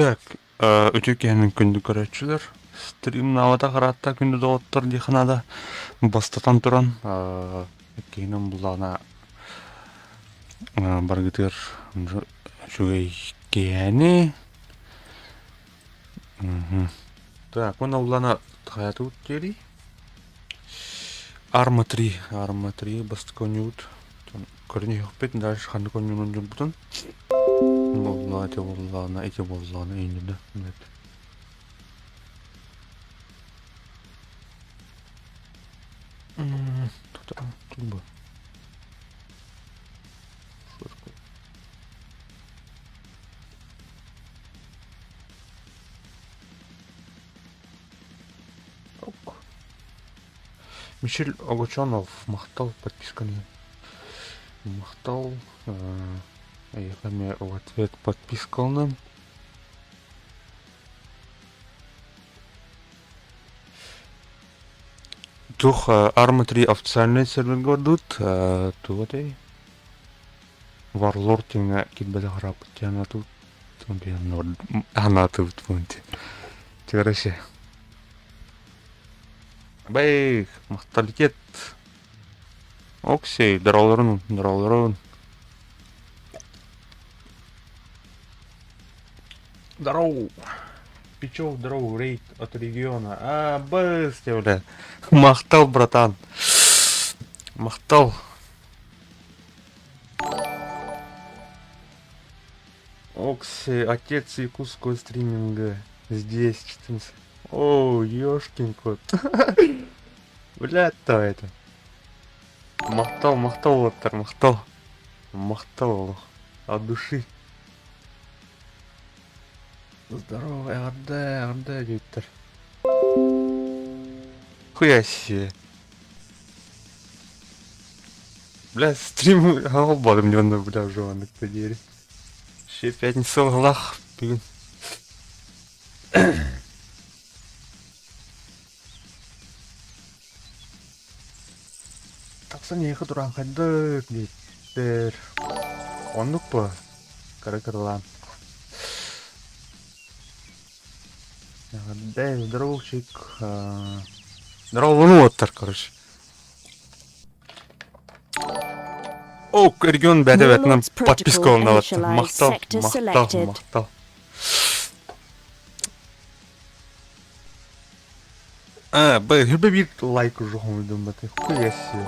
Так, үтүө киһинин күндү көрөөччүлэр, стримнаабатах ыраатта күндү доҕоттор диэххэ наада. Бастатан туран, иккиһинэн буллаҕына баргытыгар үчүгэй киэһэни. Так, уонна уллана хайатыбыт диэри. Арма 3, Арма 3 бастакы оонньуубут. Көрүнүөхпүт, дальше ханнык оонньуунун дьоммутун. Буолла, ити буоллаҕына, ити буоллаҕына иннинэ. Бу. Мишель Огочонов махтал подписканы махтал эйиэхэ эмиэ в ответ подпискаланан Туох Arma 3 официальнай сервергэ барбыт туох этэй Warlord диэҥҥэ киирбэтэх ырааппыт диэн анаатыбыт Короче Бэй, махталитет. Оксей, здороволорун, здороволорун. Здорово. Пичев, здорово, рейд от региона. А, быстро, бля. Махтал, братан. Махтал. Окси, отец якутского стриминга. Здесь 14. О, ёшкин кот. Блядь, то это. Махтал, махтал, уолаттар, махтал. Махтал олох. От души. Здорово, эҕэрдэ, эҕэрдэ диэбиттэр. Хуя себе. Бля, стрим холбодум дьонно, бля, уже оннук диэри. Ще пятница лах бүгүн. Тахсан эйиэхэ тураҥхайдык диэттэр. Оннук буо, кыра кыралаан. Эҕэрдэ, здоровчик. Здорово, уоттар, короче. О, регион бэйэтэ бэйэтинэн Warlords подписка protocol ылынабыт. initialized. Махтал, Sector махтал, selected. махтал. А, б, хүбэ биир лайк уже хомуйдум баты. Хуя себе.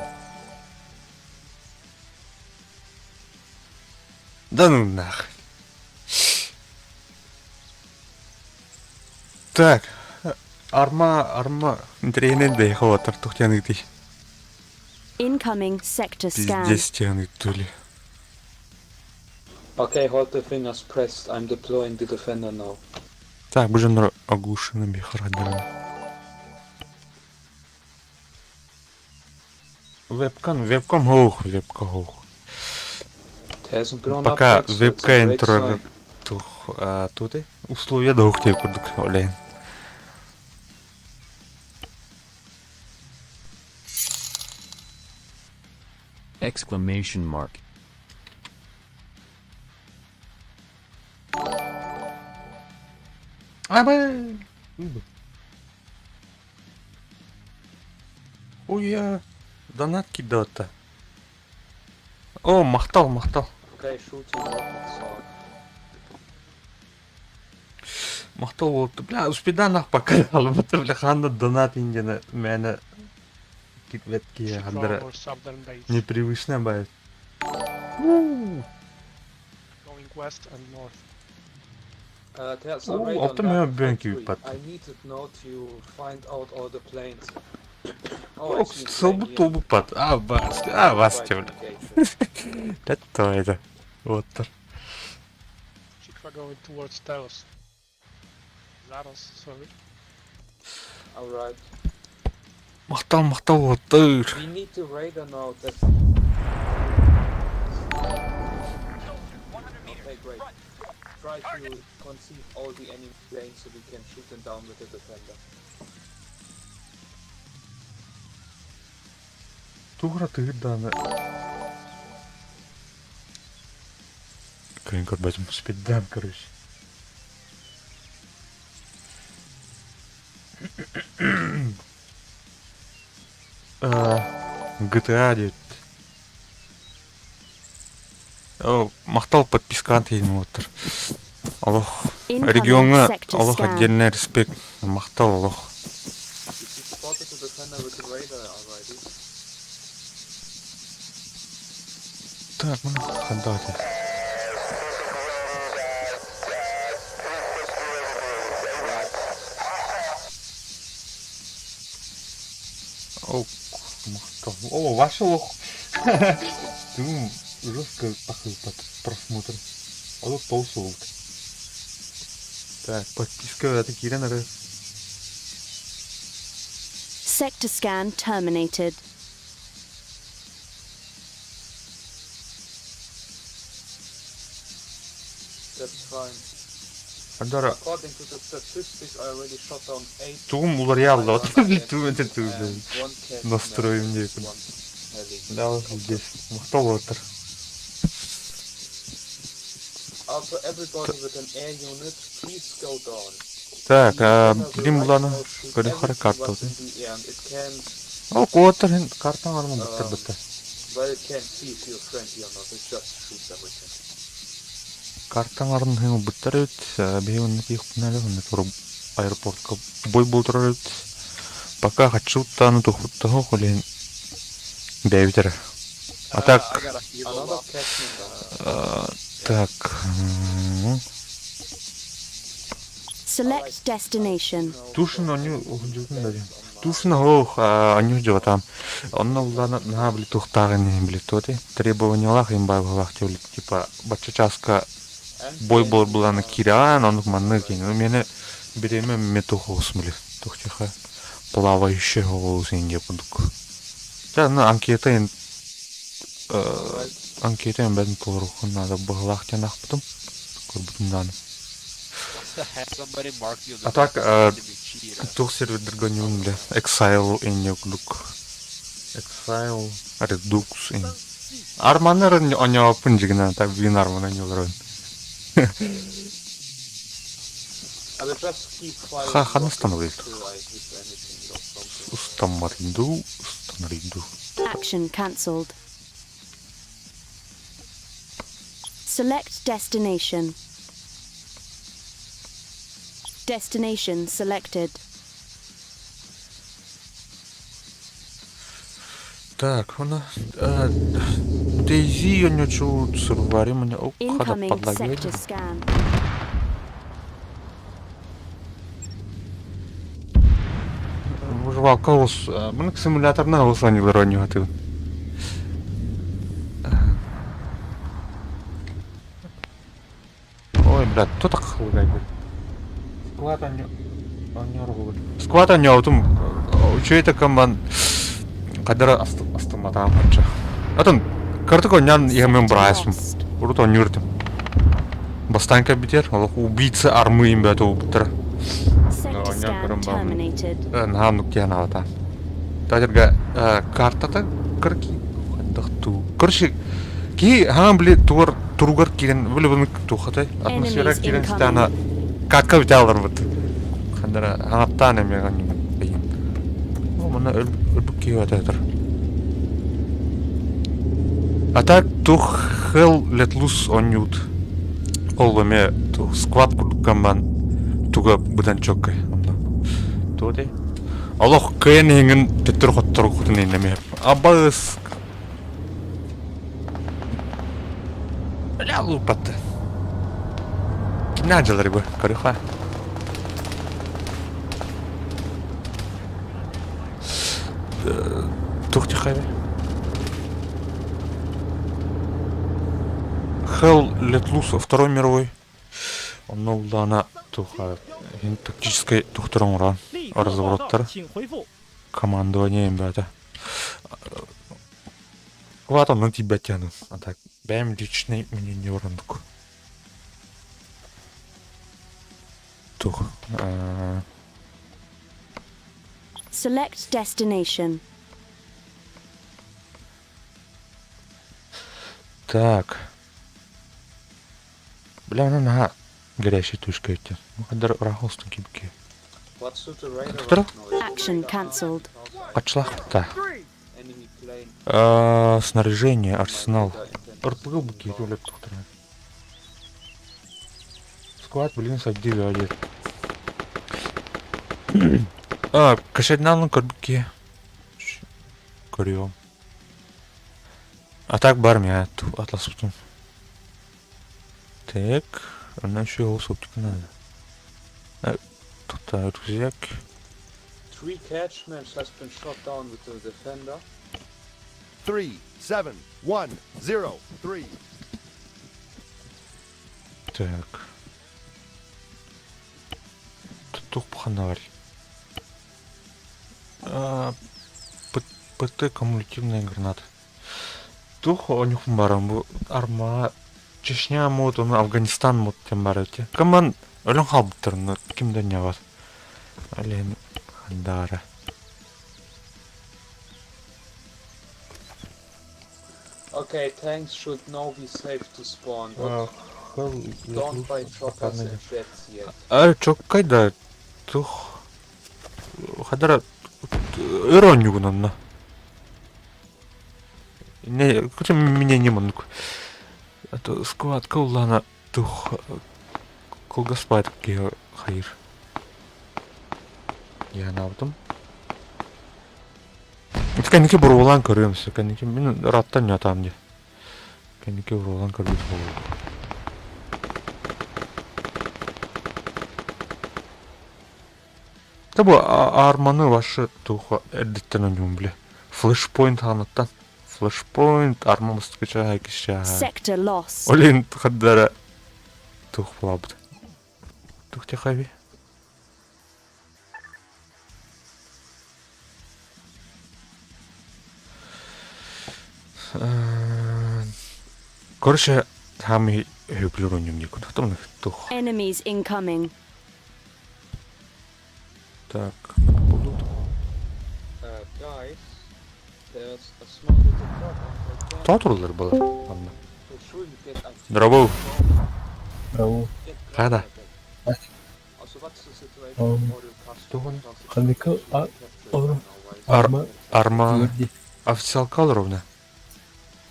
Да ну нахуй. Так, арма, арма, интэриэһинэй да холотар тухтяныгдый. Incoming sector scan. Пиздец тяныгдули. Okay, hold the fingers pressed. I'm deploying the defender now. Так, бу дьоннор оглушены бихарадырын. Вебкам, вебкам хоох, вебка хоох. It hasn't blown up Пока yet, so it's a вебка great интро sign. тух туты условия да ухте курдук олен. Exclamation mark. Абы. Уя, донат кидота. О, махтал, махтал. Okay, shooting rockets on. Махтал болду. Бля, успедан пока албата бля ханна донат индена мэна китветки Should хандара our southern base, непривычно бает. going west and north. There's a О, radar алта map мэ бэнки factory. пат. I need it now to find out all the planes. Oh, I О, see a plane сылбы here. толбу пат. А, бас, а, вас Right, бля. engage it. Это это. Вот. Chikra going towards Telos. Zaros, sorry. Alright. Махтал, махтал, вот. Тыр. We need the radar now. That's okay, great. Try to conceive all the enemy planes so we can shoot them down with the defender. Тугра тыгыр даны. Кайын көрбөтүм спиддан, короче. GTA дейт. О, махтал подпискант дейм отыр. Олох Incoming регионга sector олох scan. отдельный респект. Махтал олох. Did you spotted the defender with the radar already? Так, ну хандати. Right. О, махтал. О, ваш лох. Ты жестко пахнет под просмотр. А тут полсолт. Так, подписка это Кирина. Sector scan terminated. That's fine. Адара According to the statistics, I already shot down 8 тугум уларьял да. Тум это тум. and one cat Настроим and мне. one heli. Да, здесь. Махтал отыр. Also, everybody with an air unit, please go down. Так, The а, defender will билим right буланы. now shoot Көрө хара everything карта. what's in the air and it can't, О, котор карта арман быттар бытта. well, it can't see if you're friendly or not, it just shoots everything. Картаң арын хыңы быттар өт. Бейон тихпналы хны тур аэропортка бой болтурар өт. Пока хочу таны тухутта холен. Бэбитер. А так, I got a helo Another up. cat member. так. Select destination. Тушин они ухжутун даже. Тушин хоох они жо там. Онно улана на бли тухтагын бли тоти. Требованиялах им байлах типа бача часка бой бол буланы киран, онук манны кин. Ну мене биреме метухос бли. Тухчиха плавающий голос инде кудук. Да, ну анкета ин анкета ин бәдин толрухун надо бахлах тянах потом. Курбутундан. What the heck? Somebody marked me on the А так, map and me cheater. Тух сервердер бля. Exile инде кудук. Exile Redux ин. Арманер оñоопун жигина так вин арман оñолорун. I will just keep firing Ха- хан rockets остановит. till I hit anything or something. Устамаринду, устанаринду. Action cancelled. Select destination. Destination selected. Так, она... Дейзи онньочу сурваримане хада Incoming подлагивает. sector scan. Выживалка ос... Мынык симуляторна ос анилар онньоты. Ой, брат, кто так хлыгай? Склад онньо... Онньор Склад онньоутум... Үчүгэй команд кадара астыматаам хачча. Атын картык онньан иһэмин Sector быраайсым. lost. Урут онньууртум. Бастаан кэлбитэр, олох убийца армы им бөтө убуттара. Sector Онньоон scan көрөн баамын. terminated. Наһаа оннук диэн аата. Татерга картата кырки туу. Короче, киһи хаан били тугар туругар киирэн били бұны тухатай атмосфера Enemies киирэн incoming. стана катка бүтэ аларбыт. Хандара хаҥаттаан эмиэ ганньыгын бэйин. О, манна өлбүк киһи ататар. А так тух хел летлус онньут. Ол эме тух сквад курдуккамман туга быдан чоккай. Онно. Туоте. Олох кыйан иһиҥин төттөр хотторгутун иннеме. Абыс. Бля лупатты. Кинә дьалары бу, көрүхэ. Тух тихайбы. Hell Let Loose Второй мировой. Онно улаана туха тактическай тухтар оҥорон 立刻报告， развороттар 请回复。 командование бата. Кват онно тиийбэт А так бэйэм личный мнение орындук. Тух. Select destination. Так. Бля, ну наһаа горящий тушка эти. Ну хаддар рахолстун кибки. What's with the radar Доктор? right now? Is the Action radar cancelled. also Качлахта. Enemy plane. Снаряжение, My арсенал. radar antenna is РПГ буки gone. үлеп тухтар. Склад, блин, садили один. А, кашетнан көрбүкке. Көрüyorum. А так бар мия атлас бутун. Так, она еще его оптика надо. Тут рюкзак. Three catchmans has been shot down with the defender. 3, 7, 1, 0, 3. Так. Тут пханарь. ПТ кумулятивная граната. Тух у них барам бу арма Чечня мод, он Афганистан мод тем бар эти. Каман өлөн халбыттыр, но кимден не бар. Ален хандара. Okay, tanks should now be safe to spawn, but don't buy choppers and jets yet. А чоккай да тух хадара өрөннүгүн Не, хотя меня не манук. А то склад каулана тух кулгаспайт хайр. Я навдым. Кэнники буруулаан көрүөм кэнники мин раттан нятам ди. Кэнники буруулаан көрбүт болуу. Та бу арманы вашы туха эрдиттен оньум биле. Флешпоинт ханаттан. Флешпоинт арма мустукача киша. Sector lost. Олин хаддара тух булабыт. Тух тихави. Короче, хами хөглөр оньум никун. Хатам тух. Enemies incoming. Так, буду. Guys, there's a small little problem. I can't Тотрулар было. Ладно. for sure you get artillery Здорово. Браво. Get Хада. ground attack. Also, what's the situation with Orio Castro? Тугун. Because it's Ханика, actually а, captured Оро. now, right? Ар- Арма Гвардии. официалка ровно.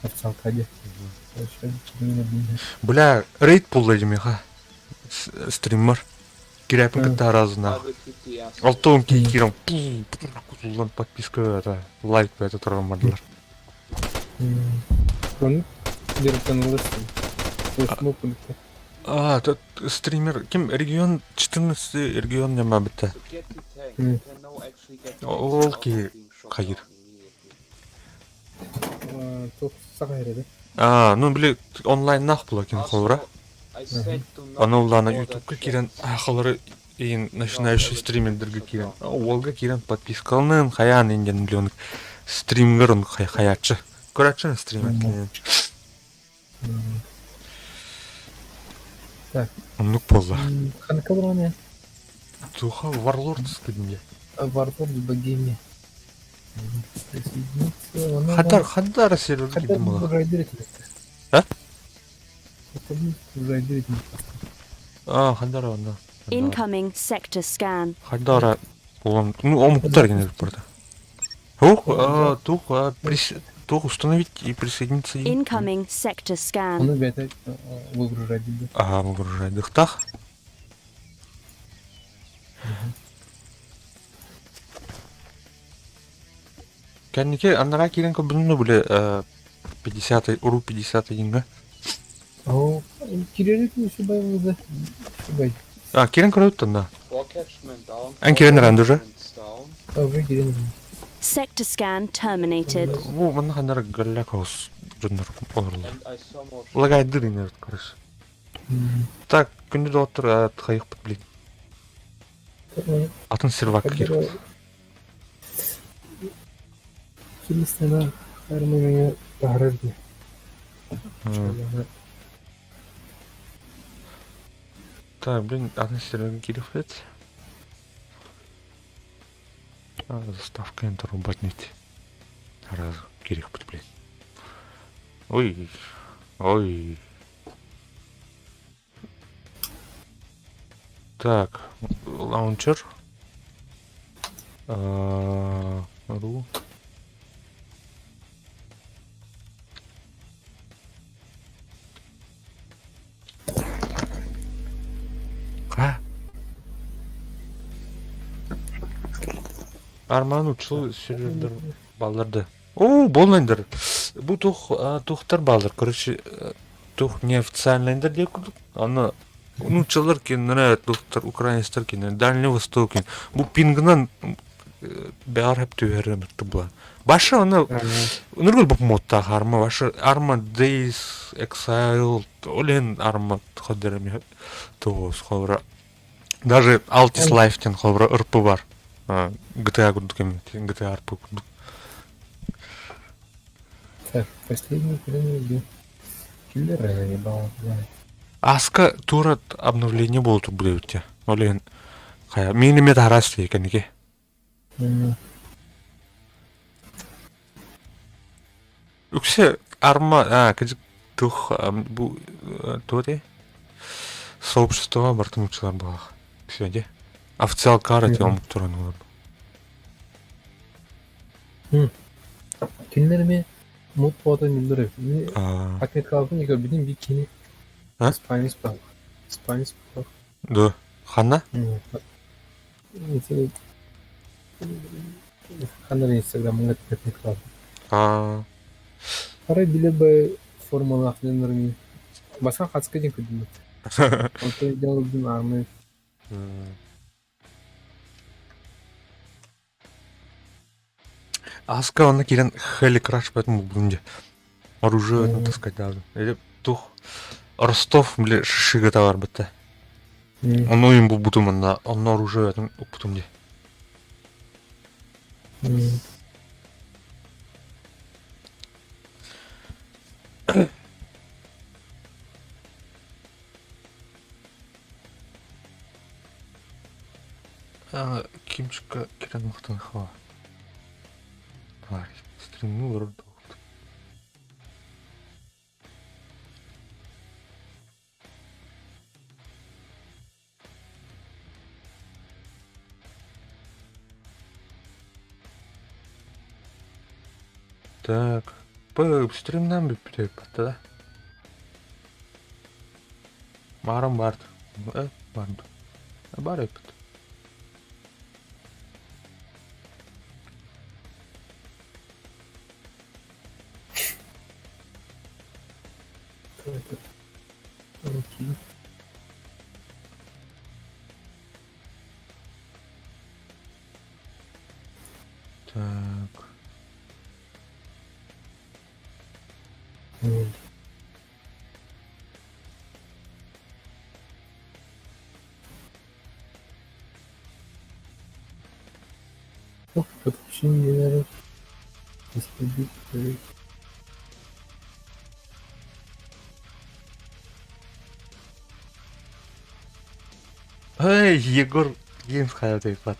Официалка дии. Бля, рейд булла димеха. Стриммер. Кирәпин кытта аразына. I will keep the airstrike. Алтын ки кирен кутулдан подписка это лайк это турган бардылар. Оны дерекten alırsın. Осмо пункта. А, тот стример, ким регион 14 регион нема битте. To get the tank, you can now actually get tanks Ол without ки being shot хайыр. down immediately. Тоқ саға ереді. А, ну били онлайн нах була кин Also, холра. I said do not Аны улана order ютубка jets. кирен ахалары ин начинающий стримердерге кирен. Олга кирен подпискалнын хаян инден билен стримгер он хаячы. Көрәче стример кирен. Так. Оннук болла. Қанқа болған я? Туха Warlords кединге. Варвар Богемия. Присоединиться. Оны Хадар, хадар сервер Хадар кидим була. жайдыр етеді. А? Жайдыр етеді. А, хадар онда. Incoming sector scan. Хадара улан, ну, омуктар генер бурда. Ох, а, тух, а, прис... тух установить и присоединиться. Incoming sector scan. Оны бәті выгружать дейді. Ага, выгружай дыхтах. Кәнеке аннара кирен көбүнү биле 50 уру 51 га. О, киререк шубай болды. Шубай. А, кирен көрөт да. Four catchmen down. Эн four кирен рандужа. catchments down. Уже кирен. Sector scan terminated. Бу мында хандар галляк хаус жоннор олорлар. And I saw more Лагай дырын короче. Так, күндү доттор хайык блин. Атын сервак кир. Килистена армия тахрырды. Так, блин, атын сервак кирифет. А, заставка энтер рубать Раз, кирих блин. Ой, ой. Так, лаунчер. А, Ру. А? Арман учыл сервердер балдарды. О, болнайдыр. Бу тух, тухтар балдар. Короче, тух неофициальныйдыр деп курдук. Аны ну чылар кеннере тухтар украинецтер кеннере Дальний Восток кен. Бу пингынан бәр хеп түһәрен була. Башы аны Нургул бу модта арма башы арма Days Exile олен арма ходерми тоос ховра. Даже Altis Life-тен ховра ырпы бар. GTA курдук эми, GTA РП курдук. Так, последний кирен Киллер заебал. Аска тура обновление болду бу дебитте. Олен хая мини мет харас екенеке. Үксе арма а кыжык тух бу туоте сообщество бартын учылар булах. Үксе Официал кара те омук туран олар. Кинилерми мут бота нилдер. А, Отметка алдым, егер бидин бикини. А? Испанец бар. Испанец бар. Да. Ханна? Ханна Инстаграмга отметка алдым. А, Арай биле бай формалы ахленерми. Басқа қатысқа дейін күдім. Онты делдим армы. Аска оны кирен хели краш поэтому бүгүнде. Оружие это таскать надо. Или тух Ростов, бля, шишига товар бітті. Оны им бұл бутум онна, онна оружие этом упутум де. Кимчика кирен мақтан хава. Бар, стримну вроде. Так. Бу стримнан бүппүтэ ыппатта да. Баарым баар. Э, бар Бар ыппыт. Кто это? Окей. Так. М. Ох, подключение народ. Господин, Эй, Егор Геймс хайа ыппат.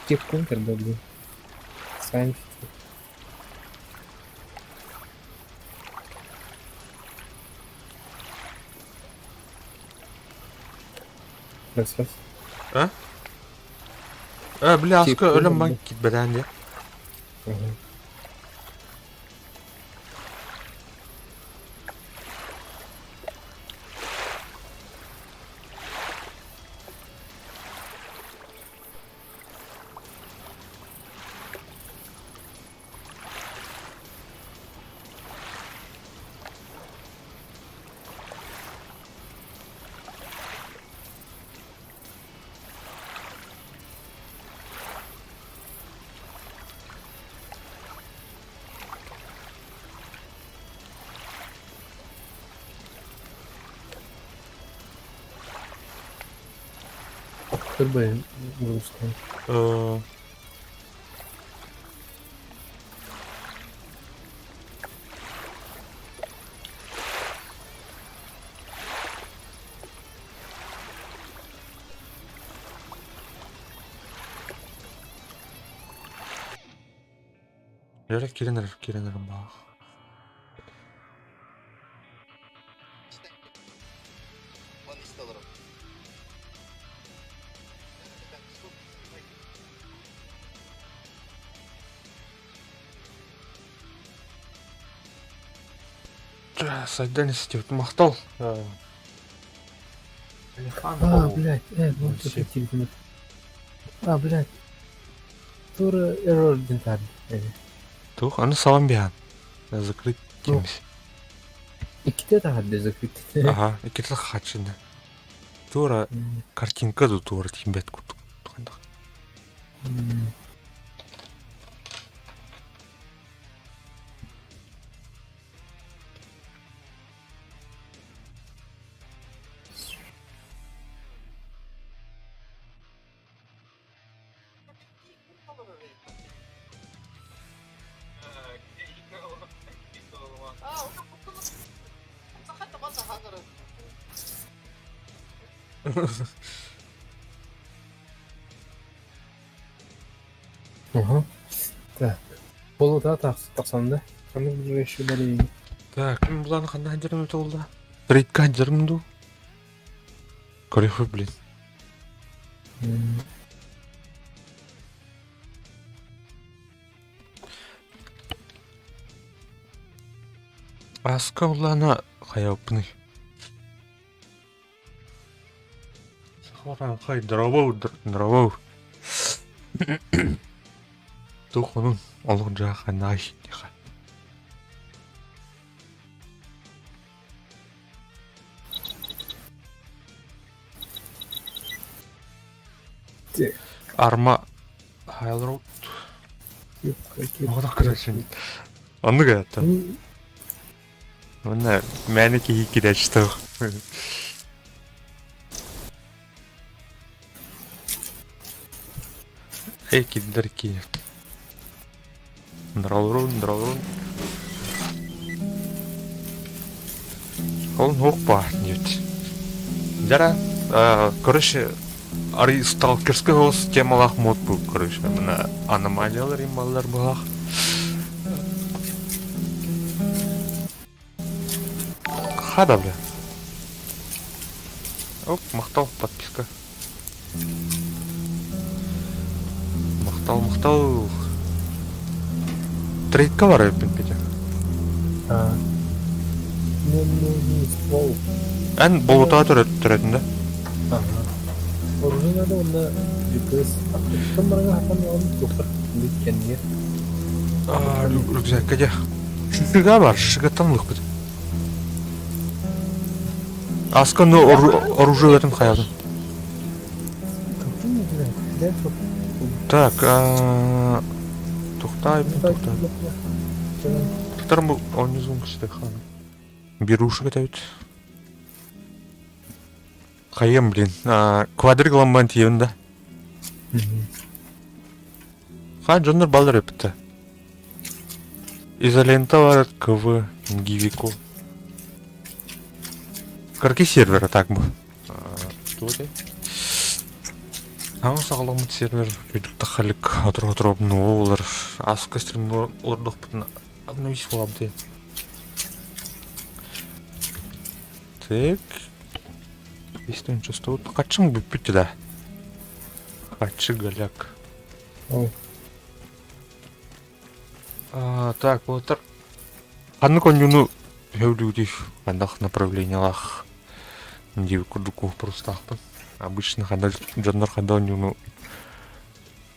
Кепкун тогда, блин. Сами. Раз, раз. А? Э, бля, аска Кепкун өлөн да. бан китбэдэн дии. Ага. Турбо выпускаем. Э, Лера киирэн эрэр, киирэн эрэр баах. Сайдан истибит махтал. А, блядь, ну Все. тут телефон. А, блядь. Тура error дентар. Тух, аны салам биһан. Закрыть Ну. темис. Иккитэ таһырдьа закрыть. Ага, иккитэ хачына. Тура картинка ду тура тимбет курдук. Ага. Так. Болута тахсан да. Ханнык ближайший удаление. Так, ким булан ханна ханжарым толда? Трейдка ханжарым ду. Корифы, блин. Аска улана хайапны. Сахаран хай дровоу дровоу. Тухунун олох жаха най диха. Арма Хайлроуд. Оҕо короче. Оннук это. Онна мээнэ киһи кирэчтэх. Эй, киддер ки. Дролрун, дролрун. Ол нух пахнет. Дяра, короче, ари сталкерский голос темалах мод был, короче, мына аномалиялар ималлар булах. Хада, бля. Оп, махтал, подписка. Махтал, махтал. Трейдка бар эбиппин, Петя. А. Мне нужен ствол. Эн болутаа төрөтүн да? Ага. Оружие надо онно GPS. Аттыттан баран хатан он тухтар кэннигэ. Рюкзакка дьэ. Шишига бар, шишигаттан ылыхпыт. Аска ну оружие этом хаятын. Так, тухтай, тухтай. Тухтар бу онньузун киши хана. Берушек это Хайым, блин. Квадрик ламбан тиевин да. Хан дьоннор баллар эппитэ. Изолента бар КВ Гивику. Карки сервера так бу. Туох этэй? Аҕыс аҕаламмыт сервер үрдүк тахалык отур-отур обнуо Аска стримҥа олордохпутуна обновись буолабыт Так. Истэн чувствует. Хаччың бүппүт да. Хаччы голяк. А, так, вот Ханнык онньууну сөбүлүүрүй ханнах направлениялаах диэбит курдук куоппурустаахпын. Обычно ханна дьоннор ханна онньууну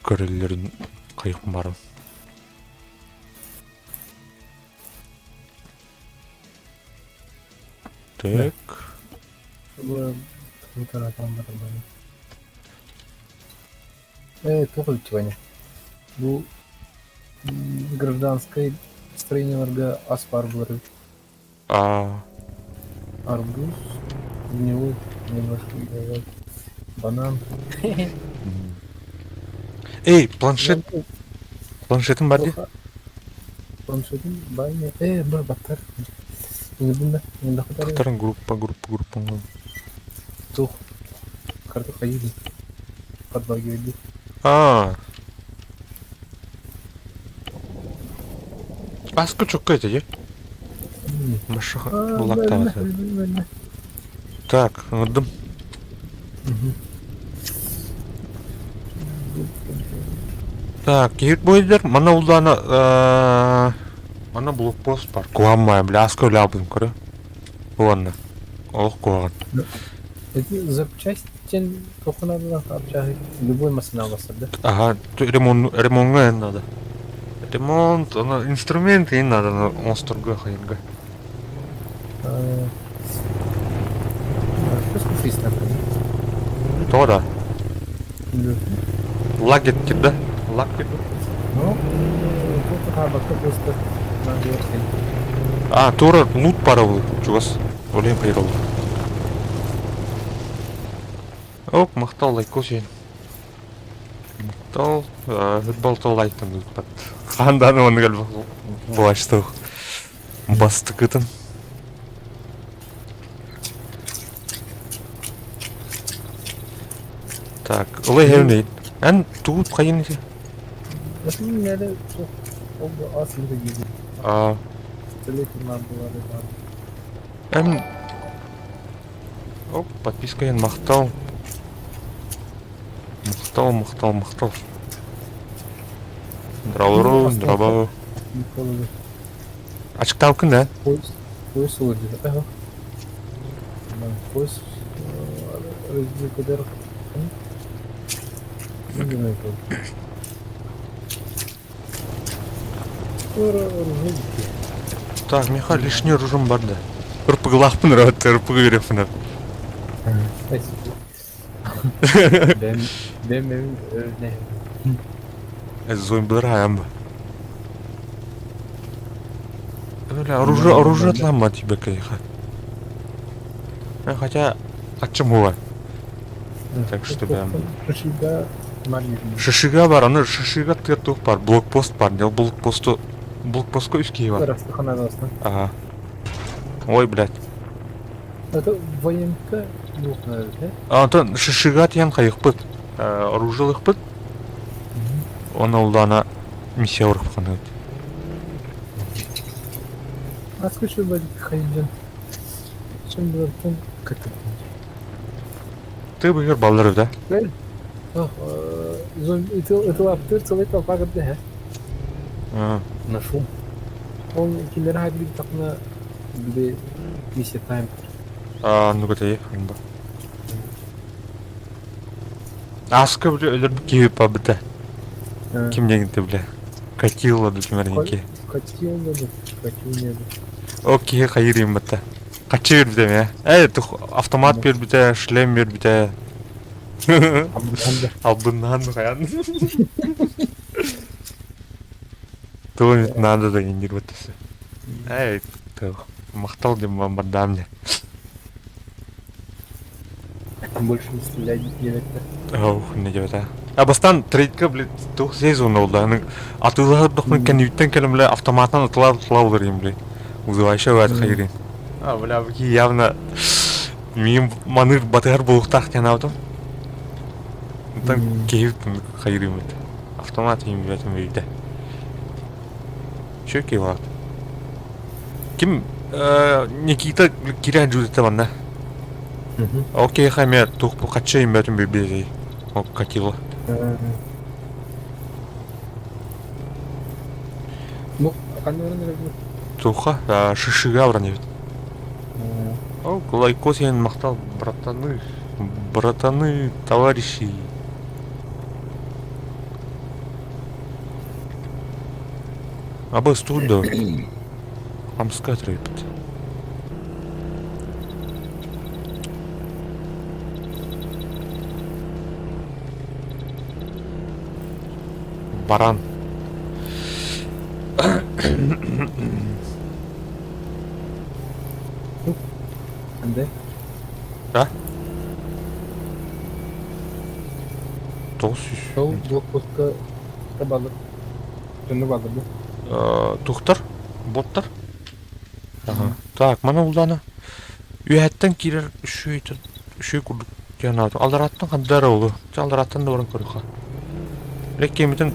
көрөллөрүн хайыхпын барым. Так. Туох эбит Ваня? Бу гражданскай строениеларга ас баар буолар эбит. Аа. Арбуз, гнилой, немножко банан. Эй, планшет. Планшетым бар дии? Планшетым бай Э, бар баттар. Ингибин да, Кытарын группа, группа, группа. Тух. Карта хайыды. Подлагивали. Аа. Аска чокка это, е? Машаха булактаабата. Так, ылдым. Так, киһит буойдар, манна улдаана манна блокпост бар. Куһааммайым, бля, аска үлэбин көрө. Уонна. Олох куһаҕан. Эти запчасть туохха наадалаах апчааһы любой массыына басар да? Ага, ремонт, ремонтга надо. Ремонт, инструмент и надо оҥосторго хайырга. Тоҕо да? Лагет да? Лагет. Ну, просто А, тура лут пара был, чугас. Олен хайрол. Оп, махтал лайкос сен. Махтал, футбол тол лайктан ыыппат. Хаан дааны оннук элбэх буолааччы бастыкытын. Так, ылай иһэбин Эн тугу хайын ити? А, эн Оп, подписка эн махтал. Махтал, махтал, махтал. Драуру, драба. Ачыктаабыккын да? Поезд, поезд олордубут. Поезд разделкадар Так, миэхэ лишний оружием бар да. Ырпыгылаахпын ырыат, ырпыгы үөрүөхпүн Бэм Зомбилар хаайан ба. Бля, оружие, оружие отлама тебе кайха. Хотя, а чему вы? Так что бэм. Шишига Шишига бар, аны шишига туох бар, блокпост бар, не блокпосту блокпостка үс киһи бар. Ага. Ой, блядь. Это военка Антон шишига тиэн хайыкпыт, оружиелыхпыт. Оны улдаана миссия урукпакан Аскучу хайден. Чембертон кытыктан. Ты быгыр баллар да? Ытылаптыр целый толпа кырды Ношу. Ол кинилэр хабили такна били миссия тайм. А, ну кытай, ба. Аска бile өлөр киһи пабыта. Ким дегенте бile. Катила дутмерники. Катила да, катила. О киһи хайырым бата. Хаччы биэрбитэ эмиэ. Ээ, тух автомат биэрбитэ, шлем биэрбитэ. Албыннаан хайан. Тугу эмит надо да индир баттасы. Эй, тух, махтал диэн бомбардаам дьэ. Больше не стрелять диэбэттэр. Ох, не диэбэтэ. А бастаан трейдка, блин, туох сезон олда. Аны атыылаһар кэнниттэн кэлэн, бля, автоматынан атылар атылар им, блин. Вызывающий баат хайырын. А, бля, бу явно миим маныыр батыһар буолуохтаах диэн аабытым. Онтон киһи хайырыым эт. Автомат иим билэтим биирдэ. Үчүгэй киһи буолаат. Ким Никита киирэн дьүүлэтэ манна. Окей, хамер тух бу хаччы имбэтин билбиэй. Ол катила. Ну, ханна баран эрэ Туха, шишига баран эбит. О, лайкос сен мактал, братаны, братаны, товарищи. Абы студо. Амска трепет. Баран. Андай. Да? 900. Ол блокпостка табалыр. Дьону баалар бу. Тухтар? Боттар? Ага. Так, мана улдаана. Үөһэттэн киирэр үчүгэй үчүгэй курдук диэн аата. Алларааттан ханна эрэ олу. Чэ алларааттан да баран көрүөххэ. Леккиэмитин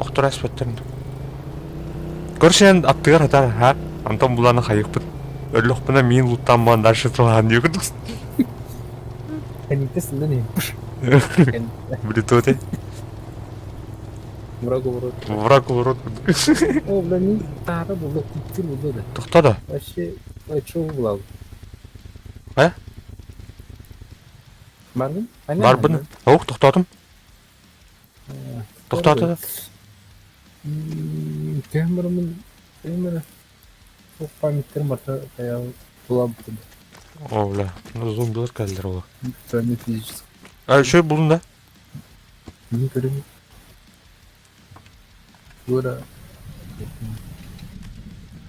охторо эспэттэр. Көрсүөн аттыгар атар, ха? Антон буланы хайыхпыт. Өллөхпүнэ миин луттаан баран дальше тылаан диye курдук. Кэнниттэ сылдан иһин. Блитуоте. Враг урод. Враг урод. О, бля, мин таара буолла, типтир буолла да. Тохто да. Вообще, чего булал? Э? Барбын? Барбын. Ох, тохтоотум. Тохтоото да. Төһөн барамын, төһөн бара. Туох памяттарым барыта тула бутум. О, бля, ну зомбилар кэллэр ол. Память физическая. А, еще булун да? Не көрүм. Гора.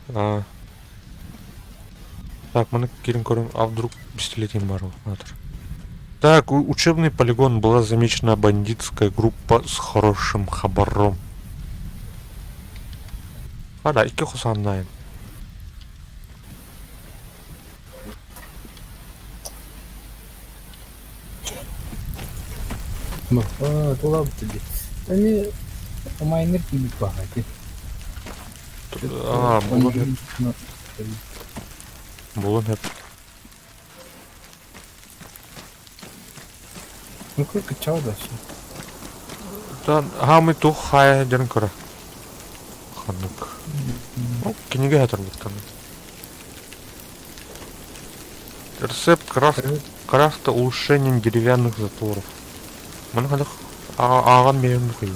А. Так, маны кирин көрүм, а вдруг пистолетим бар ол. Так, учебный полигон была замечена бандитская группа с хорошим хабаром. Хара, икки хосаннайын. Тула бутуди. Эми майнер кийбит баҕайы. А, булун хеп. Булун хеп. Ну как чао дальше. Та хаамый туох хаайа дьон көрө. Ханнык. Ну, кинигэ хатырбыттан. Рецепт крафт, крафта улучшением деревянных затворов. Маны хадах ааҕан биэрэн бухайым.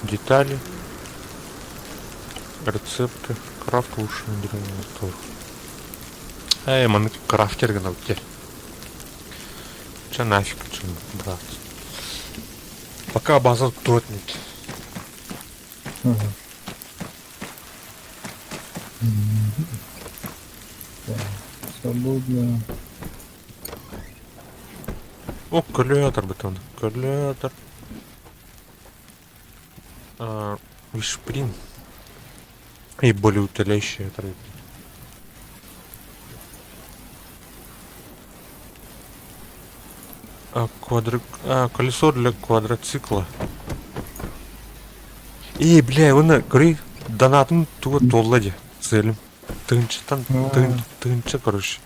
Детали. Рецепты. Крафт улучшения деревянных затворов. Эй, маны крафтер гына бите. Че нафиг, чем брат. Пока база тотнет. Свободно. О, калькулятор бетон. Калькулятор. А, Вишприн. И болеутоляющая отравление. А, квадро... а, колесо для квадроцикла. Эй, бля, оны көрей донатым туга толла де. Целим. Тыһыынчаттан тыһыынча короче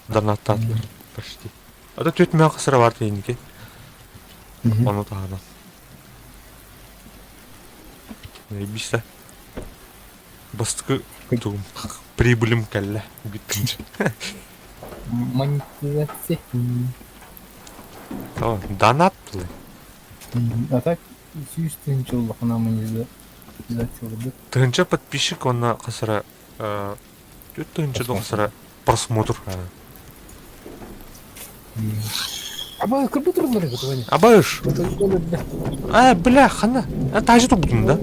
донаттаатылар почти. А то түөрт мөөх сыра бар тиийиники. Ону таһынан. Бистэ. Бастакы тугум прибылым кэллэ бүттүнчэ. Монетизация. О, донат ли? А так 100 тыһыынча улахана монетизация бурдук. Тыһыынча подписчик уонна хасара 4 тыһыынча хасара просмотр. Аба кырбы турулар эбит Ваня. Абыш! А, бля, хана. А тажы тубутун да?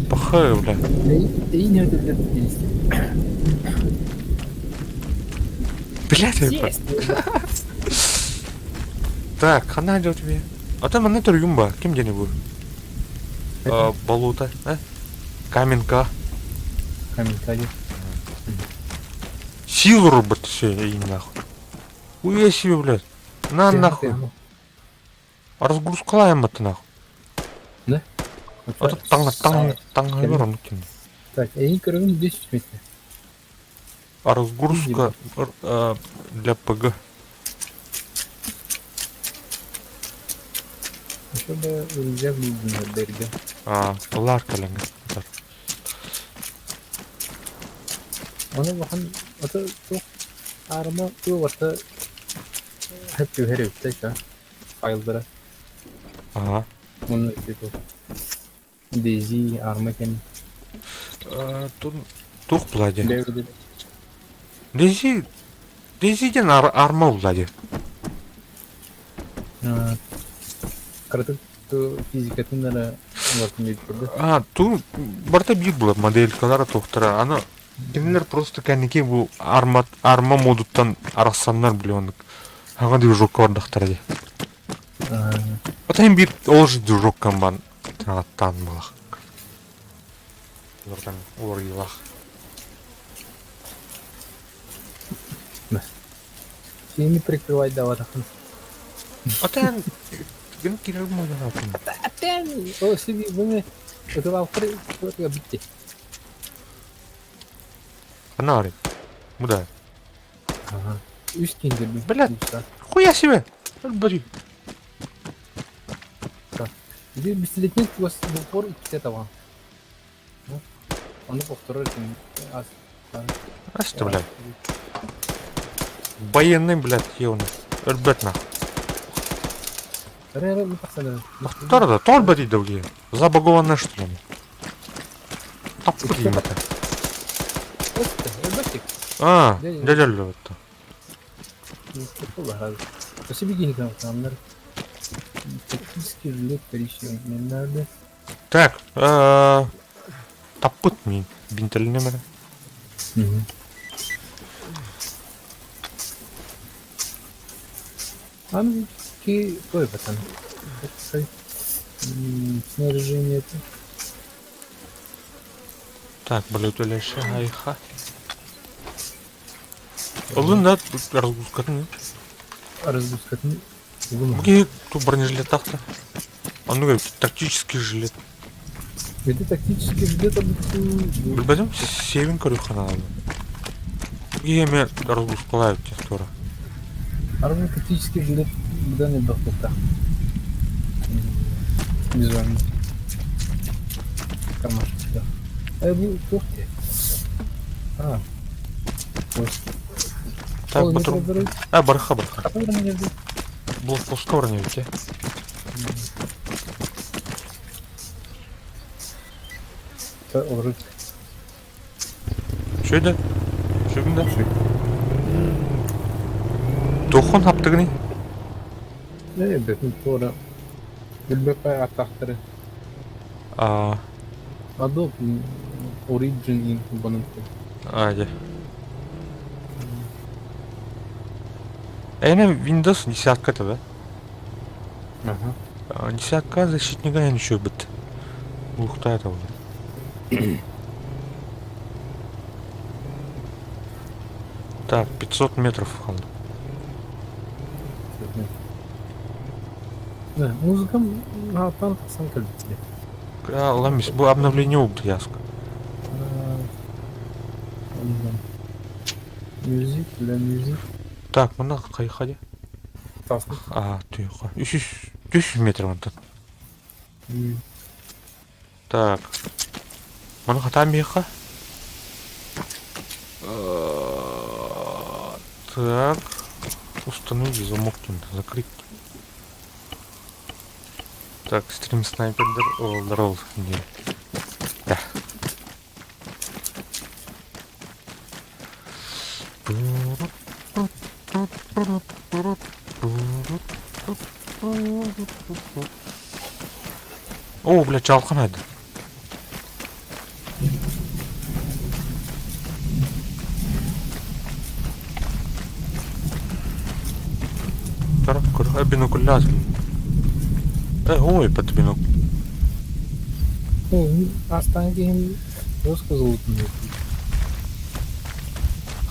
Пахай, бля. Эй, не өтөлдөр Блядь, это. Так, хана идет тебе. А там она торгум ба. Ким где-нибудь? Болото, а? Каменка. Каменка. Силу робот все, и нахуй. Хуя себе, блядь. На нахуй. Разгрузкалаем это нахуй. Да? А тут таң таң таң он ким. Так, эй, көрөбүн 10 метр. А разгрузка для ПГ. Еще бы рюкзак дерге. А, лар каланга. Оны бахан ата тух арма ту варта хеп түһэр үтте файлдара. Ага. Оны типа DayZ арма кен. Тут тух булади. DayZ DayZ ден арма булади. Кратык физикатын ара А, ту барта бир була моделькалар тохтара. Аны кинилер просто кәнеки бу арма арма модуттан арахсаннар биле Ага движок бардахтара ди. Атайын бир ол же движок камбан аттан балах. Олардан олар илах. Сени прикрывать даватахан. Атайын ген кирер модан атын. Атайын о сиби буны ытылаахтар битти. Ана Муда. Ага. Үс киндер. Блядь. Хуя себе. Бери. Иди бистилетник вас в упор иккитэ табан. Ону повторор ас. А что, блядь? Военный, блядь, ебаный. Өлбөт нах. Тор да, тор бери другие. Забагованная что ли? Таппы дейм это. А, дядя это. Тактический жилет коричневый. Nerede? Так, таппыт мин. Бинтелине мene. Аны ки той батан. Снаряжение. Так, блядь, өлеші, айха. Олын да разгрузкатын. Разгрузкатын. Буги ту бронежилет тахта. А ну тактический жилет. Это тактический жилет Билбедим, севин көрү каналы. Буги эме разгрузкалайып тектора. Армия тактический жилет будан элбэх Визуально. Кармашек, да. А бу туох ти. А. Так, батур. А, барха, барха. Блокпостка броневики. Что это? Что это? Тохон хаптыгны? Не, бэтин тора. Билбеппай аттахтары. А. Adobe Origin Inc. банан. А, де. Эне Windows десятка тогда. Ага. Десятка защитника я ничего бит. Ух ты это уже. Так, 500 метров қалды. Да, музыкам аттан тахсан кэлбит. Ламис, бу обновление убдияска. Music, la music. Так, мына хайхади. А, тихо. 300 метр онтон. Так. Маны хатаан биһиэхэ. Так. Установи замок закрыть. Так, стрим снайпердер здорово. Да. Оо, бля, чалхан айды. Көр, бинокуляр. Ой, под бинок. Астан киһим рассказывал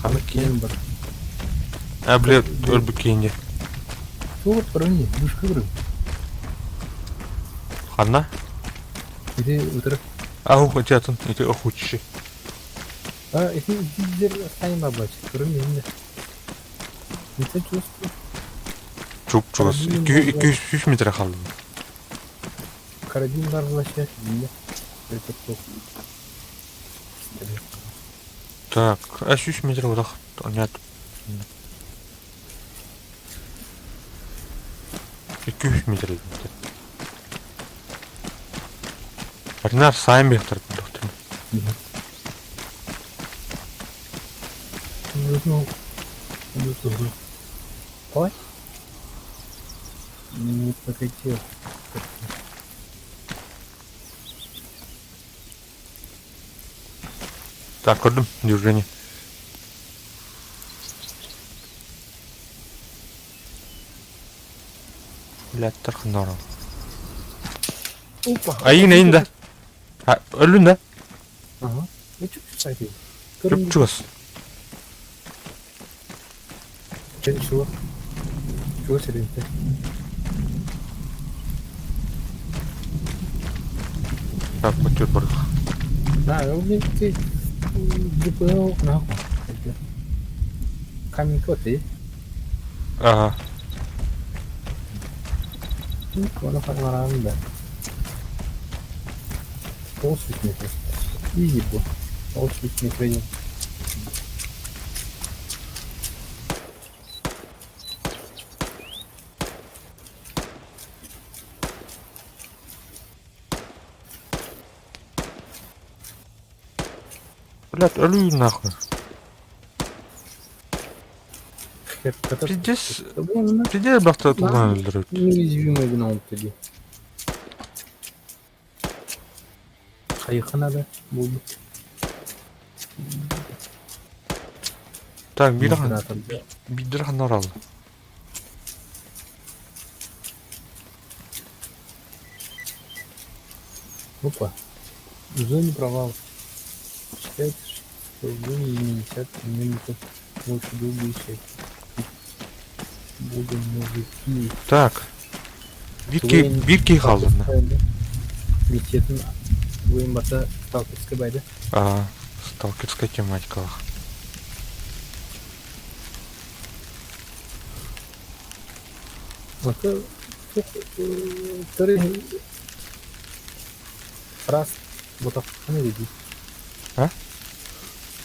Ханнык киһи? Бар. А, бля, өлбүт киһи Туох барыны, мышка көрүм. Ханна? Ити утары. Ау, ити атын, ити охуччи. А, ити дизель астайын бабач. Көрүм инде. Ити чувствую. Чуп чугас. 200 метр қалды. Карабин бар влащать, инде. Это плохо. Так, а 300 метр удах. Нет. 200 метр. Арнар сайын бехтер доктор. Ну, Ой. Не прокатил. Так, көрдүм, движение. Блядь, тарханара. Опа. Айын, айын да. Өлүн да. Ага. Ну, чуп кстати. Чуп чугас. Чего? Чего себе-то? Так, вот тут бар. Да, у меня ты ГПЛ нахуй. Камень кот, и? Ага. Ну, фармаранда. Полсвет метров. Изи был. Полсвет метров. Блядь, өлүү нахуй. Пиздец. Пиздец, бахта тулан өлдүрөт. Неуязвимый гном тоді. Хайыха надо булду. Так, бир бидир орал. Опа. В зоне провал. Считается, что в зоне изменится минуту больше долго искать. Буду мужики. Так. Бир бир кей қалды. Митетін ойын бата сталкерская байды. А, сталкерская тематика. Это раз ботақхана дейді. А?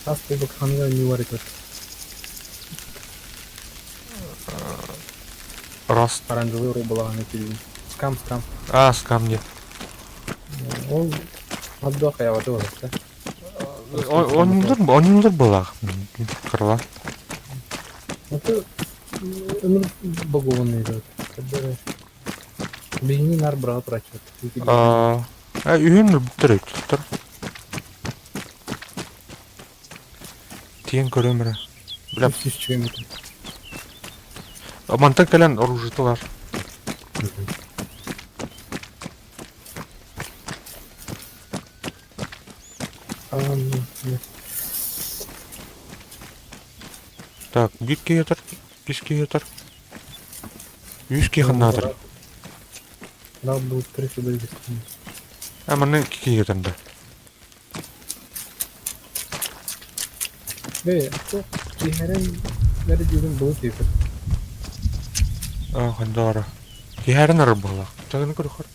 Раз ботақханаға не бар екен. Раз. Оранжевый робалаған екен. Скам, скам. А, скам не. Ол Абдуақ аяваты бар, да? Онюлдар была. Крыла. Это өмір багованный идет. Бейни нар брат прачет. А, үйін бүктір тұр. Тиен көрөмірі. Бля. Мантан кэлэн оружитылар. Так, бир киһи ятар, үс киһи ятар. Үс киһи ханнаатар. Надо будет крышу довести. А манна киһи да. Бээ, киһэрэн бэрэ диирин былыт диэбит. А, хандаара. Киһэрин арыр буоллах. Чагыны көрөхөр.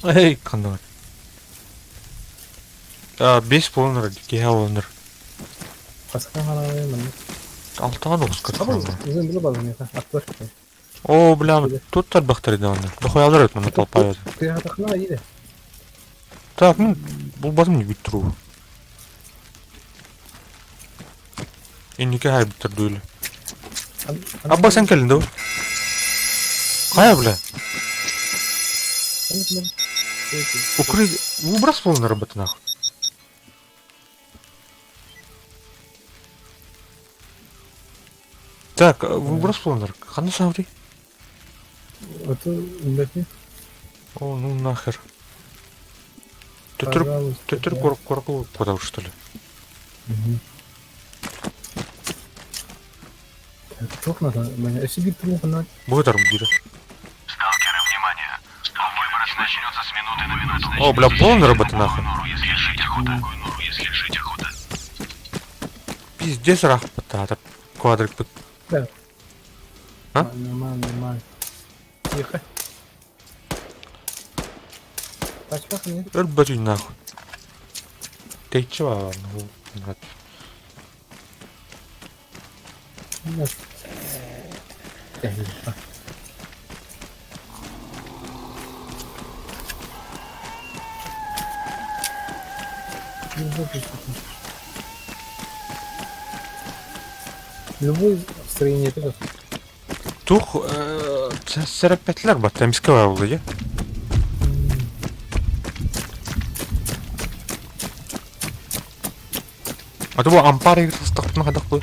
Эй, хандаара. А, бес болонор, киһэ болонор. Хаска хараҕы маннык. Алтаҕа тоҕуска Абыл, үзен биле базын яха, аттар. О, бля, тут тарбахтар даҕаны. Дохуялар өт манна толпа. Тыаһатахна иде. Так, ну, булбатым не бүт туруу. Инники хайбыттар дуйлы. Абба сен келин да? Кая, бля? Укры... Выброс полный работы нахуй. Так, выброс полный. Ханна саври? Это үлэти. О, ну нахер. Төтөр төтөр корку кодал что ли? Так, туох надо, меня өссө биир туруох надо. Будет армдира. Сталкеры, внимание! Выброс начнется с минуты на минуту. О, бля, полный работа нахуй. Нору, если жить охота. Нору, если жить охота. Пиздец рах пытатыр. Квадрик пыт. Да. А? Нормально, нормально. Тихо. Тачка нет. Өлбөтүй нахуй. Тейчи бар. Нет. Любой строение это Тух сәрәппәтләр бар, тәмискә бар булды, я. А то бу ампар егер тастактын хадак бу.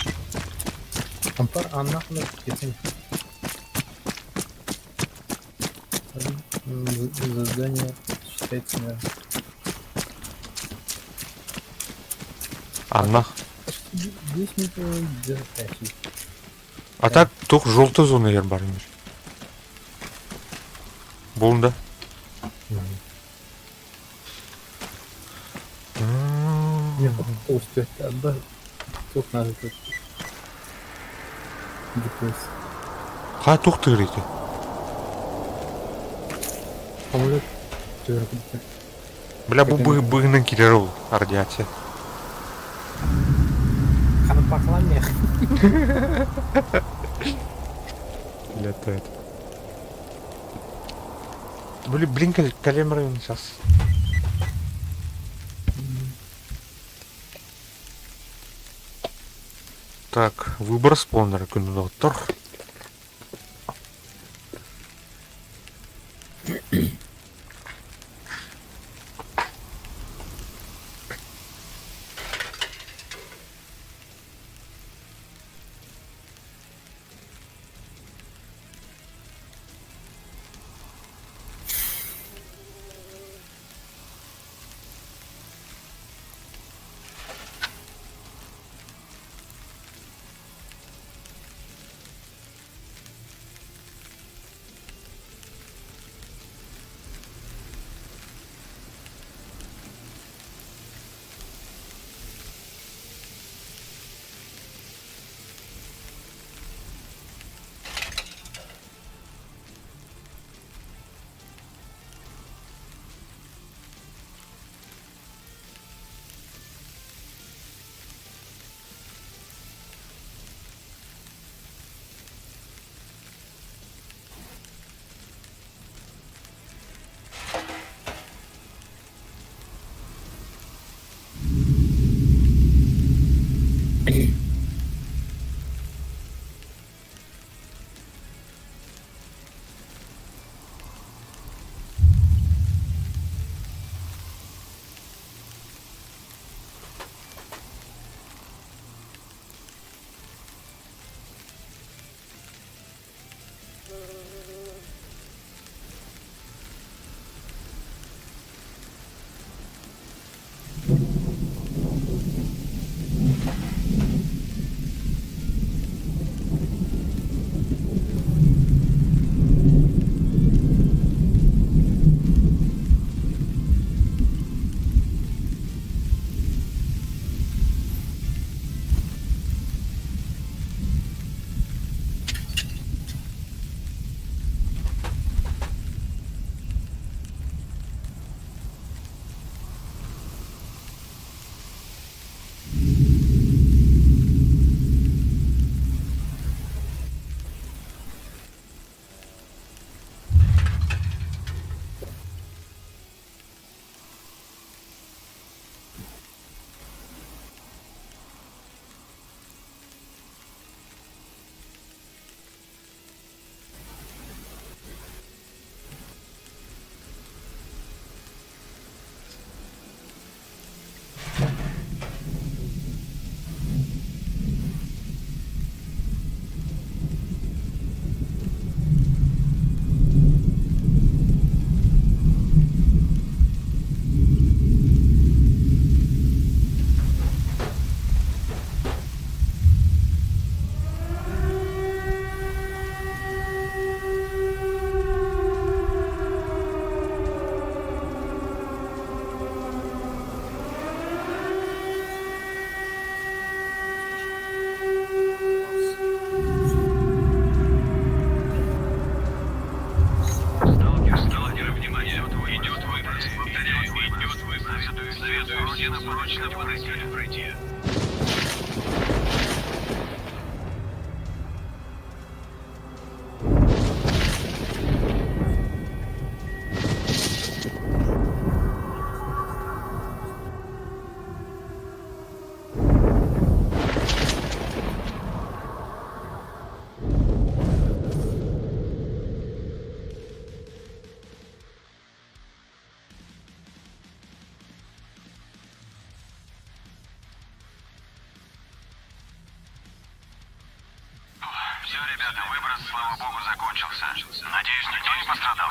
Ампар аннахлы кетен. Задание считается, наверное. Аннах. 10 минут где-то 5. А так тух желтый зона ер бар имеш. Булында. Нет, успеть. Да, тут надо тут. ДПС. Ха тух тырыйты. Самолет твердый. Бля, бу бы быгынан килер ул радиация. Ханапахламех. Летает. Блин, блин, калемрын сейчас. Так, выбор спонсора күнү ребята, выброс, слава богу, закончился. Надеюсь, никто не пострадал.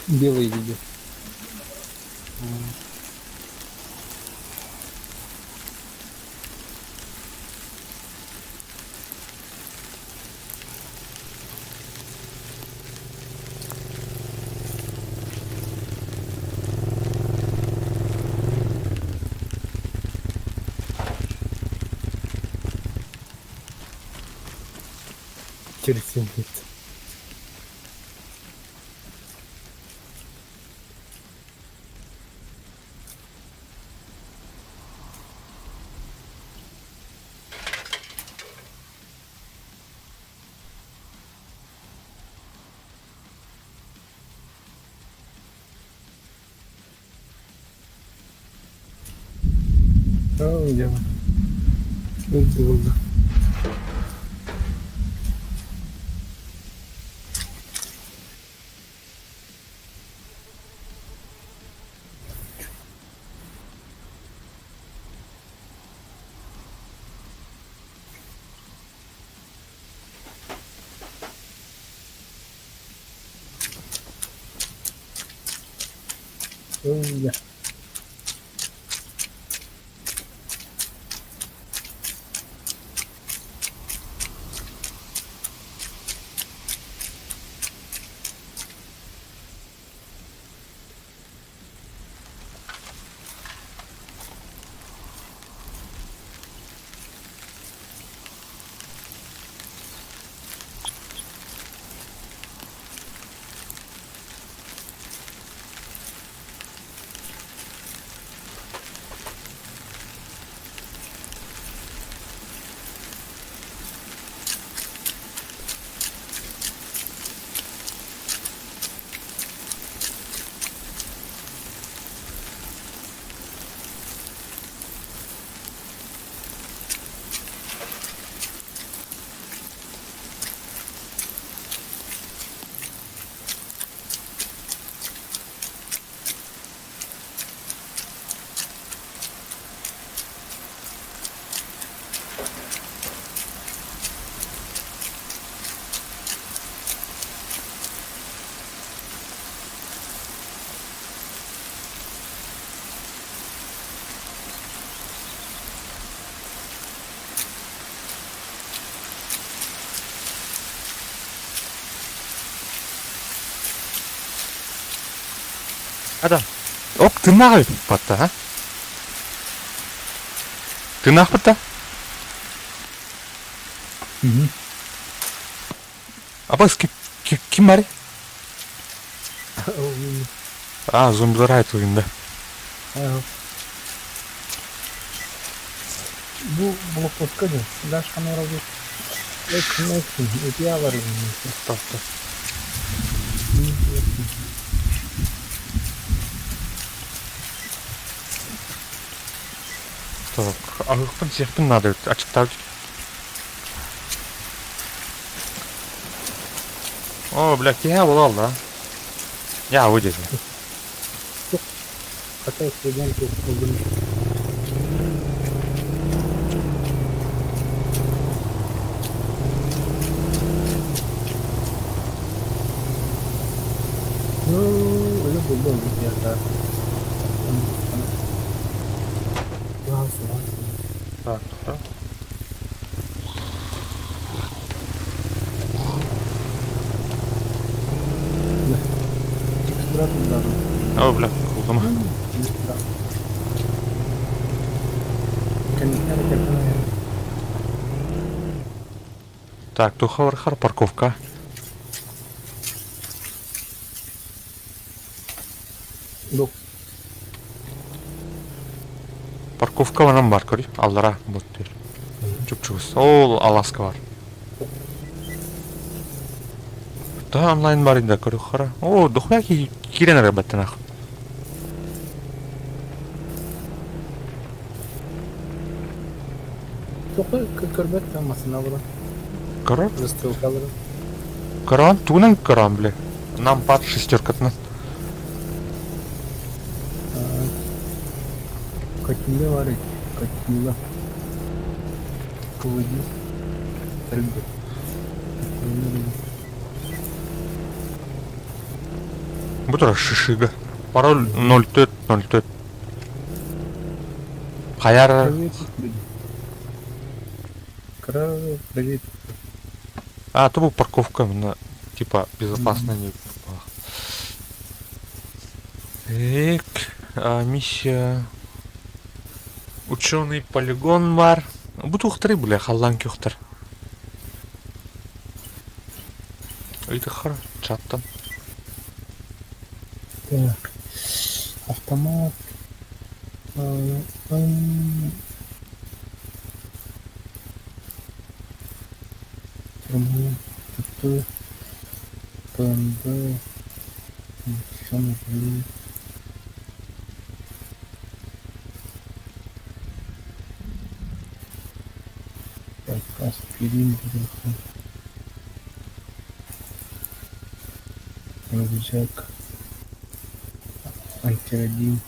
Белый видео. Через 7 лет. Oh, yeah. Good. Oh, yeah. Ада. Оп, тыыннаах эбит а? Тыыннаахпыт да? Абас ким бар? А, зомбилар айтылгын да. Бу блокпостка дьэ, Даш Ханаров экшн экшн, утуйалар Тоқта. Так, аһыахпын сиэхпин наада эбит, ачыктаабыт. О, бля, киһи буола да. Я выйдет. Хотя студенты Ну, öyle buldum bir yerde. Так, так. О, бля, кулдум. Так, Тухавархар парковка. Парковка манан бар, көрүй. Аллара бот диир. Чуп-чугас. Ол Аласка бар. Да, онлайн бар инде көрү О, дохуя киирэн эрэ баттанах. Тоқы көрбөт массына була. Көрөр? Застрелкалары. Көрөн, тугунан көрөн, бля. Нам пад шестеркатынан. Катила бар Катила. Куди. Рыбы. Бу тура шишига. Пароль 04 04. Хайар Привет. А, то был парковка, на, типа, безопасно не Так, а, миссия. Ученый полигон бар. Бу тухтары, бля, халлан көхтер. Ыйтыхар, чаттан. Так. Автомат. ТП, ПМБ, Так, аспирин, рюкзак, антирадин.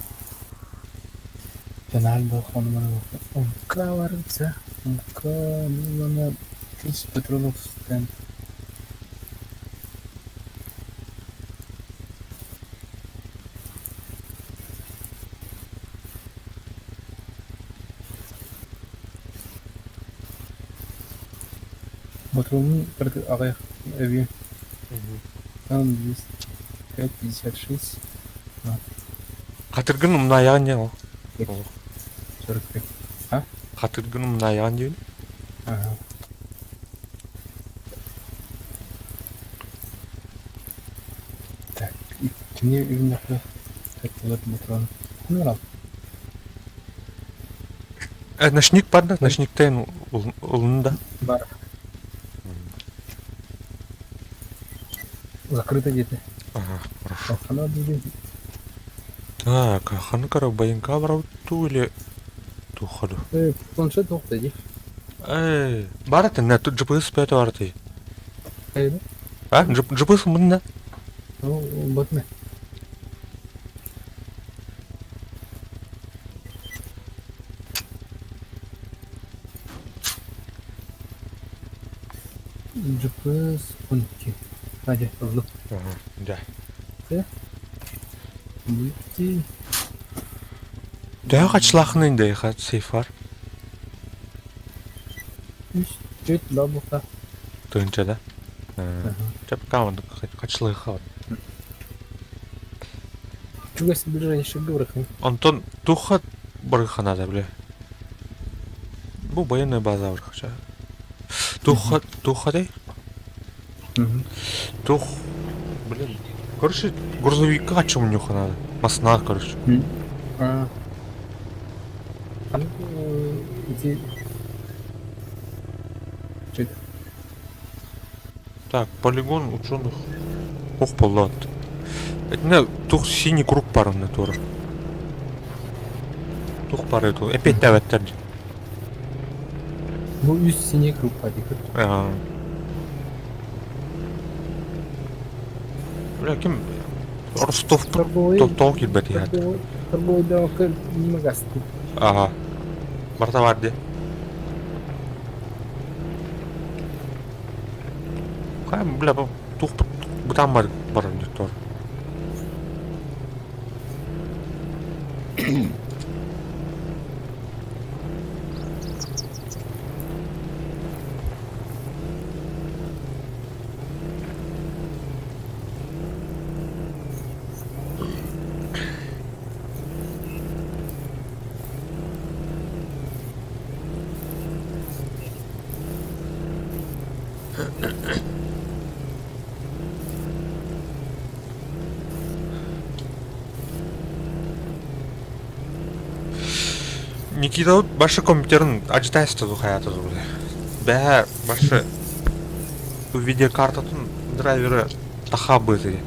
МК варится, МК, ну, она 30 патронов стенд. Патроны аҕыйах эбиэ. Там 205, 56, Хатыргын умнаяҕын диэн ол. 45. Хатыргын умнаяҕын диэн. Ага. Так, кини үбүннэххэ тэттилэр патрон. Ну, рал. Э, ночник бар да, ночниктен улун да. Бар. Закрыто где-то. Ага, хорошо. Она будет. Так, ханы кара байынка барауту или тухаду? Э, планшет тоқта Эй, бар это, не, тут GPS пять бар ты. Э, А, GPS мында. ну, батны. GPS пункти. Надя, ыллы. Ага, да. Выйти. Төһө хачлахны инде хат сейф бар. Үс, төрт, лабука. Тыынча да. Чап камын хачлыха. Чугас ближайший город. Онтон туха барыханада бile. Бу военная база барыхача. Туха туха дей? Тух блин. Короче, грузовика чем нюха надо. Масна, короче. А. Ну, иди. Чек. Так, полигон ученых. Ох, полат. Это тух синий круг парный тоже. Тух пары ту. Опять даваттар. Бу үс синий круг падикер. Бля, ким Ростов Торговый. тоқ килбэт иһэт. Торговый. Торговый да магазин. Ага. Барта бар ди. Кай, бля, бу тух бутан бар бар диктор. Никита башы компьютерин ажитайсты хаята бля. Бә башы видеокартатын драйвері таха быты.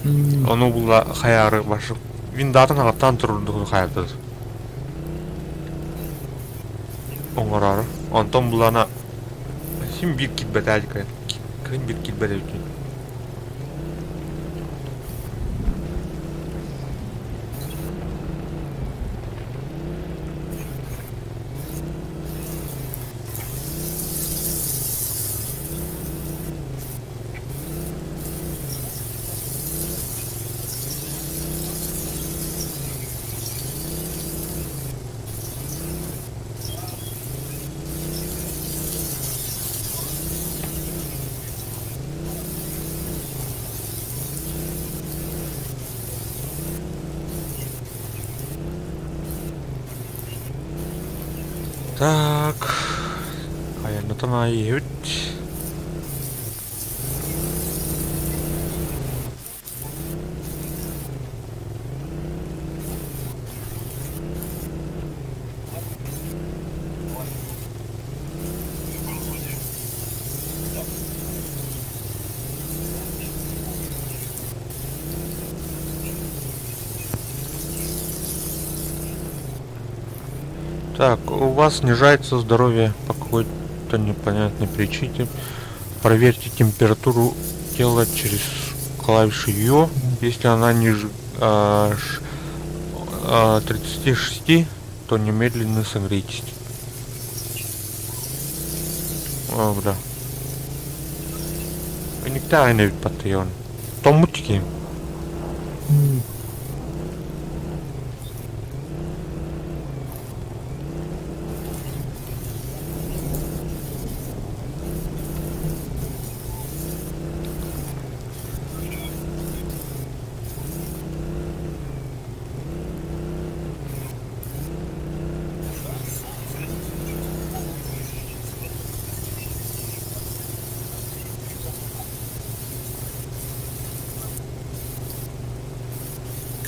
Ону була хаяры башы виндатын ағаттан тұрды хаята. Оңорары. Онтон булана син бир китбет әлі Кын бир китбет әлі. Так. Аяннатан айыбыт. Так, у вас снижается здоровье по какой-то непонятной причине. Проверьте температуру тела через клавишу Ё. Если она ниже 36, то немедленно согрейтесь. О, бля. Никто не патреон. Томутики.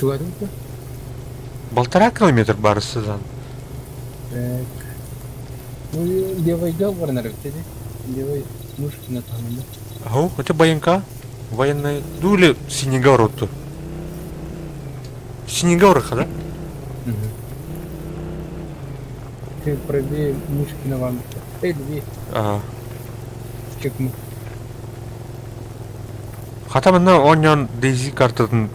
Чугадымка? Полтора километр барысыздан. Так. Ну, левый гал бар Левый мушкина там, да? Ау, это баянка. Военная. Ну или Синегород. Синегориха, да? Угу. Ты правее Мышкина вам. Эй, левее. Ага. Чекму. Хотя бы на он DayZ картатын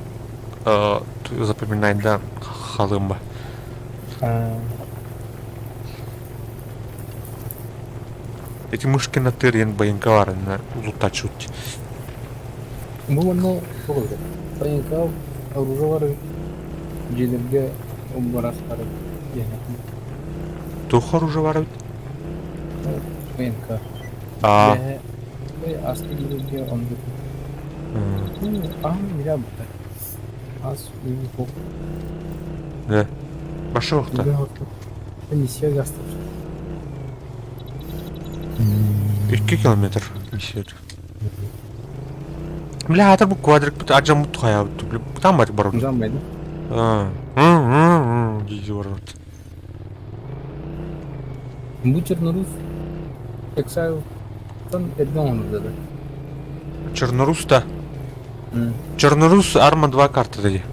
запоминать, да, халымба. Эти мышки на тырен баянкалары на лутачут. Бу манна тоҕо Баянка оружие дьиэлэргэ барастары диэн. Тух оружие бар Баянка. А. Аска дьиэлэргэ оннук. Аан мира бутар. Ас уу Да. Башохта. Миссия гастар. 2 километр миссия. Бля, это бу квадрик бут аджам бут хая бут. Там бар бар. Жамайды. А. Дии барбыт. Бу Чернорус Exile-тан эрдэ оҥорбута да. Чернорус да. Чернорус Арма 2 карта дии.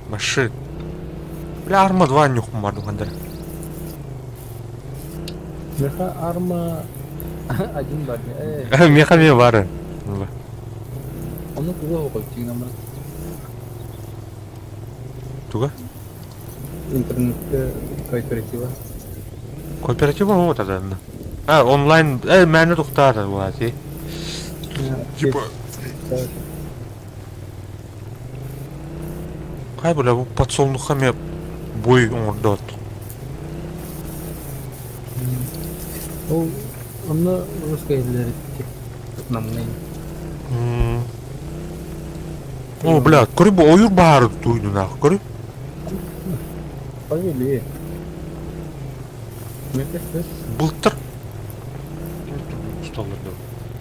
Маши. Бля, Арма 2 нюхум бар дугандыр. Меха Арма один бар. Меха ме бары. Ону туга оқой тигин Туга? Интернетте кооператива. Кооператива вот тогда. А, онлайн, мэне тухтаар буолаати. Типа Хай бля, бу подсолнуха ме бой оҥордоот. Ол онно русскай иһиллэр намнай. О, бля, көрү бу ойур баары туйдунах, көрү. Повели. Былтыр.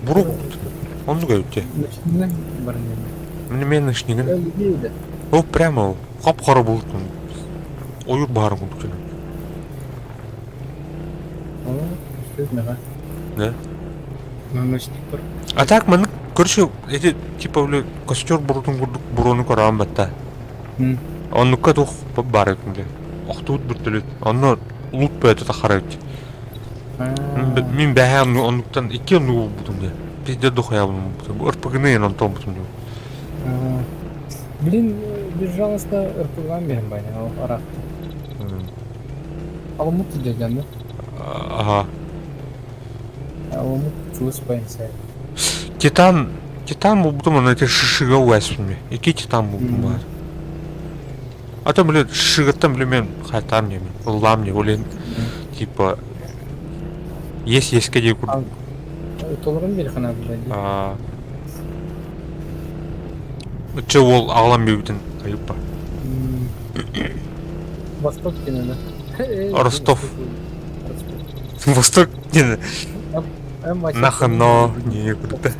Бурук. Оннук эбит. Мен ночнигин. О, прямо хап-хара булт. Ойур баарын курдук кэлэн. Да? А так маннык короче, эти типа бля костер бурутун курдук буруну көрөөн батта. Оннукка туох баар эбит бля. Охтубут бүртөлүт. Онно лут бөтө тахара эбит. Мин бэһээ оннуктан икки оннугу булбутум дии. Пиздец дохуя булбутум. РПГны онтон булбутум дии. Блин, безжалостно РПГ биһэн байна араак. Аламут дьадьаны. Ага. Аламут чугас байынса. Титан, титан булбутум, аны эти шишига уэспин. Ики титан булбутум бар. А то, блин, шишигаттан, блин, мен хайтам не, ыллам не, олен, типа, есть есть кеде кур. Толорун бери хана А. Че ол аҕалан биэрбитин айыппа. Восток диэн Ростов. Восток диэн нахано не курда.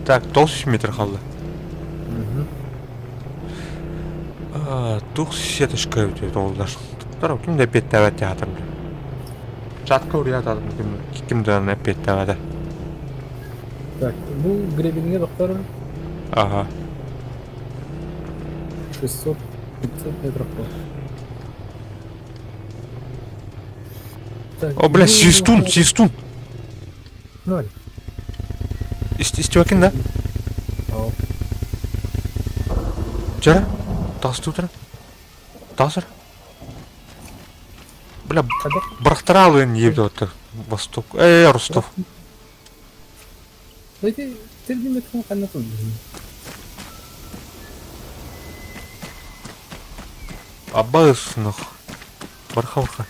Так, 900 метр қалды. Тух сеточка өте толдар. Ким да петтәбәт театр. Чатка урия ким ким да петтәбәт. Так, бу гребенге доктор. Ага. 600 500 метров. Так, О, бля, свистун, свистун. Ноль. Истебекин да? Чара? Тас тутара? Тасыр? Бля, бырахтараалыын диэбит оттор. Восток. Ростов. Эти тердиметрин ханна турдун. Аббас нах. Барха барха.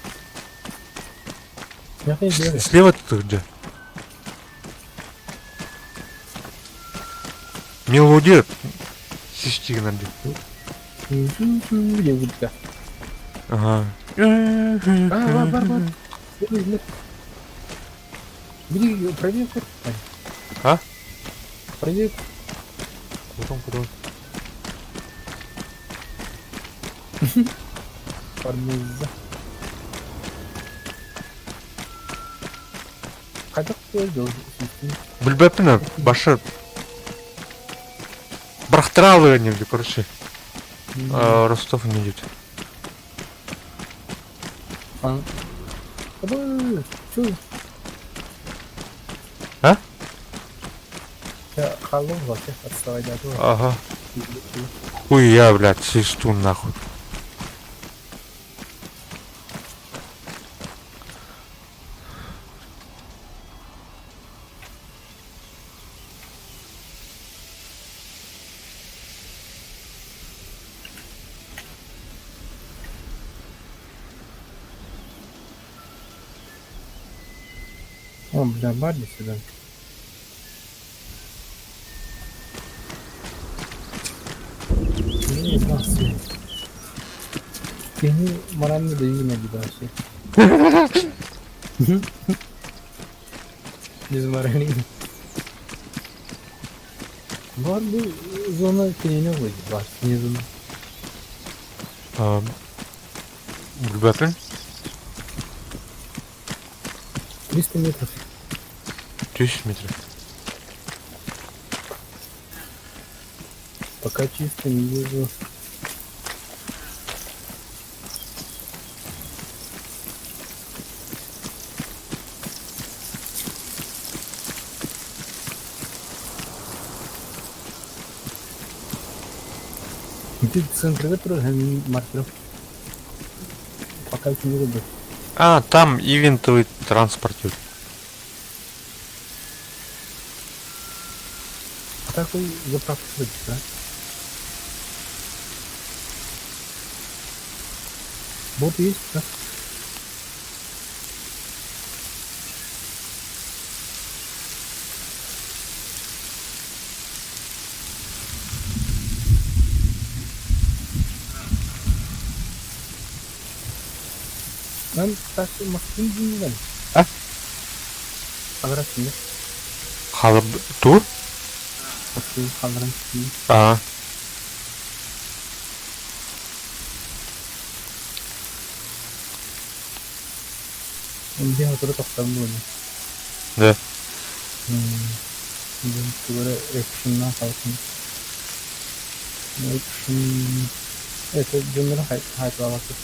Слева ты где? Мелодия систигнан дии. Ага. А, бар, бар. Бери, проверь. А? Проверь. Потом, потом. Пармеза. Хайдах туой Билбэппин башы бырахтараалыа диэбит короче. Ростов не идет. А? Ага. Хуй я, блядь, свистун нахуй. О, бля, бар дии сюда. Киһини морально дөйүү дии Без морали. Бар бу зона кинини ылый бар снизу. Билбэппин. 300 метров. 300 метров. Пока чисто не вижу. Ты центр маркеров. Пока не выбор. А, там ивентовый транспортер. А такой заправка да? Бот есть, да? Нам так Максим динген. А? Хадарасында. Халыр тур? Максим халыран. А. Инде отуру тохтон буолла. Да. Дьон тугу эрэ экшеннаах хаалсын. Экшен... Это дьоннору хайпалаабаппыт.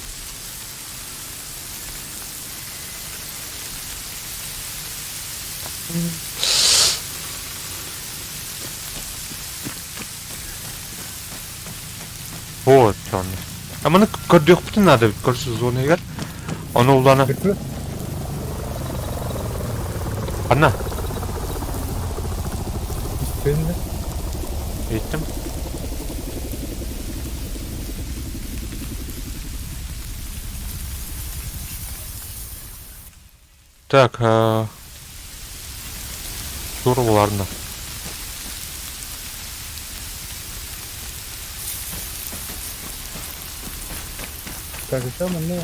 Вот он. А маны көрдүөхпүтүн наада эбит көрсө зона игер. Ону улана. Анна. Истэрин Иттим. Так, Тур буларны. Так, еще манна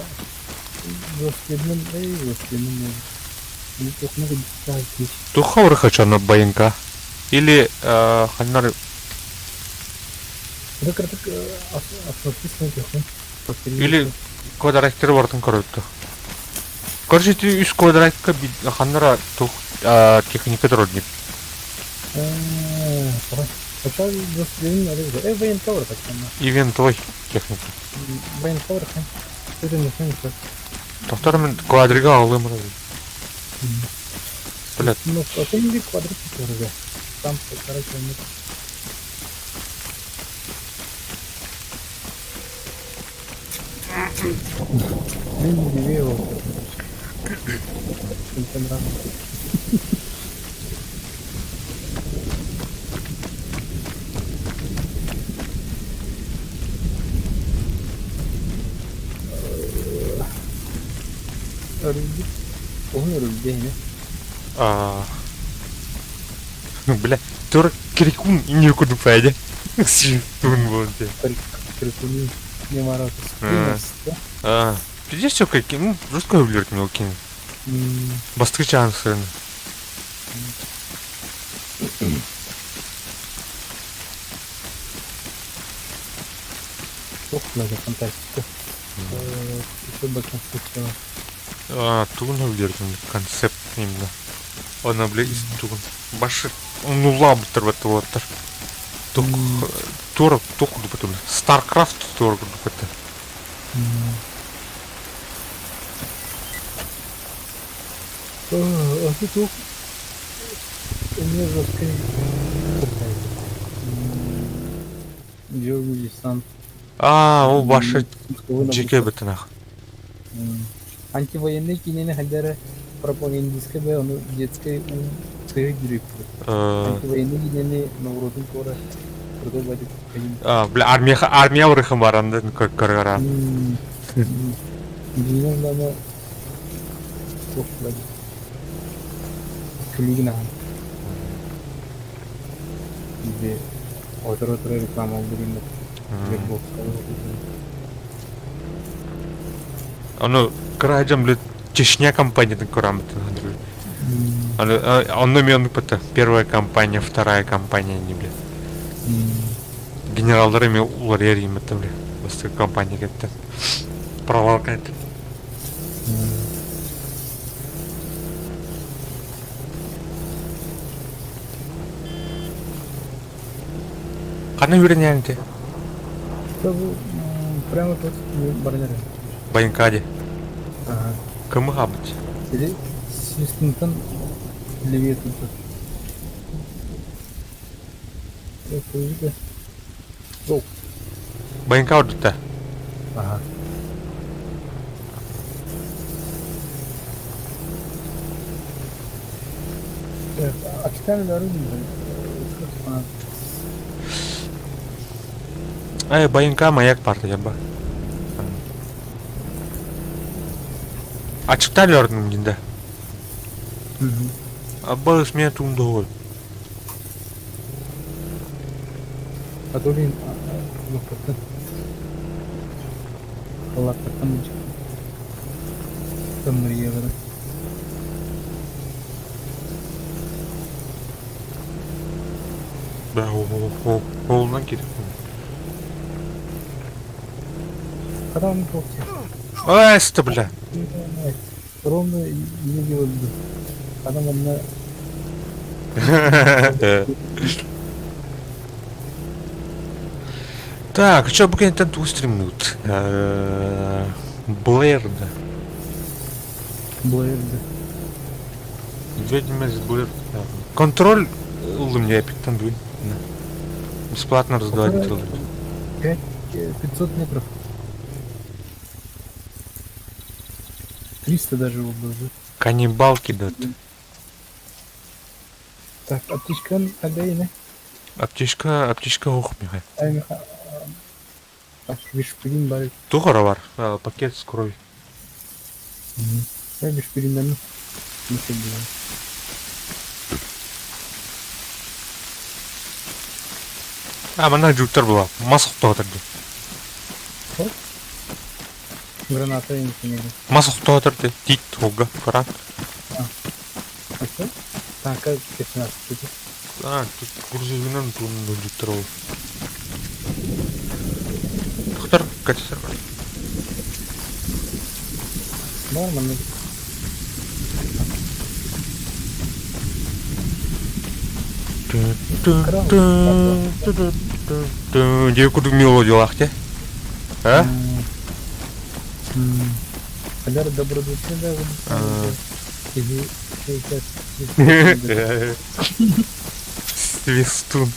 велосипедным, эй, велосипедным Туха урыхачана байынка. Или ханнар Или квадраттары бартын көрөттү. Короче, ти үс квадратка ханнара тух техника дородник. Ивентовой техника. Тохтор мен квадрига алым. Блядь. Ну, а не квадрик уже. Там полтора километра. Мен удивил. Өрүлбүт. Уһун өрүлбүт ини. Бля, тур крикун не куду пойди. Син вот. Крикун не марат. А, пиздец все какие, ну, жестко ублюдок мелкий. Бастыры чансы. Ох, надо фантастика. Еще бы концепция. А, тугун ублюдок концепт именно. Она, бля, тугун. Баши, ну ламтер в это вот. Тух, тур, тух, Старкрафт тур, это. А тут у меня жесткая Джоуи десант. А, ол башы жеке бітінақ. Антивоенный кинени хадара пропагандистская бе, ону детской ум сыгы жүрүп. Антивоенный кинени науродун кора крутой бадик. А, бля, армия армия урыхым бар анда көргөрө. Динен дама ох, бадик. Күлүүгүн аһан. Биир оторо-оторо реклама булгуннар. Ону кыра дьон блин Чечня компаниятын көреммитин Аны онно эмиэ оннук бата первая компания, вторая компания не блин. Генераллар эмиэ уларыйар ииммэтэ блин. Бастакы компания кеттен. Провал кеттен. Ханна үөрэнээн ити? Бу прямо тут баран эрэ. Байынкаде. Ага. Кымы хаабыт? Или Свистунтан левее тут. Go. Байынка ордута. Ага. Официально Ай, Байынка маяк парта жаба. Ачыктар ордум динда. Аббалыс меня туумдоҕой. А то блин, лопаттан. Лаппаттан Тымныйыгын. Да, оолунан киирик. Хатан Ай, бля. Ровно не делать. Адам онно Так, что бу кэнниттэн тугу стримнуут? Блэр, да. Блэр, да. Ведьма из Блэр. Контроль ыллым я эпиктан дуй. Бесплатно раздавать. 5, 500 метров. 300 даже его было. Каннибалки дат. Так, аптечка тогда и Аптечка, аптечка ох, Михай. Ай, Миха. Бишпилин бар. Тухара бар, пакет с кровью. Я бишпилин не А, манна жуттар була. Мас охтоотор ди. Граната я не Мас охтоотор ди. Тит хуга, фаран. А что? Так, как 15 А, тут грузовинан туун жуттар ол. Тохтар, катисер бар. Нормально. Дьэ курдук мелодиялаах дии. А? Адар добродушный да Свистун.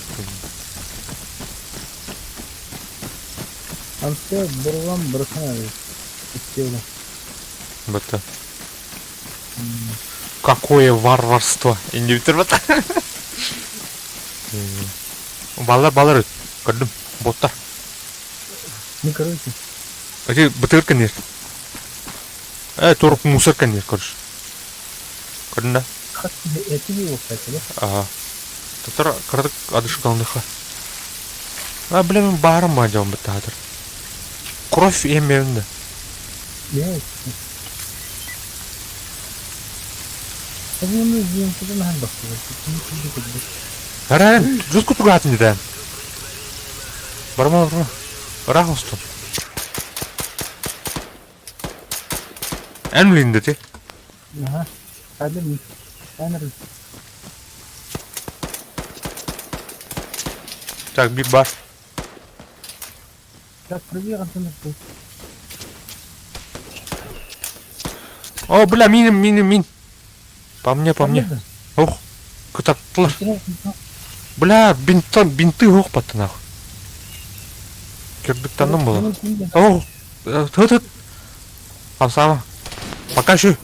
Амстер бурлам бырахана Бата. Какое варварство. Инди бата. Баллар баллар көрдүм. Боттар. Ну, короче. Эти бытыр кенер. Турук мусор кенер, короче. Көрдүң да? Это его, кстати, да? Ага. Татар кырдык адышкалныха. А, блин, барым бадем бытадыр. Кровь эмеринде. Я Арай, жутко тугатын деден. Барма, барма. Ыраах устун. Эн билин дети. Ага. Хадыр Камера. Так, бир бар. Так, проверь, Антон. О, бля, мин, мин, мин. По мне, по мне. Ох, кытаттылар. Бля, бинтан, бинты ох батты нахуй. Кирдиктанным было. Ох, тут, Хамсама. Пока еще.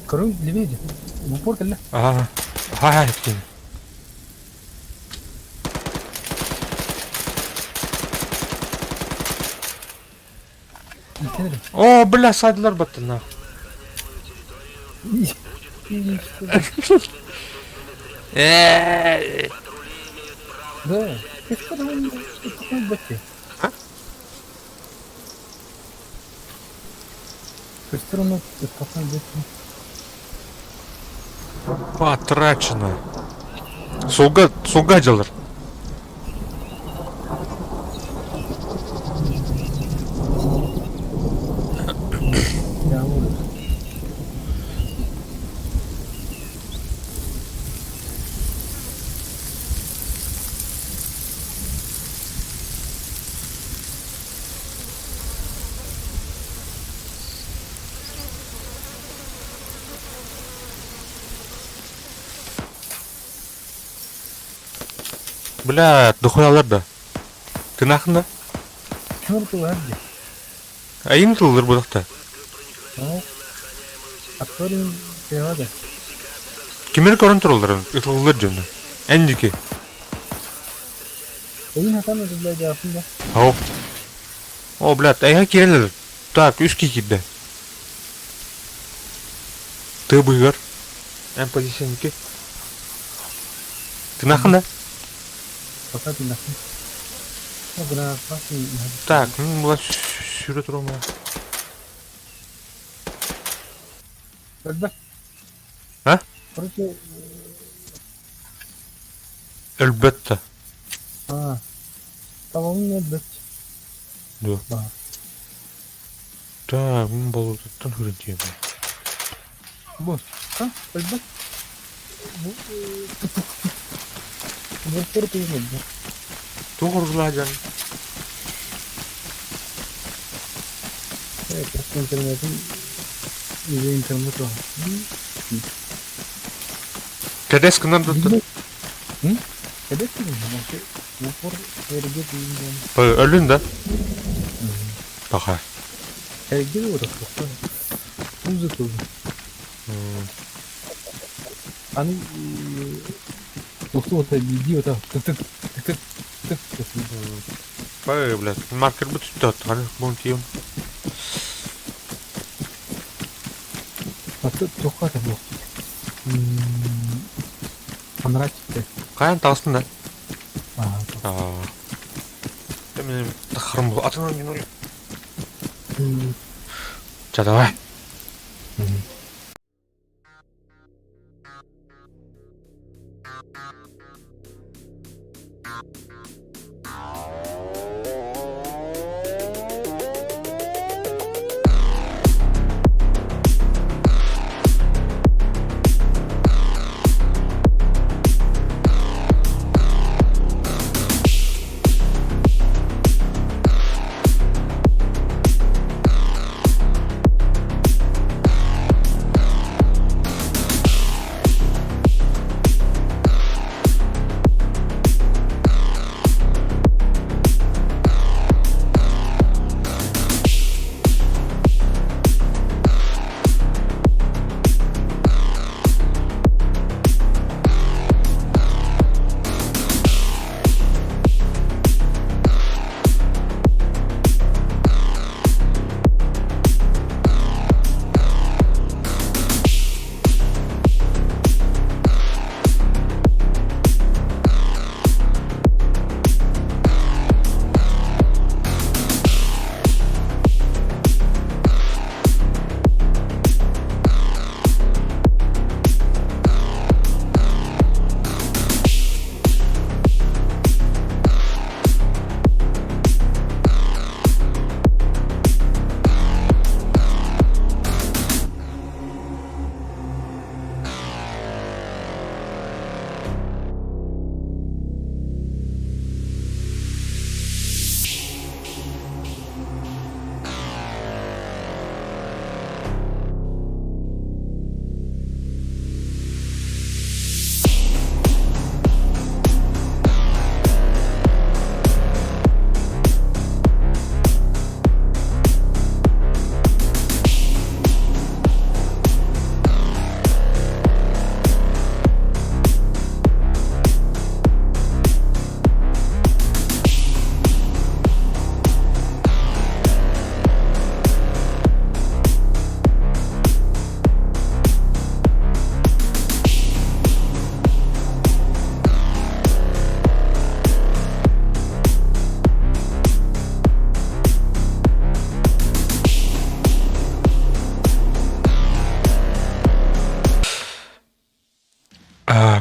Короче, левее. В упор кэллэ. Ага. Ага, Кенри. О, бля, сайдылар баттына. Да. Ты что там, что такое бати? А? То есть все равно ты такой бати. Потрачено. Суга, суга дьалар. Я буду. Бля, дохуялар да. Ты нахрен да? Кемер тылар ди. А им тыллар будахта. Ну, Аквариум природа. Кимер көрөн тураллар, ытыллар дьону. Эндики. Эйин хатан это, блядь, афында. Ау. О, блядь, эйха кирелер. Так, үс киирдэ. Ты быгар. Эн позиционники. Ты нахрен да? Пока ты нахуй. Ну, гра, пахни, Так, ну, была сюрет рома. Когда? А? Короче, Эльбетта. а, талон не отдать. Да. Да. Так, ну, болотаттан хүрентием. Бу. А? Өлбөт. Бу. Бу порты измет. Тух жан. Э, просто интернетин или интернет. Кәдес кынан да. Кәдес кенә, бу пор эрге дигән. Өлүн да. Баха. Эрге вот так. Музыка. Аны Тухту вот иди вот так. Тык тык тык тык тык. Бай, блядь, маркер бут түттө. Ханы бун тием. А тут тухата бу. Анрачты. Каян тағыстың да? Ага. Аа. Мен тахарым бу. Атынан мен. Ча давай.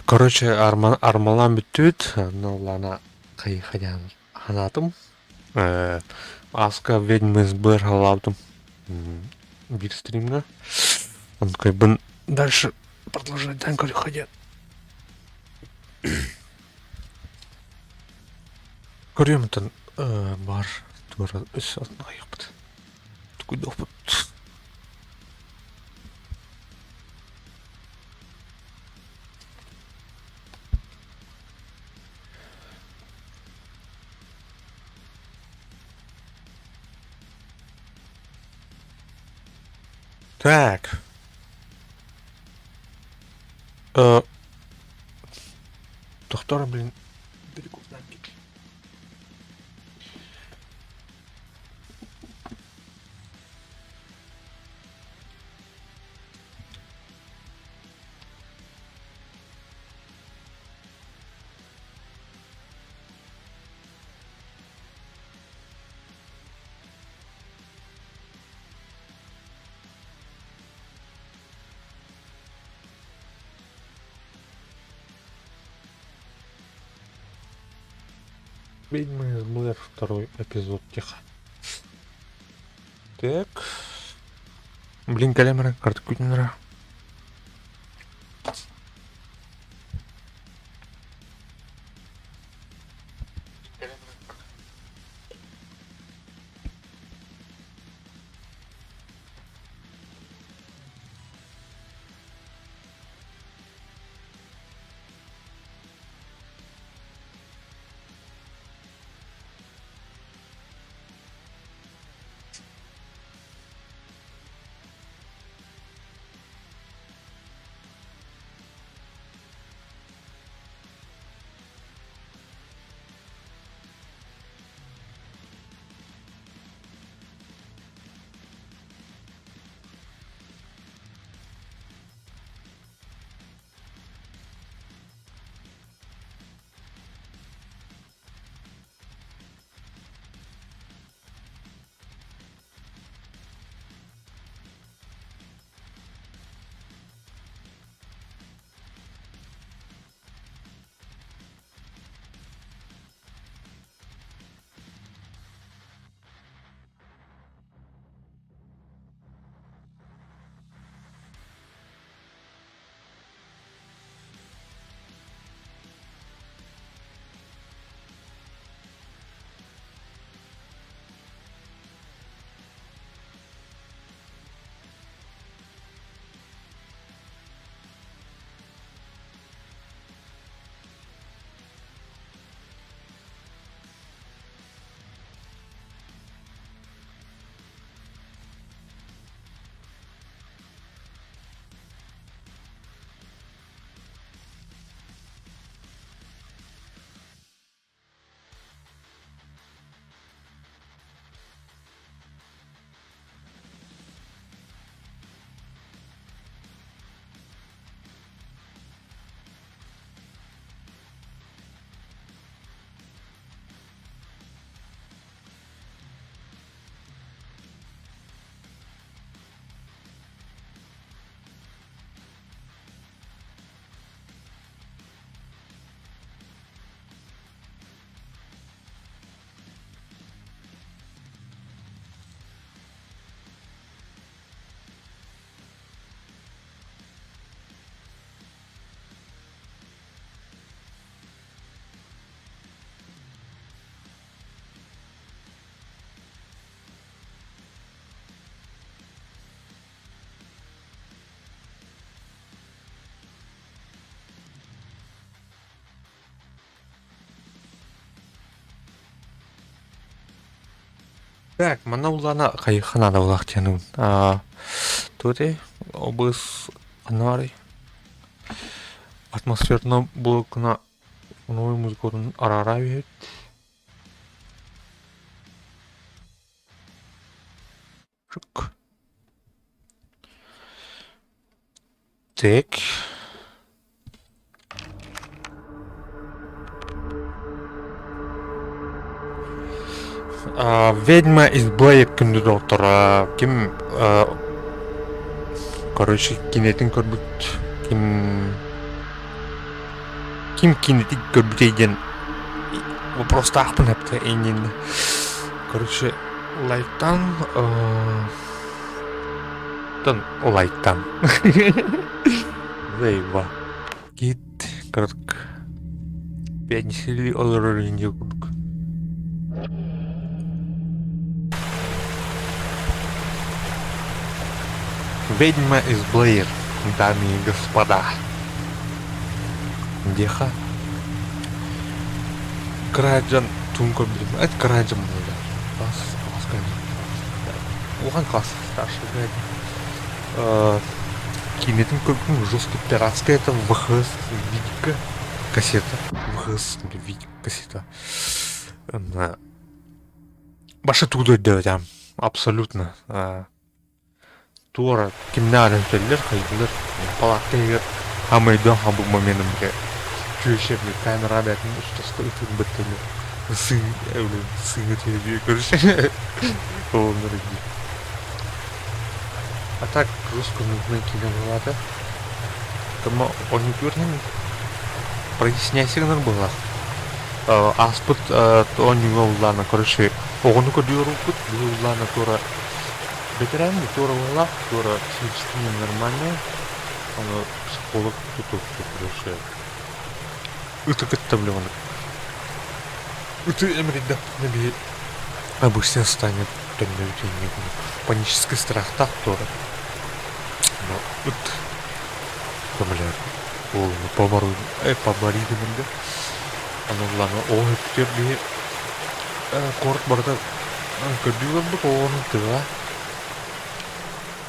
Короче, армалаан бүттүбүт. Онно Лана хайыха ханаатым. Ааска ведьмы СБР халаабытым. Биир стримҥа. Онкайбын дальше продолжать дан көрүөххэ Көрүөм оттон баар туора өссө атын аҕыйахпыт. Тукуйдуохпут. Так. Э, Доктор, блин, далеко Ведьмы из Блэр второй эпизод тихо. Так. Блин, калямара, карта кутнера. Так, манна улаана хайыхханаада булаах диэн туоти обыс анаарый атмосферно блокуна фоновой музыкатын араара үһүт Так. Ведьма из Блэйр күндү доҕотторо ким короче кинэтин көрбүт ким. Ким кинитик көрбүтэй диэн вопростаахпын эптэ иннинэ. Короче, лайктан тан лайктан. Заеба. Кит кырк пенсили олорор инде курдук. Ведьма из Блэйр, дамы и господа. Диэхэ кыра дьон тугун көрбүтүм эт кыра дьон буолла класс класс улахан класс старший киинэтин көрбүтүм жестко пиратская это ВХС видика кассета ВХС видик кассета баша тугу да өйдөөбөтөм абсолютно Туора кимнээх эрэ үтэллэр, хайдылар палатка иһигэр хаамай өйдөөн хаалбыт моменым бile чүөчэ бile камера бээтин устаста ытыыр быттылы сыҥ сыҥы түһэ көрүсэ олоннор дии. А так жестко нудный киинэ буолаата. Кыма оонньуутугар иһин проясняйся гынар быһыылаах. Ааспыт оонньууга уллаана короче оҕону көрдүү уруккут биһи уллаана туора Бэтэрээн туоралаах, туора психически ненормальная, ону психолог тутуохтуур короче ыты кытта блин ыты эмирийдэхпитинэ биһи обычное состояние төннөбүт инньэ курдук панический страхтаах туора но ыт көмөлөөр уолуну побору побори гынарга ону ыллаана оҕо өттүгэр биһи куорат барыта Көрдүү олорбут оҕону тыа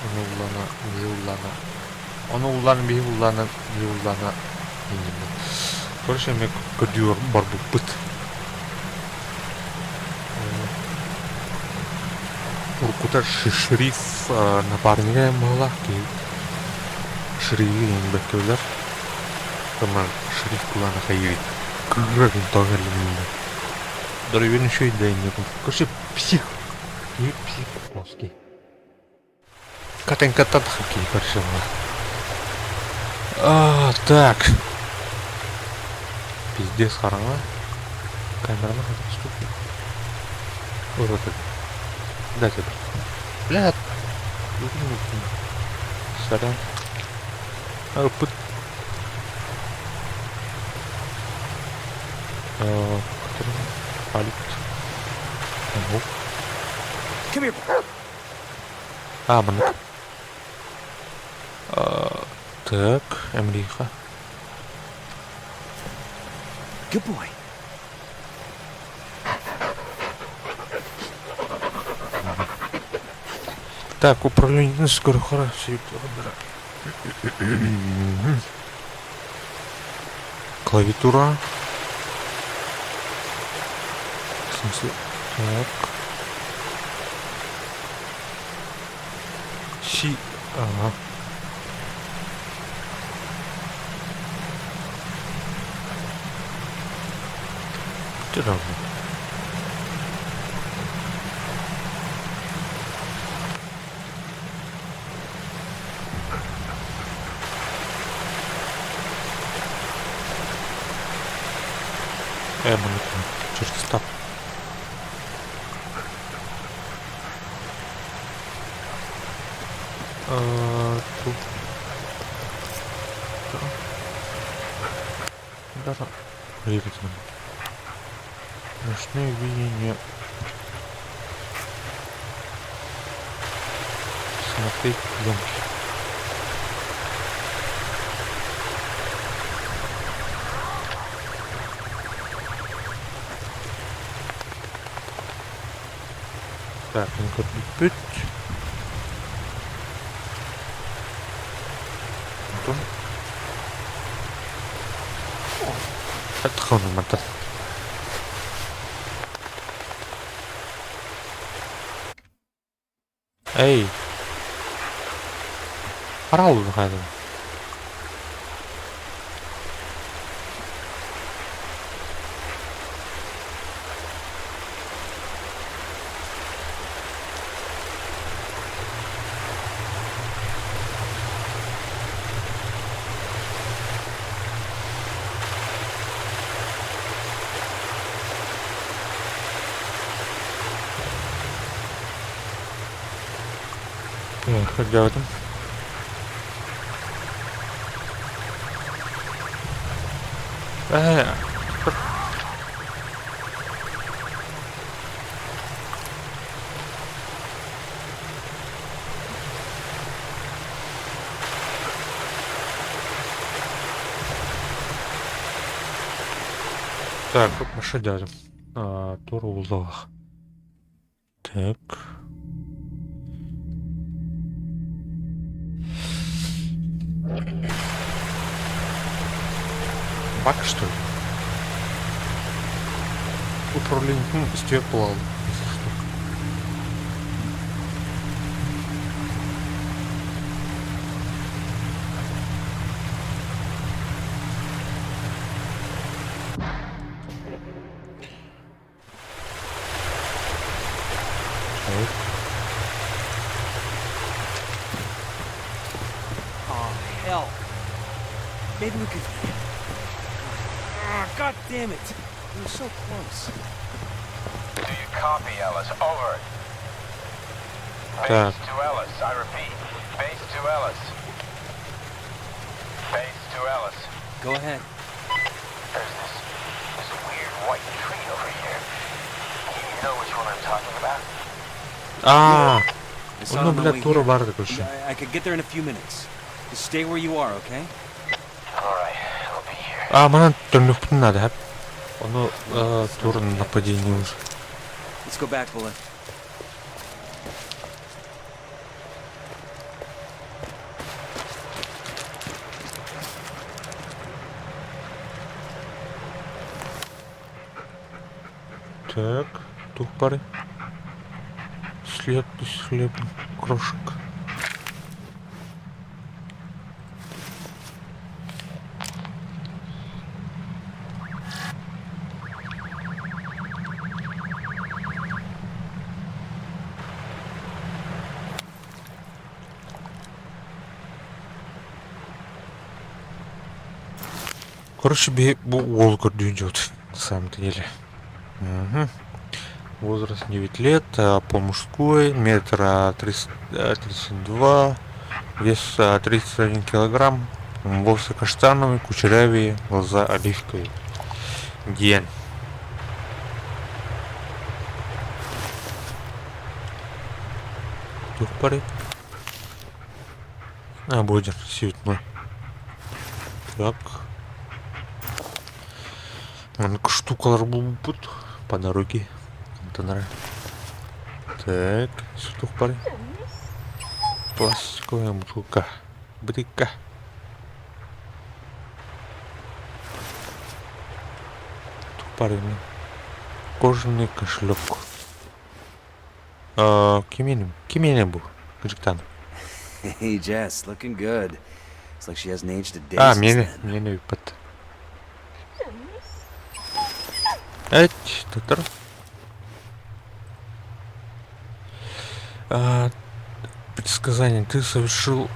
ону уллана биһи уллана ону уллаан биһи уллана биһи уллана иннинэ короче эмиэ көрдүү барбыппыт уруккута шериф напарнига быһыылаах киһи шерифи иҥбэккэ билэр шериф кулаана хайыыбыт кыыра тоҕо кэллим Здоровье еще и дай мне. Короче, псих. Киһи псих плоский. Катенька тадхаки, короче. А, так. Пиздец, хараҥа. Камераны хотел ступить. Вот это. Дайте. Бля. Сорян. А, пыт. Come here. А, маннык. Так, Эмлиха. Good boy. Так, управление скоро хорошо. Клавиатура. В смысле? Так. Си. Ага. Ты Через стоп. Тут. Да. Ночное видение. Смотреть пленки. Так, ну бүппүт. Онтон Хатханымата. Эй! Хараалын хайдам. Көрдөөтүм. Ээ, Так, машина Тур улах. Так. Бак, что ли? Управление, ну, стекла, если что. Так. Oh, hell. Maybe we could. Ah, God damn it. We were so close. Do you copy, Ellis? Over. Так. Base to Ellis, I repeat. Base to Ellis. Base to Ellis. Go ahead. There's this weird white tree over here. You know which one I'm talking about? А, I saw it ну, on my бля, way тура here. барды, короче. I could get there in a few minutes. Just stay where you are, okay? All right, I'll be here. А, манан төннүөхпүтүн наада, хэп. Ону тур нападение уже. Let's go back, Bullet. Так, тух пары. След из хлебных крошек. Короче, бу уол көрдүүн дьот, на самом-то деле. Мгм. Возраст 9 лет, пол мужской, метр 32, вес 31 килограмм, волосы каштановые, кучерявые, глаза оливковые. Ген. Тух пары. А, будет светло. Так. Маннык штукалар булбут по дороге. Антонара. Так, тух пары. Пластиковая бутылка. Бутылка. Тух пары. Кожаный кошелек. А, кимиэнэ? Кимиэнэ бу? Кырдьыктан. Hey, Jess, looking good. It's like she hasn't aged a day А, since миэнэ, then. миэнэ бүппэт. Эть, татар. А, предсказание. Ты совершил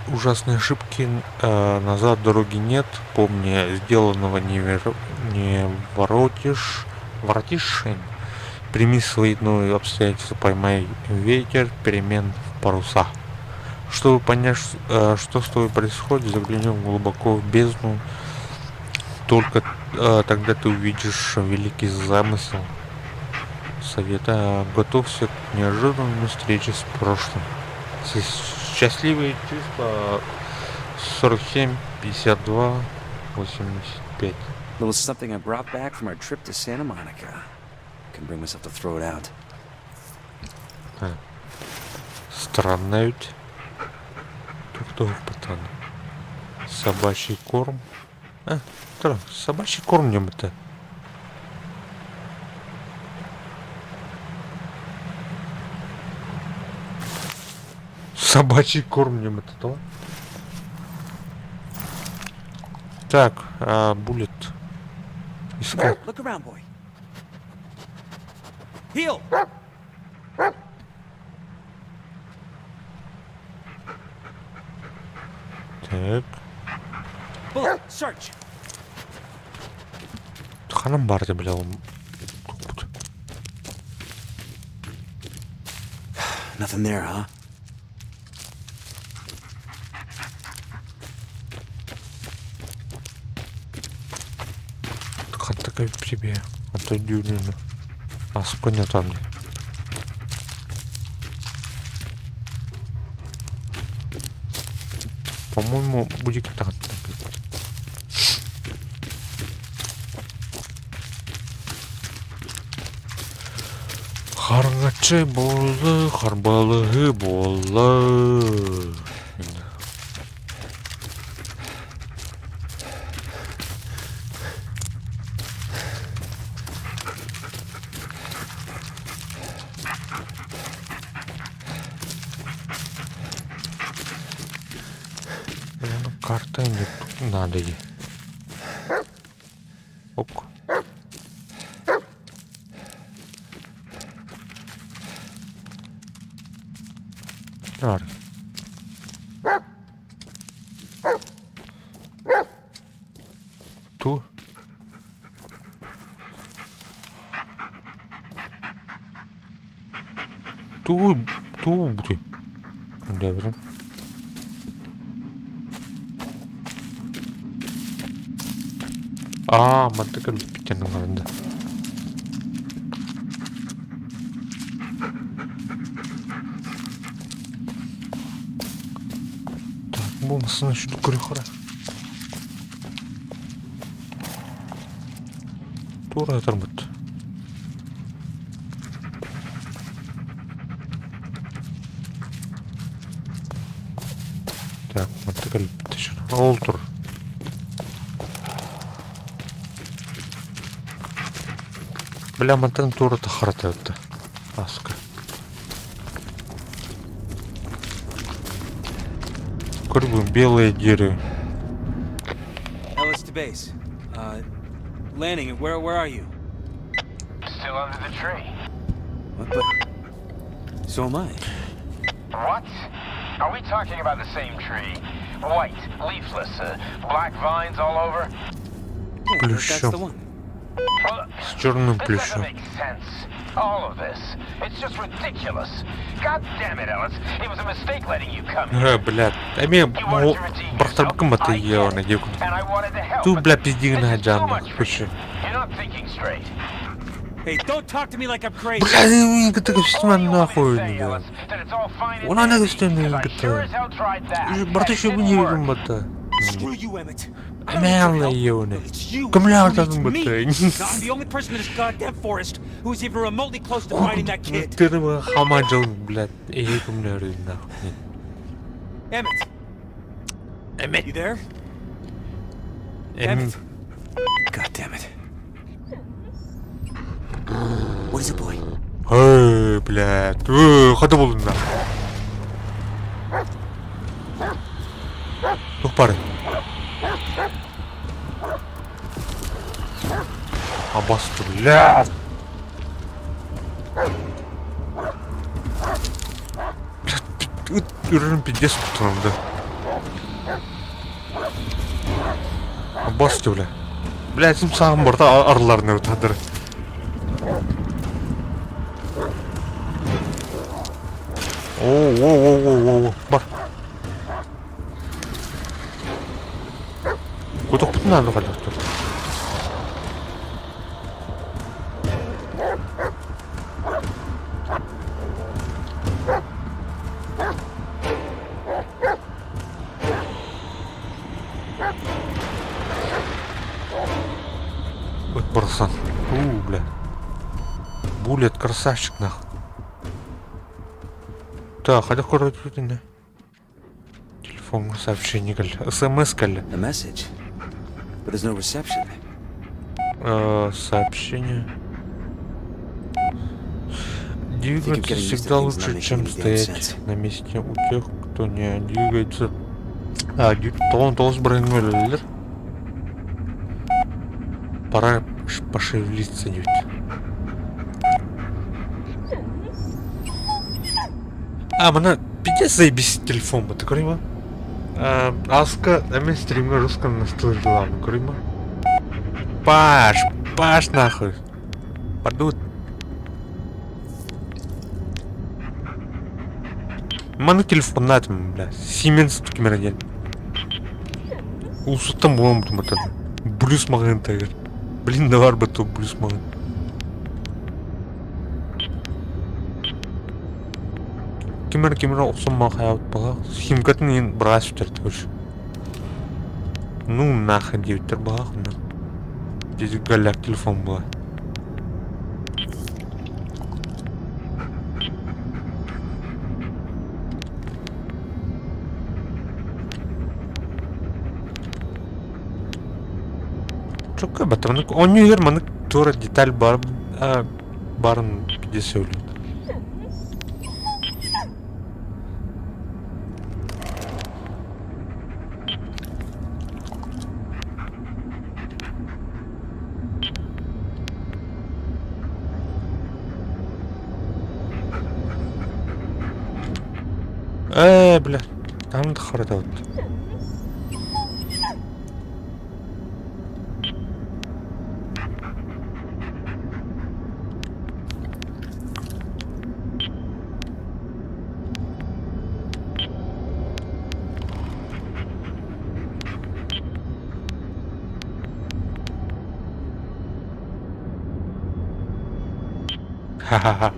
ужасные ошибки. Назад дороги нет. Помни, сделанного не воротишь. Воротишь? Прими свои новые обстоятельства, поймай ветер, перемен в паруса. Чтобы понять, что с тобой происходит, заглянем глубоко в бездну. Только тогда ты увидишь великий замысел совета. Готовься к неожиданной встрече с прошлым. Счастливые числа 47, 52, 85. Little something I brought back from our trip to Santa Monica. Couldn't bring myself to throw it out. Странно ведь. Тут патан. Собачий корм. А, да, собачий корм нем это. Собачий корм нем это, то. Так, Буллет. Искать. Look around, boy. Heel! Так. Bullet, search! Ханан баар дии, бля, ол. Тут. Nothing there, huh? Такая тебе. А то дюрина. А сконя там. По-моему, будет так. Харгачы буолла, харбалыһы буолла. Блин, карта не надо ей. Ок. Нар. Ту. Ту, ту, бути. Добре. Аа, мантык өлбүттэн ыларында. Так, бу массыына шүдүк көрүөххэ Туора ытарбыт. Так, манта кэлбит Ол тур. Бля, мантан туора тахаратыытта. Аска. Көрбүн белое дерево. Ellis to base. Lanning, where are you? Still under the tree. What, but so am I. What? Are we talking about the same tree? White, leafless, black vines all over? Yeah, that's Плющом. the one. Well, С черным this doesn't плющом. make sense. All of this. It's just ridiculous. God damn it, Ellis. It was a mistake letting you come here. Э, блядь, эмиэ You wanted to redeem yourself. бырахтарбыккын I бата get иэҕинэ it. диэкун. And I wanted to help, Туу, but бля, пиздигин this is too хаджаанна, much for you. күші. You're not thinking straight. Hey, don't talk to me like I'm crazy. Бля, кытык All үстүмэн you want me to нахуй. say, Ellis, that it's all fine and Она dandy, үстүнэн 'cause I кытта. sure as hell tried that, Барта and it шөбүн didn't иэбин work. бата. Screw you, Emmett. I don't need your Амэалла help. иэвинэ. It's you Кымля who needs артатын me. бата. Now, I'm the only person in this goddamn forest who's even remotely close to finding that kid. Тырымы хама жыл, блядь, эйе кымля нахуй. Emmett. Emmett. You there? Эм, Emmett. God damn it. What is it, boy? Эй, блядь, эй, хата болдун нахуй. Тух бары. Абасты, блядь. Блядь, ыт үрүн пиздец куттанам да. Абасты, бля. Блядь, сим сағым барда арыларына өтадыр. О, о, о, о, о, бар. Кутукпутун аны калдыктыр. Вот барсан. У, бля. Булет, красавчик, нахуй. Так, а короче, Телефон сообщение кэллэ. СМС кэллэ. A message. But there's no reception. Сообщение. Двигаться getting used to всегда things not лучше, making чем any damn стоять sense. на месте у тех, кто не двигается. А, тоҕус бронелер. Пора пошевелиться ведь. А, мана пиздец заебись телефон бу, көрүм Аска эми стримге русском настырылам, көрүм Паш, Паш нахуй. Падут. Маны телефоннатым, бля. Siemens кемерден. Усуттан буламын бутан. Блюз маған тагыр. Блин, да бар бы плюс маны. Кимер кимер охсон махаябыт баҕа. Химкатын иһин быраас сүтэрдэ короче. Ну нахрен диэбиттэр баҕа онно. Дьэ галляк телефон була. Чөккө батырманык оонньуу маннык туора деталь бар барын где сөйлүүр. Ээ, бля, там да Ха-ха-ха.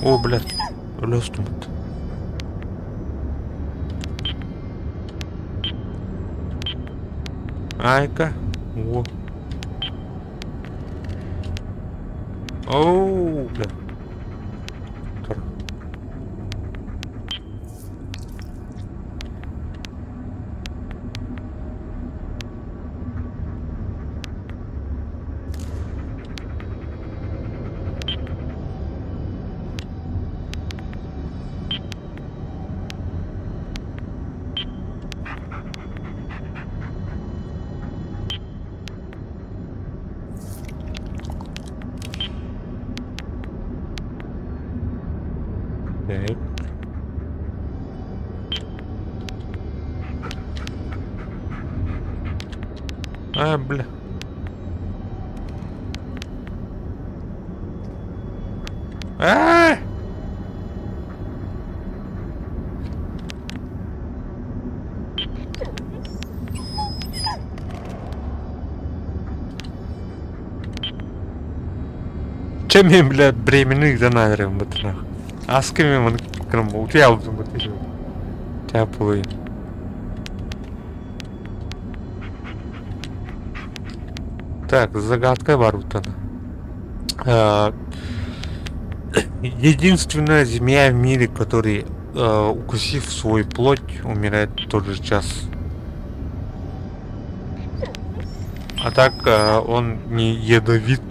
О, блядь, өлөстүмүт. Айка. О. Оу, бля. Тур. Так. А, бля. А! Чем я, бля, бременных занадерем вот нах. А с кем я крым утял вот Теплый. Так, загадка Барутана. Единственная змея в мире, которая, укусив свою плоть, умирает в тот же час. А так он не ядовит.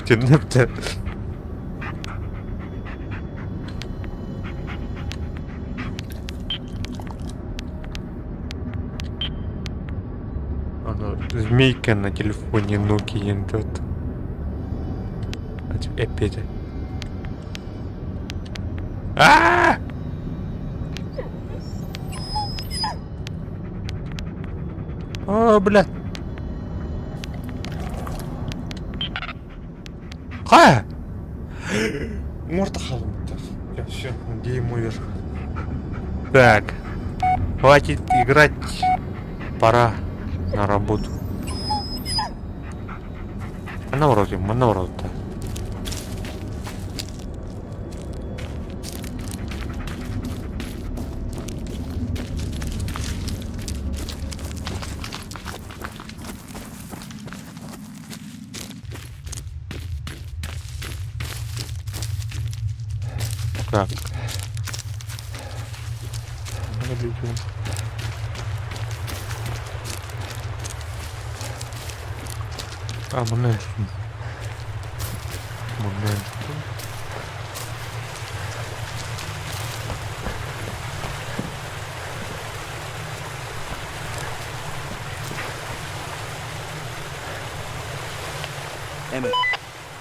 Она змейка на телефоне Nokia идет. Опять. А! О, бля. Ха! Морта Я все, game over. Так. Хватит играть. Пора на работу. Она вроде, она вроде. Так. А, мына. Мына. Emmett,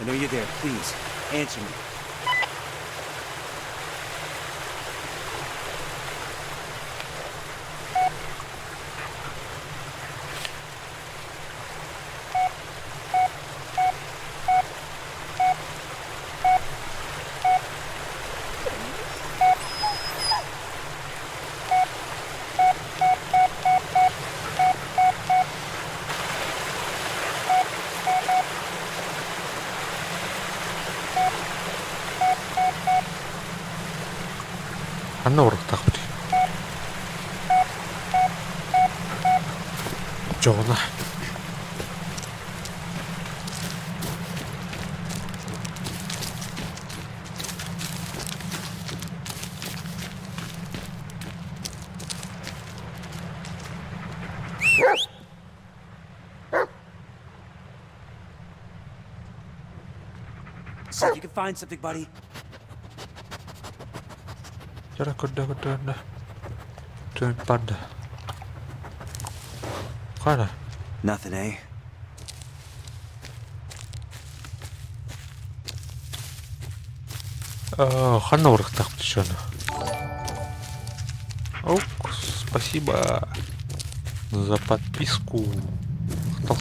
I know you're there. Please, answer me. Ханна барыахтаахпытый? Дьоҕуна. See if you can find something, buddy. Чара көрдө көрдө Түн барда. Қара. Nothing, eh? Ханна барыахтаахпыт еще Ок, спасибо за подписку. Махтал.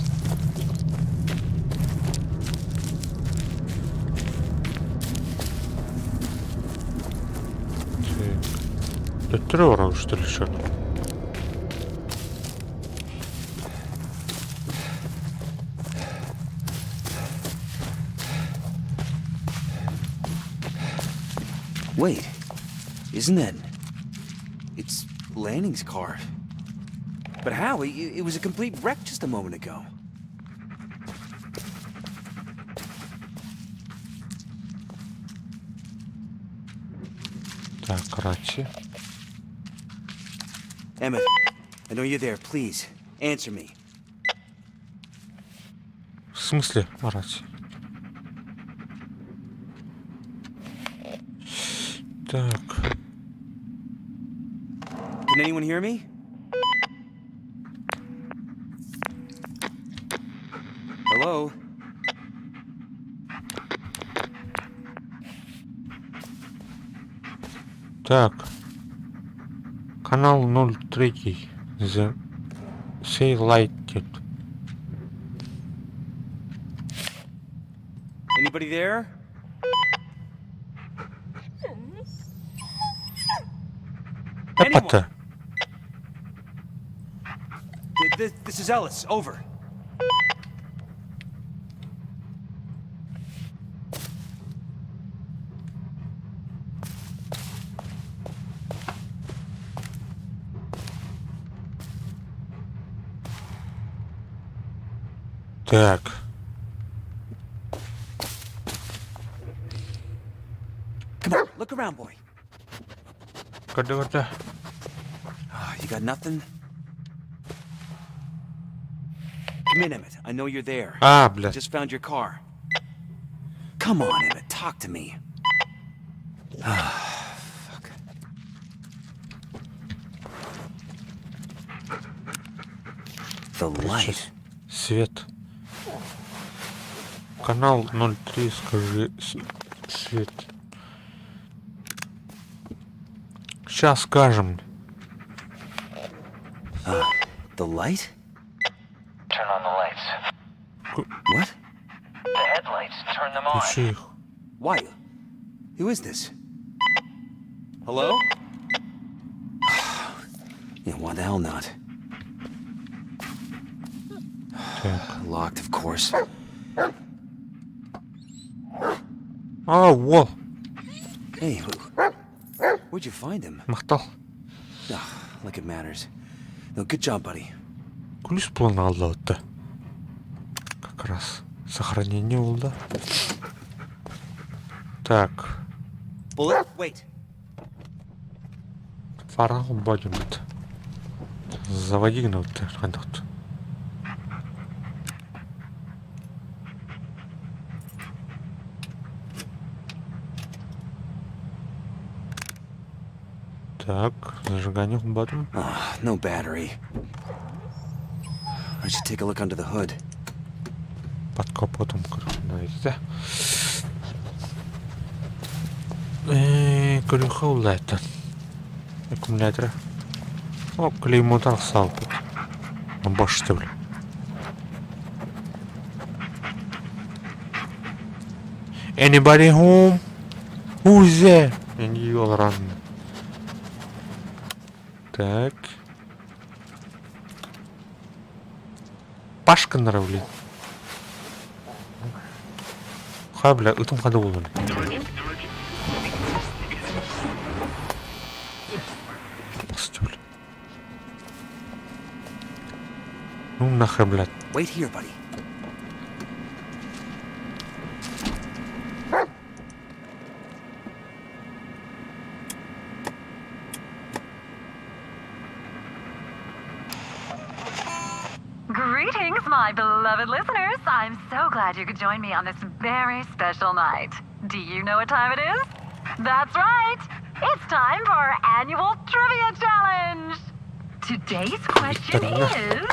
Төттөрү барабыт что ли еще? Wait, isn't that... It's Lanning's car. But how? It, it was a complete wreck just a moment ago. Так, короче. Emmett, I know you're there. Please, answer me. В смысле, Марати? Так. Can anyone hear me? Hello? Так. Канал 03. The Say Light it. Anybody there? Anyone? Эпата. This, this is Ellis. Over. Так. Come on, look around, boy. Көрдө көрдө. Ah, you got nothing? Come in, Emmett. I know you're there. А, I бля. just found your car. Come on, Emmett. Talk to me. Ah, fuck. The light. Свет. Канал 03, скажи свет. Сейчас скажем. The light? Turn on the lights. What? The headlights, turn them on. Включи их. Why? Who is this? Hello? yeah, why the hell not? Так. Locked, of course. А, во, Hey, where'd you find him? махтал. Ah, like it matters. No, good job, buddy. Күлүүс булан аҕалла Как раз. Сохранение буолла. Так. Bullet? Wait. Фара бодимут. Заводи гынабыт хандахт. Так, зажигание бадым. Ah, no battery. I should take a look under the hood. Под капотом знаете. Көрүөххэ улааттан. Аккумулятора. О, клеймотан салпыт. Баш бля. Anybody home? Who's there? And you all run. Так. Пашка блин. Ха, бля, ытым хада буоллун. Ну нахер, блядь. Wait here, buddy. Greetings, my beloved listeners. I'm so glad you could join me on this very special night. Do you know what time it is? That's right. It's time for our annual trivia challenge. Today's question is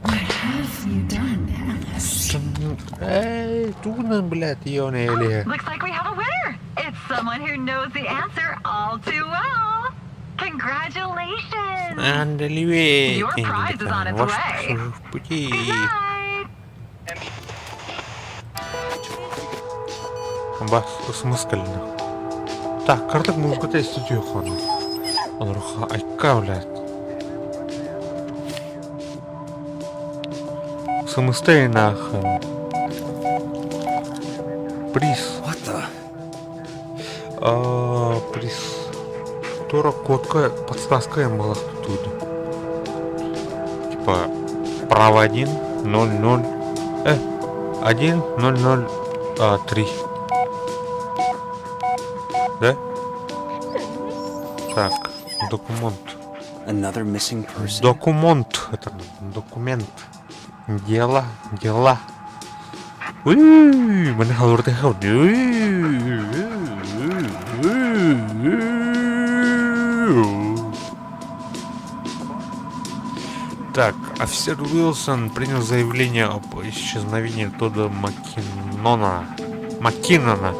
What have you done, Alice? Эй, тугунан, блядь, ионы или... Looks like we have a winner. It's someone who knows the answer all too well. Congratulations. Your prize is on its Ваш way. в пути. Бас, смыскалина. Так, карток музыка студию хону. Он руха айка, блядь. Самостей нахуй. Приз. What the? А, приз. Тора котка подсказка была тут. Типа право 1 0 0 1 0 0 3. Да? Так, документ. Another missing person. Документ. Это документ. Дело, дела. Уй, мене говорити Так, офицер Уилсон принял заявление об исчезновении Тодда Маккинона, Маккинона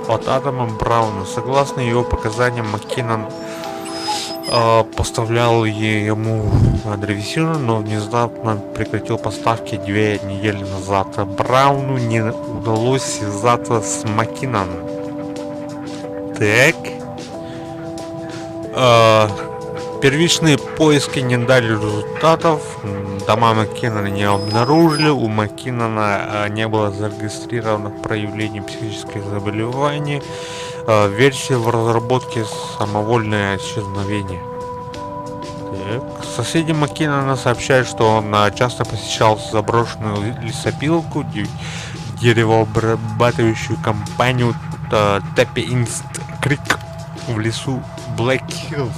от Адама Брауна. Согласно его показаниям, Маккинон поставлял ему древесину, но внезапно прекратил поставки 2 недели назад. Брауну не удалось связаться с Маккиноном. Так. Первичные поиски не дали результатов. Дома Маккинона не обнаружили. У Маккинона не было зарегистрировано проявлений психических заболеваний. Версия в разработке самовольное исчезновение. Так. Соседи Маккинона сообщают, что он часто посещал заброшенную лесопилку, деревообрабатывающую компанию Тэппи Инст Крик в лесу Блэк Хиллз.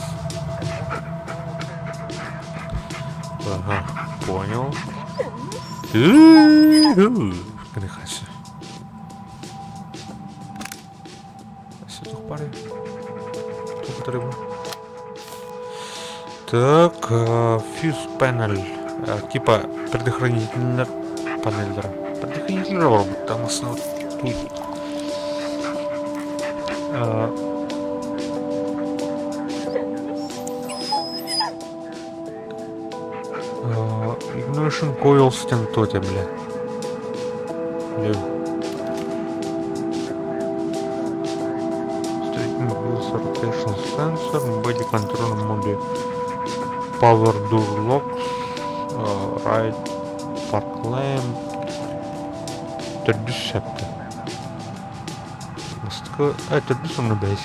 Ага, понял. Нихася. Тух пари. Тух треба. Так, fuse panel. Типа предохранительная панель. Да. Предохранитель там основ тут. Ignition coil стентоте, бля. Бля. Steering wheels rotation sensor, body control mode, power door locks, right park lamp, төрдүс септі. Мастыкы, төрдүс оны бәйс.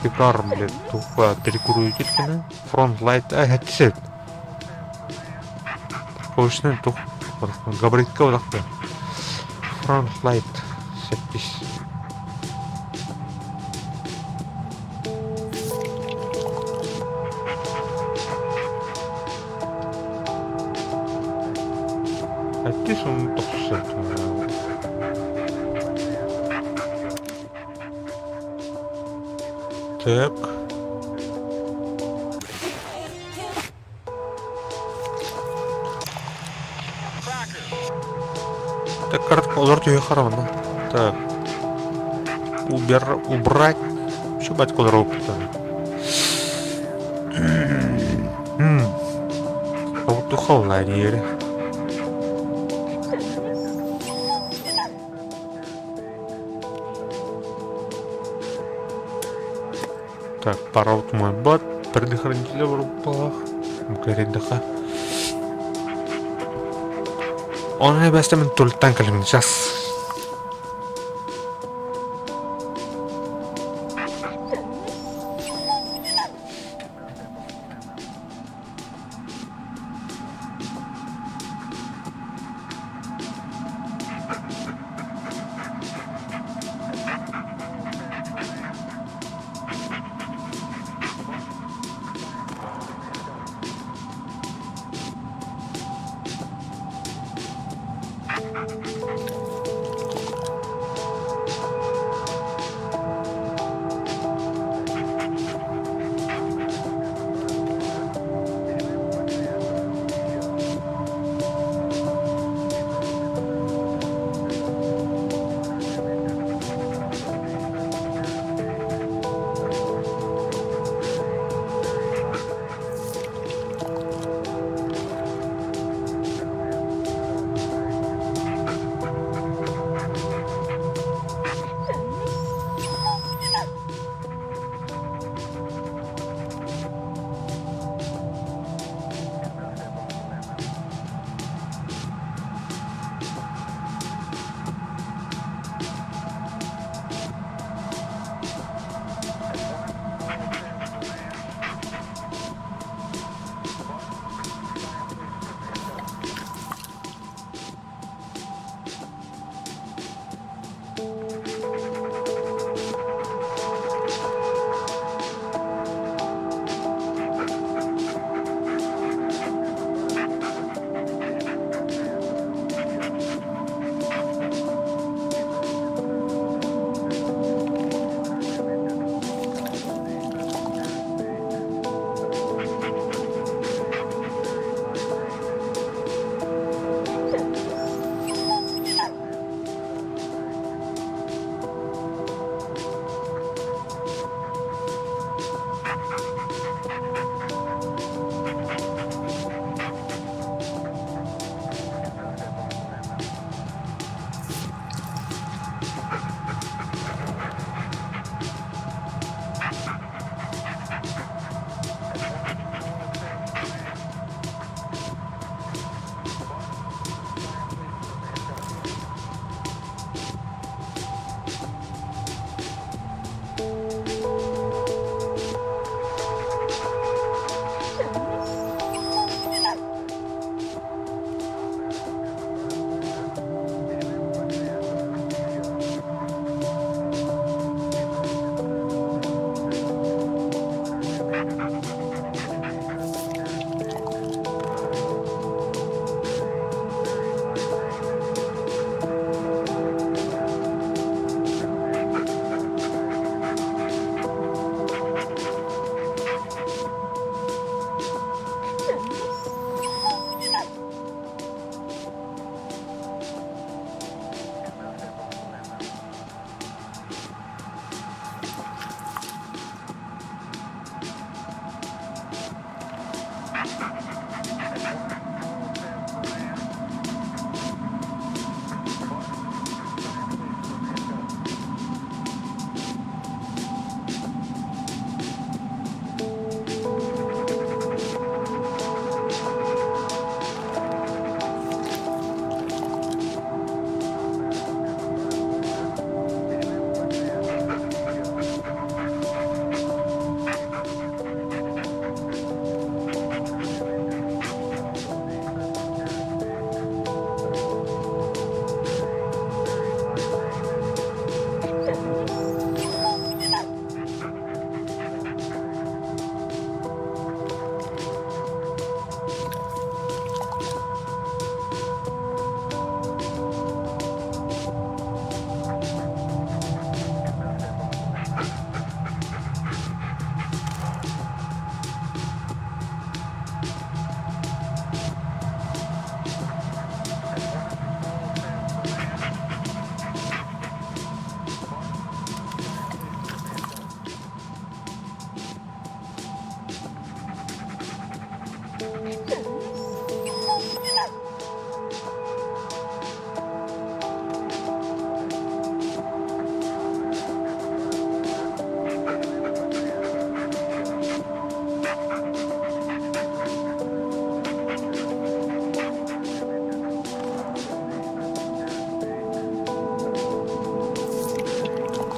Пикар, блядь, тупо перекурует Front light, хәтсет. Повышенный тух, габаритка одақта. Front light, сеппис. Хәттис оны тоқсы. Так. Так, картка олар түйе қарағанда. Так. Убер, убрать. Что батько олар А вот тухалланер. Так, парот мой бат. Предохранителя в руках. Горит. Он бәстәмен тултан калим сейчас.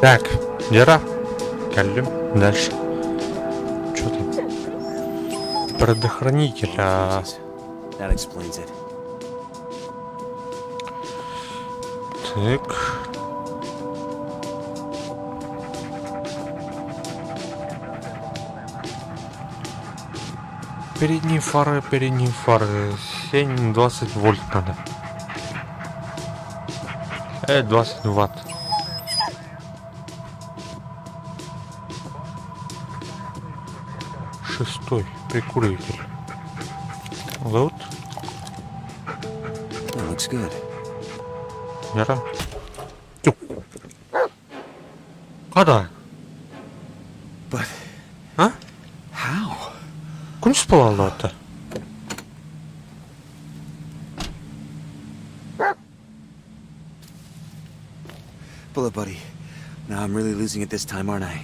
Так, Вера, кэллим. Дальше. Что там? Предохранитель. А... That explains it. Так. Передние фары, передние фары. 7,20 вольт надо. 20 ватт. Шестой прикуриватель. Load. That looks good. Вера. Када? But А? how? Күнүс буолаллар Bullet buddy. Now I'm really losing it this time, aren't I?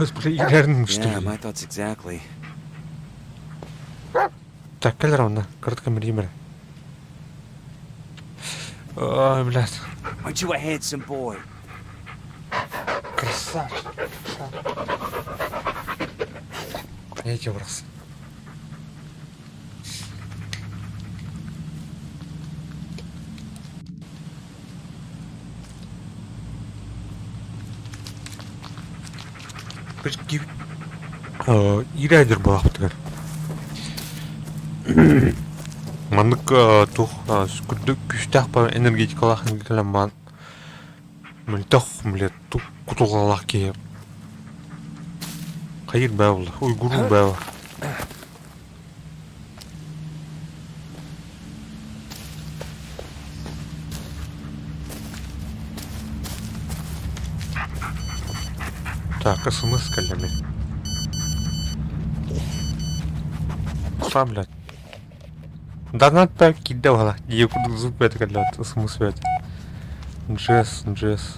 что Yeah, ли? my thoughts exactly. Так, кэл равно. Коротком римере. Ой, блядь. Aren't you a handsome boy? Красавчик. Эти образ. Ирайдер буолахпытыгар. Маннык туох курдук күүстээх энергетикалаах кэлэн баан мөлтөх блядь кутулҕалаах киһи хайыр бээ буолла уйгуруу бээ Так, смс кэллэми. Ша, блядь. Донат так кидала. Я курдук звук это кэллэ смс бэт. Джесс, Джесс.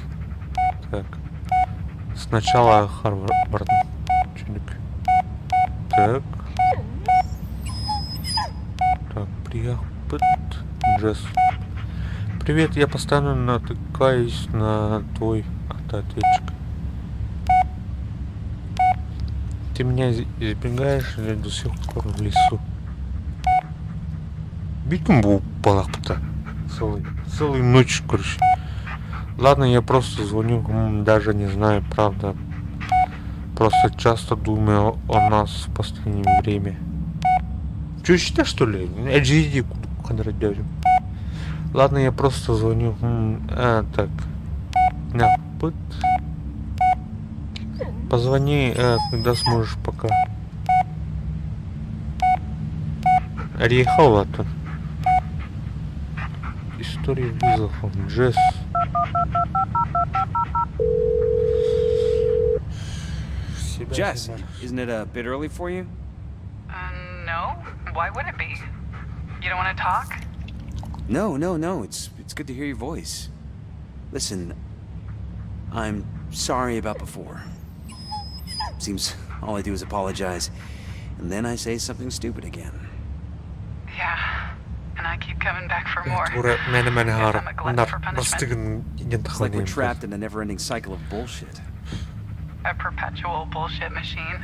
Так. Сначала Харвард. Чуник. Так. Так, привет, Джесс. Привет, я постоянно натыкаюсь на твой автоответчик. Ты меня избегаешь или до сих пор в лесу? Битым был балахта. Целый, целую ночь, короче. Ладно, я просто звоню, даже не знаю, правда. Просто часто думаю о нас в последнее время. Че, считаешь, что ли? LGD. Ладно, я просто звоню. А, так. На, пыт. Позвони, когда сможешь, пока. Приехал тут. История вызова. Джесс. Себя Jess, isn't it a bit early for you? No? Why would it be? You don't want to talk? No, no, no. It's good to hear your voice. Listen, I'm sorry about before. Seems all I do is apologize, and then I say something stupid again. Yeah. And I keep coming back for more. Тура мэне мэне Guess хаар I'm a glutton нар for punishment. бастыгын It's like we're trapped in a never-ending cycle of bullshit. A perpetual bullshit machine.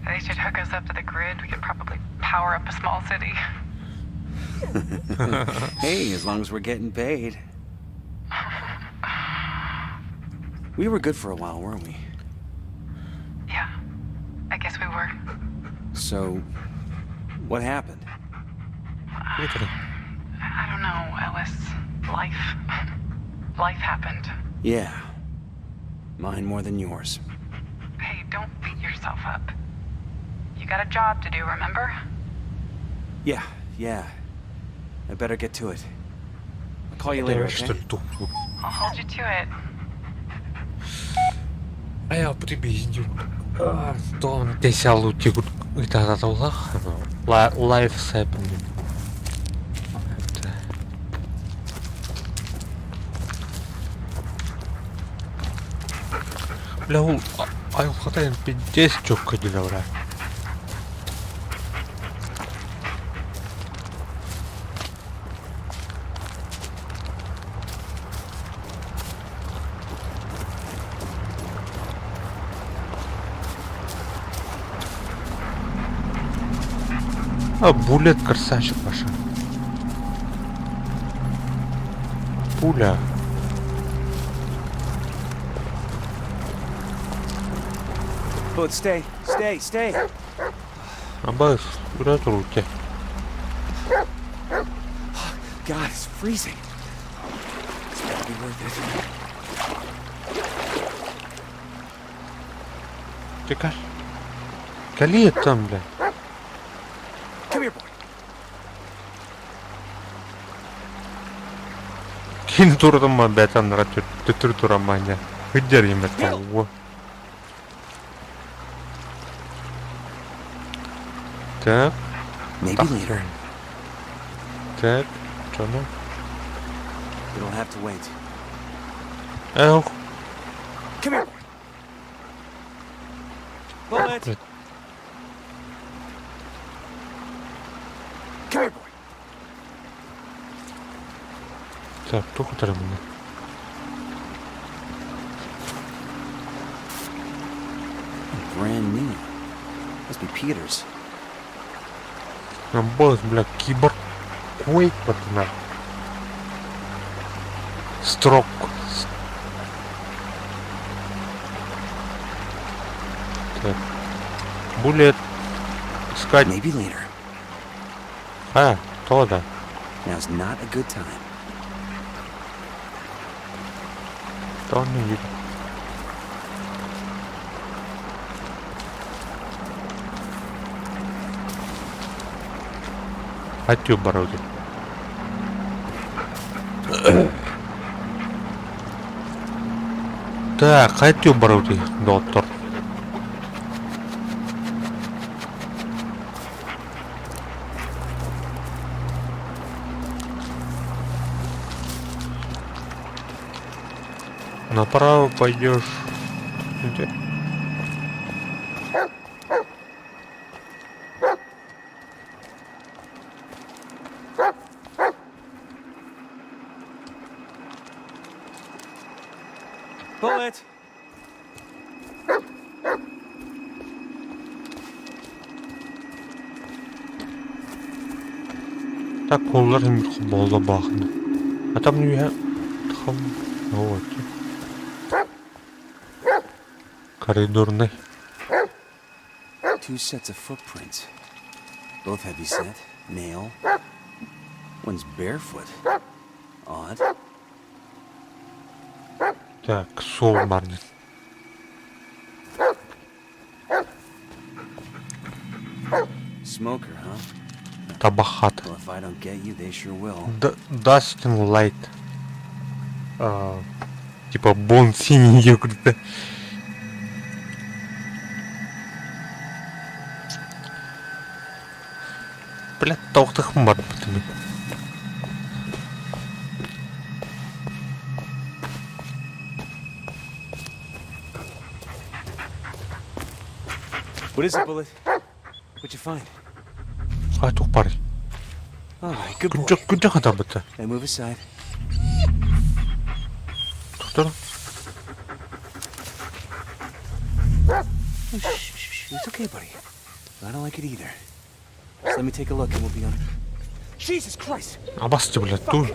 They should hook us up to the grid. We could probably power up a small city. Hey, as long as we're getting paid. We were good for a while, weren't we? Yeah. I guess we were. So, what happened? I don't know, Ellis. Life. Life happened. Yeah. Mine more than yours. Hey, don't beat yourself up. You got a job to do, remember? Yeah. I better get to it. I'll call you later, okay? I'll hold you to it. Айа прибиздю. Тон тесялу тигут итаталлах. Life happening. Это. Бля, ол айылҕатайын пиздец чокко дилавра. А, Булет красавчик, Паша. Пуля. Bullet, stay, stay, stay. Абас, куда руки? God, it's freezing. It's gotta be worth it. Ты как? Кали там, бля. Come here, boy. Кин турдum бэтаннара төттөр тураманя. Хыддер емет Во. Так. Maybe later. Так. Чоно? It'll have to wait. Эх. Come here, boy. Bullet. Блядь. Come here, boy. Так, тух утарамына. Brand new. Must be Peter's. Абас, бля, киборг. Квейк патына. Строк. Так. Булет. Искать. Maybe later. А, то да. Now's not a good time. То не видно. Атю бороды. Так, атю бороды, доктор. Направо пойдешь. Где? Bullet! Так коллар болла бахны. А там не хам вот. Коридорный. Two sets of footprints. Both heavy set, male. One's barefoot. Odd. Так, сол барнын. Smoker, huh? Табахат. Well, if I don't get you, they sure will. Дастин Лайт. А, типа Бон синий какой-то. Бля, тоқтықым бар бітімі. What is it, Bullet? What'd you find? Хай тух бар. All right, good boy. Күнжек күнжек хата бітті. Now move aside. Тоқтар. Oh, shh, shh, shh. It's okay, buddy. I don't like it either. Just let me take a look and we'll be on. Jesus Christ! Абасты, бля, тур.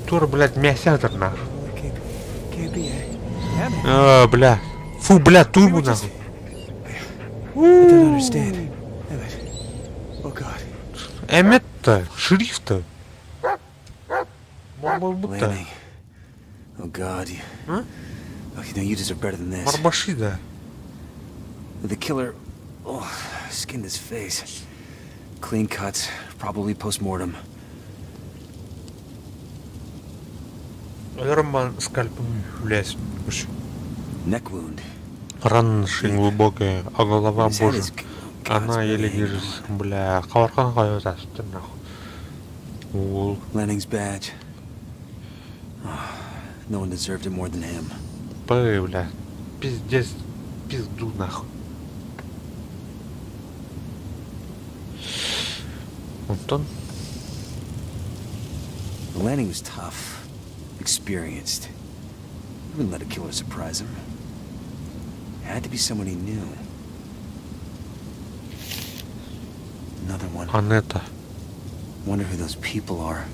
Тур, блядь, мясятор нахуй. Can't, can't be it. Emmett! А, бля. Фу, бля, турбу нахуй. I don't understand. Emmett. Oh God. Эммет-то, шрифт-то. Будто. Lanning. Oh God. You... Huh? Okay, now you deserve better than this. Марбаши, да. The killer, oh, skinned his face. Clean cuts, probably post-mortem. Роман скальпом лезь. Neck wound. Рана на шее глубокая, а голова, His head боже. is- God, Она it's еле barely hanging держится. on. Бля, хавархан хайватасты нахуй. Ул. Lanning's badge. Oh, no one deserved it more than him. Пы, бля. Пиздец. Пизду нахуй. Антон. Lanning was tough, experienced. He wouldn't let a killer surprise him. Had to be someone he knew. Another one. Анета. Wonder who those people are.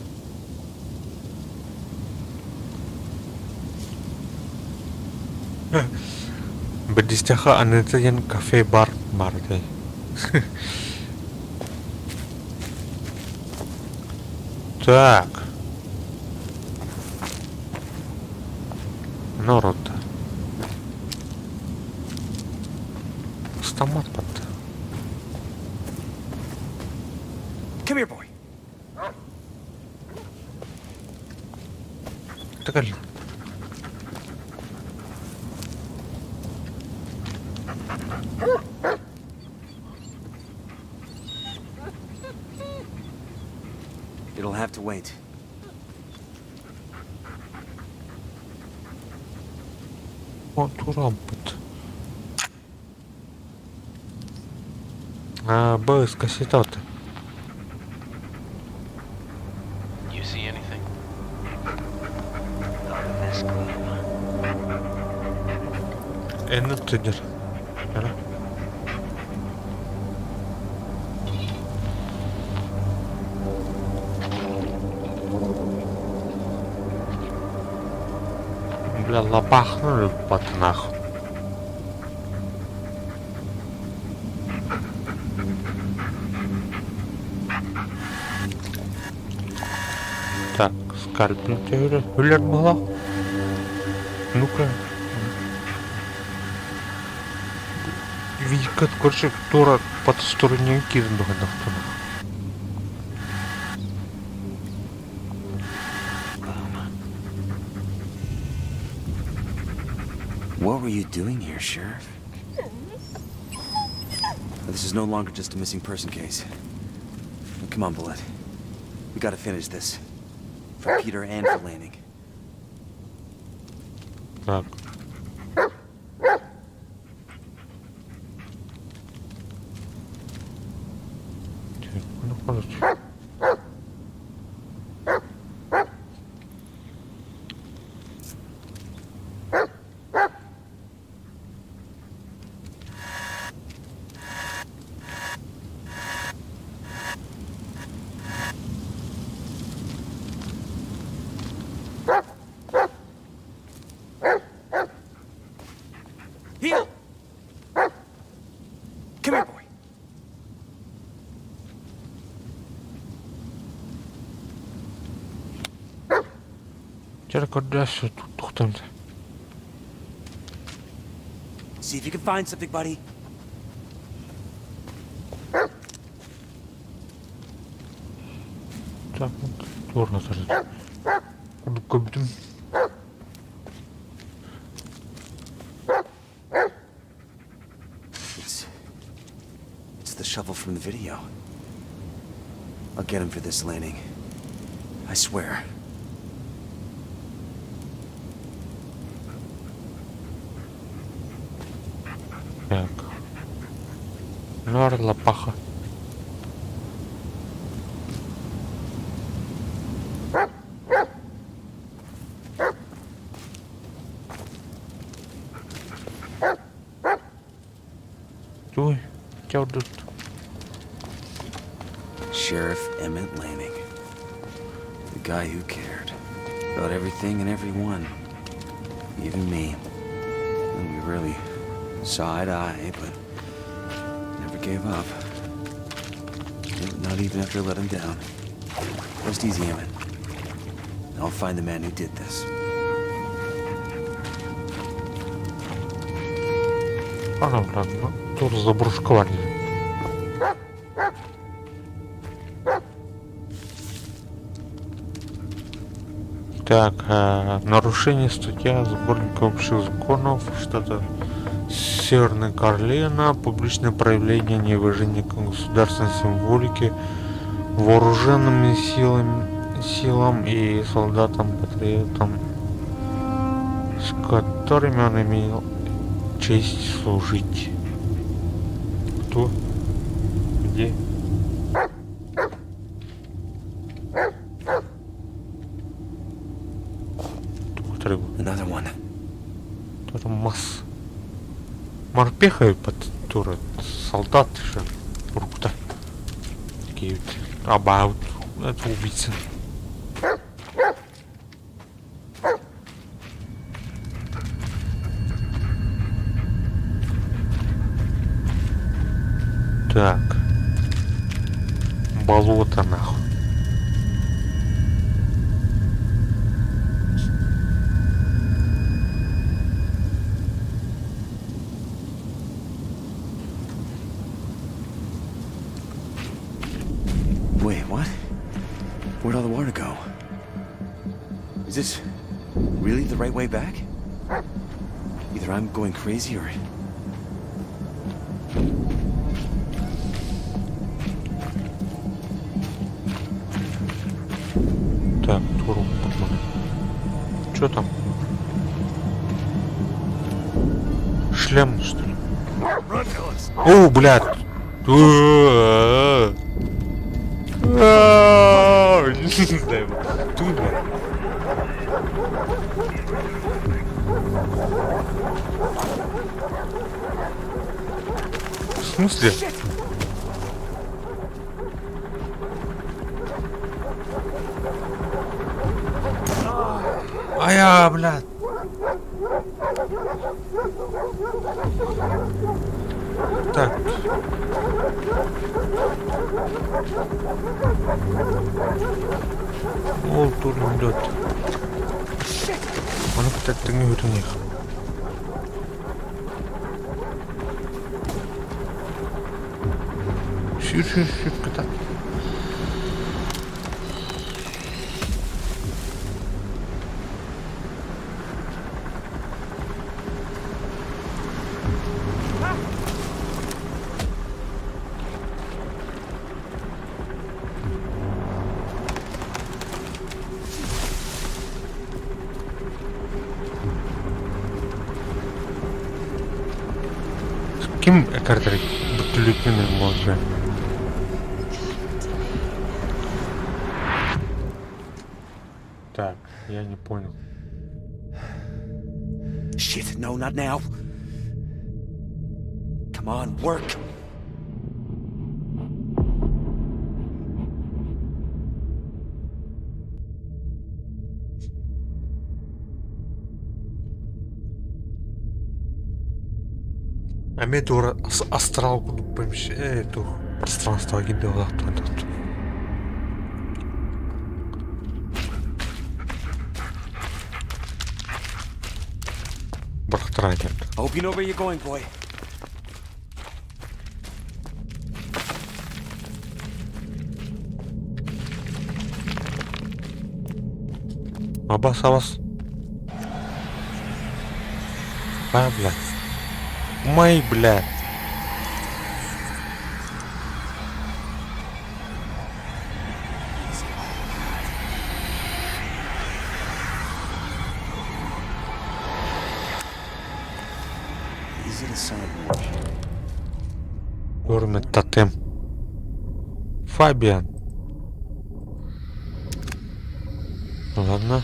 Бэрдистэхэ Анета диэн кафе бар баар этэ. Так. Народ. Стамат батта. Come here, boy. Текаль. It'll have to wait. О, турампыт. А, Б, скасетаты. You see anything? Not in this gloom. Эннет Эра. Бля, лопахнули нахуй. Так, скальпель теория. Үлэр была. Ну-ка. Вика, короче, тура потусторонний кирин дохнахтунах. What were you doing here, Sheriff? This is no longer just a missing person case. Come on, Bullet. We gotta finish this. For Peter and for Lanning. Так. Ну, короче. Heel! Come here, boy. Чара көрдөс тухтан. See if you can find something, buddy. Так, туорна сарыт. Кудук көбүтүм. It's. It's the shovel from the video. I'll get him for this, Lanning. I swear. Так. Нор лопаха. Ой, тут. Sheriff Emmett Lanning. The guy who cared. About everything and everyone. Even me. And we rarely saw eye to eye, but never gave up. Not even after I let him down. Rest easy, Emmett. I'll find the man who did this. Ага, бля, ну, тут забрушковали. Так, нарушение статья сборника общих законов штата Северная Каролина, публичное проявление неуважения к государственной символике, вооруженным силам и солдатам-патриотам, с которыми он имел честь служить. Кто? Где? Тух рыбу. Another one. Тоже масс. Морпеха под тура солдат же. Рукта. киһибит абаабыт убийца. Так. Болото нахуй. Wait, what? Where'd all the water go? Is this really the right way back? Either I'm going crazy or. Так, туру Что там? Шлем, что ли? О, блядь! Тут, блядь. В смысле? А я, блядь. Так. Ол турун Ону кытаттыҥы үтүнүөх. Сүүр сүүр сүүр кытат. Ким картары бүтүлүкүн можно? Так, я не понял. Shit, no, not now. Come on, work. Эмиэ туора астрал курдук туох пространство киирдэ Бырахтаран этэр. Hope you know where you're going, boy. Абас абас. А, блядь. Май, блядь. Is it a sign of worship? Көрмөт тотем. Фабиан. Ладно.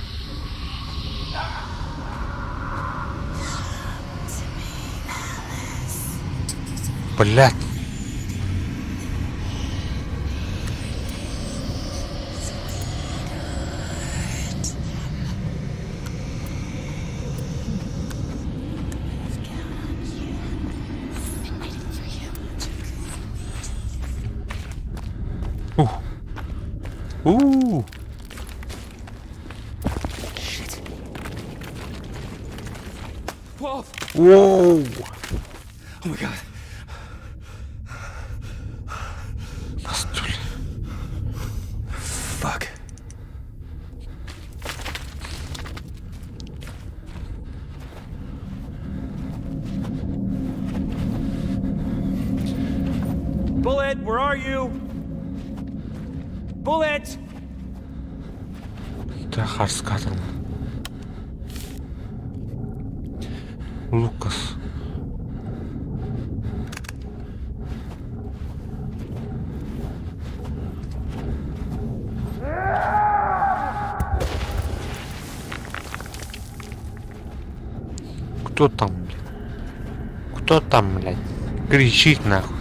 Блядь. Ух. У. Shit. Whoa! Воу. Oh my god. На стуле. Fuck. Bullet, where are you? Bullet! Тэ харскаатар. Лукас. Кто там, блядь? Кто там, блядь? Кричит нахуй.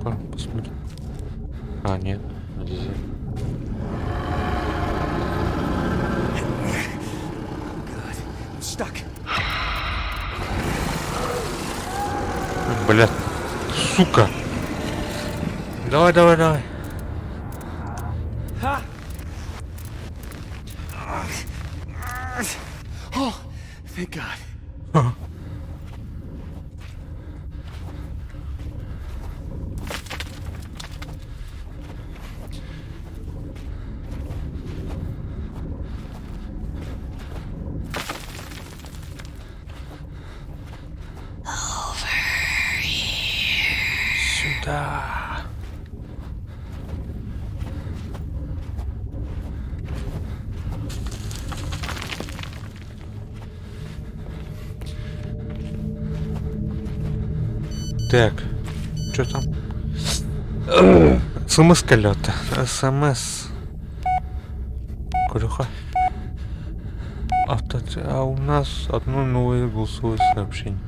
Ну-ка, посмотрим. А, нет, нельзя. Stuck. Блядь, сука. Давай, давай, давай. Oh, thank God. Сюда. Так, что там? СМС кэллэ. СМС. Корюха. Авто... А у нас одно новое голосовое сообщение.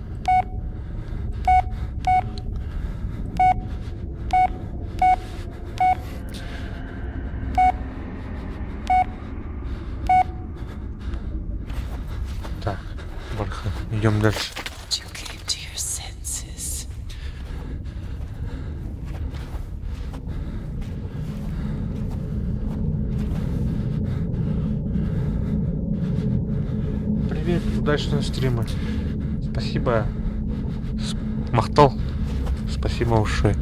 Так, Барха, идем дальше. You came to your senses. Привет, удачного стрима. Спасибо. Махтал. Спасибо большое.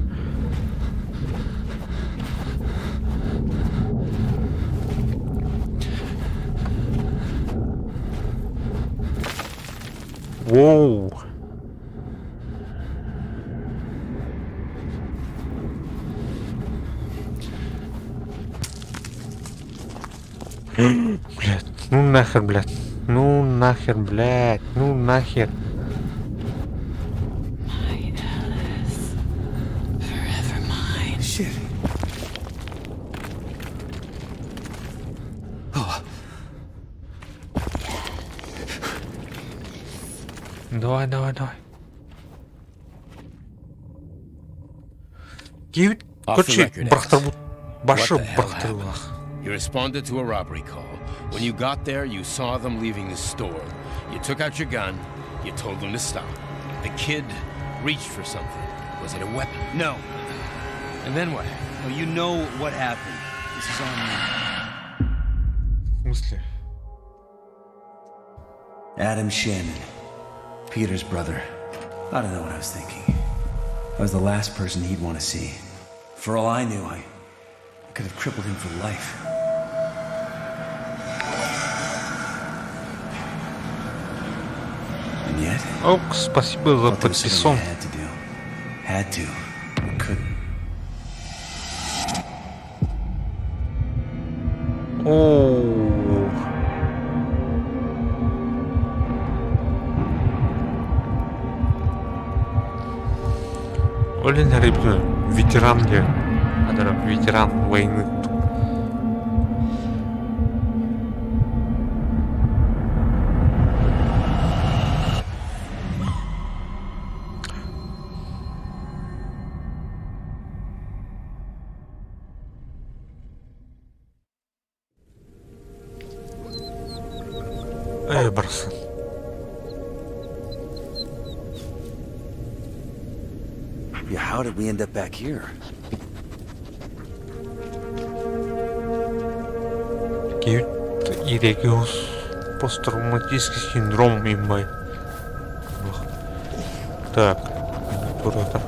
Воу. Блядь, ну нахер, блядь. Ну нахер, блядь. Ну нахер. My Alice. Forever mine. Shit. Oh, Давай, давай, давай. Киевит, Off the короче, record, бырахтарбыт. Башы What the hell бырахтарбылах. You responded to a robbery call. When you got there, you saw them leaving the store. You took out your gun. You told them to stop. The kid reached for something. Was it a weapon? No. And then what? No, you know what happened. This is on me. В смысле? Adam Shannon, Peter's brother. I don't know what I was thinking. I was the last person he'd want to see. For all I knew, I could have crippled him for life. And yet, Ок, спасибо за thought there was something подписон. I had to do. Had to. Or couldn't. О. Олень рыбный, ветеран где? Ветеран войны. Эй, Барсон. Yeah, how did we end up back here? Киют посттравматический синдром имбай. Так, куда-то.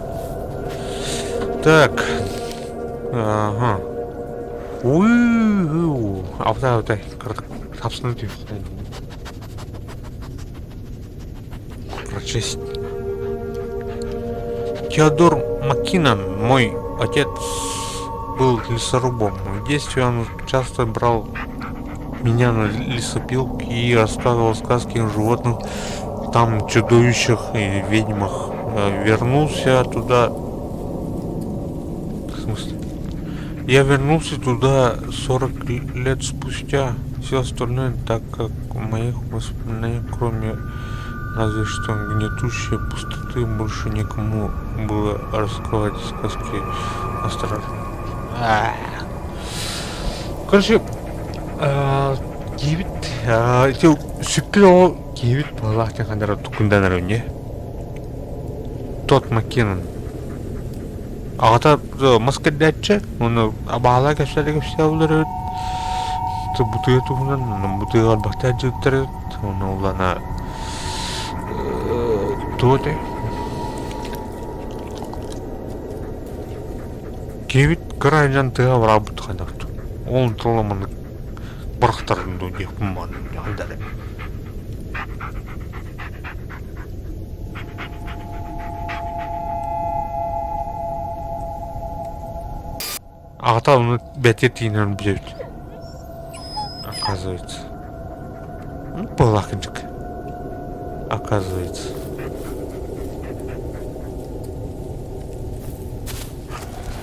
Так. Ага. Ууу. Автай, автай. Тапсыны Прочесть. Теодор Маккинон, мой отец, был лесорубом. В детстве он часто брал меня на лесопилки и рассказывал сказки о животных, там чудовищах и ведьмах. Вернулся туда... В смысле? Я вернулся туда 40 лет спустя. Все остальное, так как в моих воспоминаниях, кроме разве что гнетущей пустоты, больше никому было рассказать сказки осторожно. Короче, киһибит ити сүппүт оҕо киһибит быһалаах диэн ханна эрэ тукунданар үнү. Тот Маккинон. Аҕата мас кэрдээччи, уонна абаалаа кэпсээтэ кэпсээбилэр эбит. Бутуйа туһунан, бутуйа барбахтаах дьиэттэр эбит. Уонна улана туох этэй? Киһибит кыра сылдьан тыаҕа бараабыт хайдах Ол тылла маннык бырахтарын дуу диэхпин баҕарабын. Аҕата ону бэти тиинэн билэбит. Оказывается. Ну, была кырдьык. Оказывается.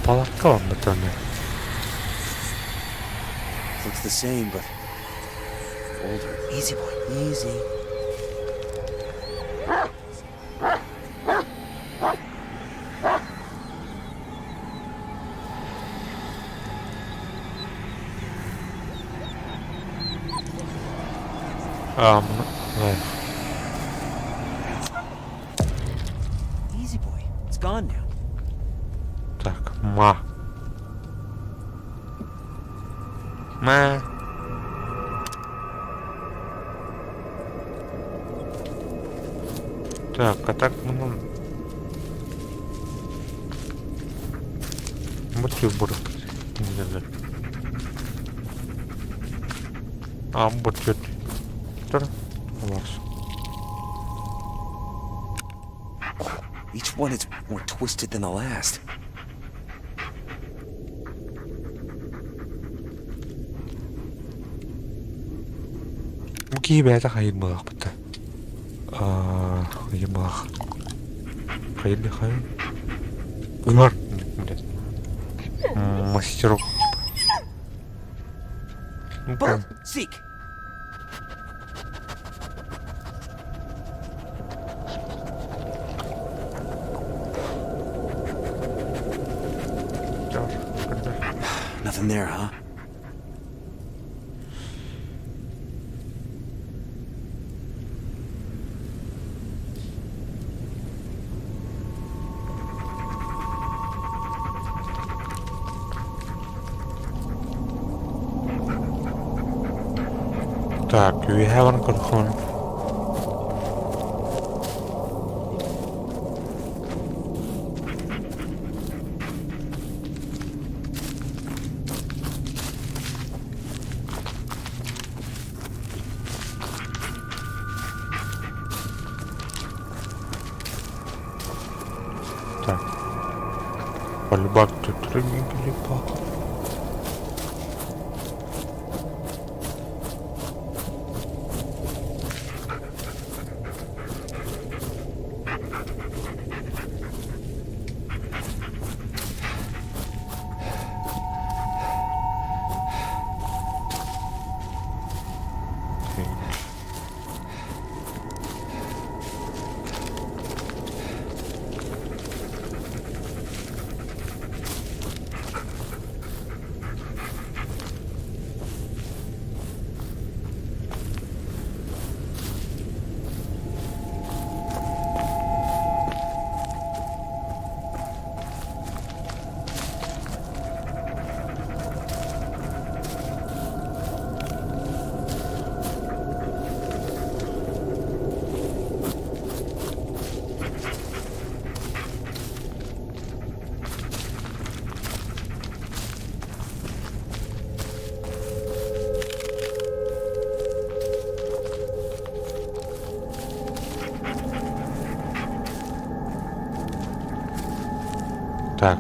Палатка барбыт аны. Looks the same, but older. Easy, boy, easy. Easy, boy. It's gone now. Так, ма. Ма. Так, а так ну Вот буры. А, вот это. Вас. Each one is more twisted than the last. Бу киһи бэйэтэ хайыр буолаахпыт хайыр буолаах. Хайыр да хайыр. Ыҥар блядь. Мастерок типа. Bert, Zeke! Nothing there, huh? Так, we haven't got home. Так. Полюбак тут рыбник пах. Так.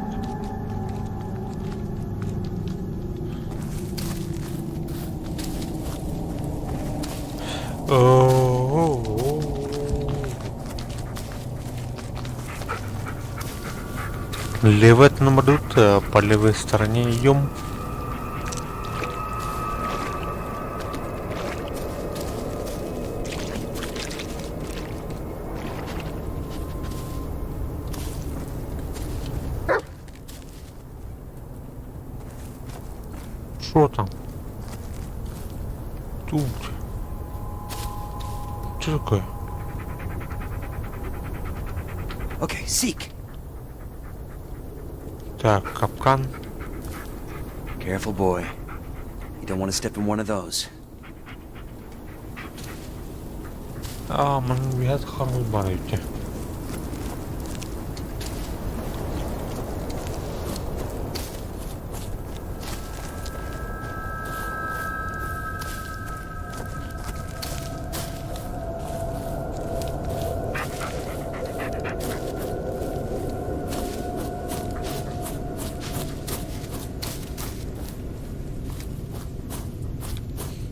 Левый нам идут, по левой стороне идем. Что там? Тут. Что такое? Okay, seek. Так, капкан. Careful, boy. You don't want to step in one of those. Аа, манна үөһэ харбыл баар эбит дьэ.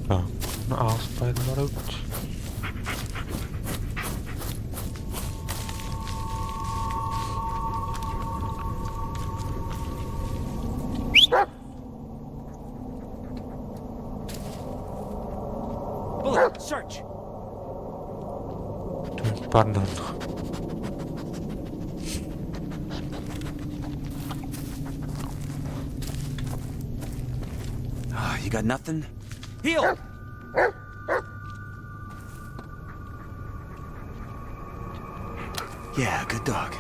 Так, ааспайын барабыт. Bullet, search! Pardon. Ah, you got nothing? Heel! Yeah, good dog.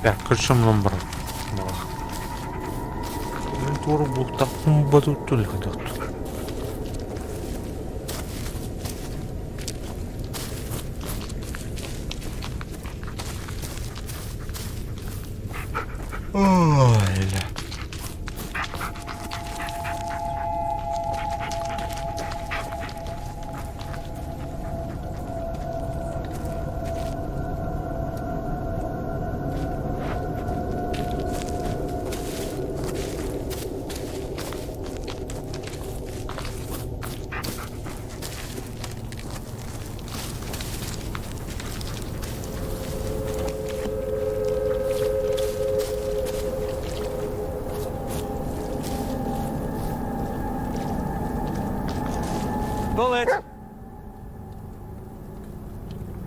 Так, көрсөм баран. Мен туора бултахпын батуттун хатахту. Ой, ля. Bullet!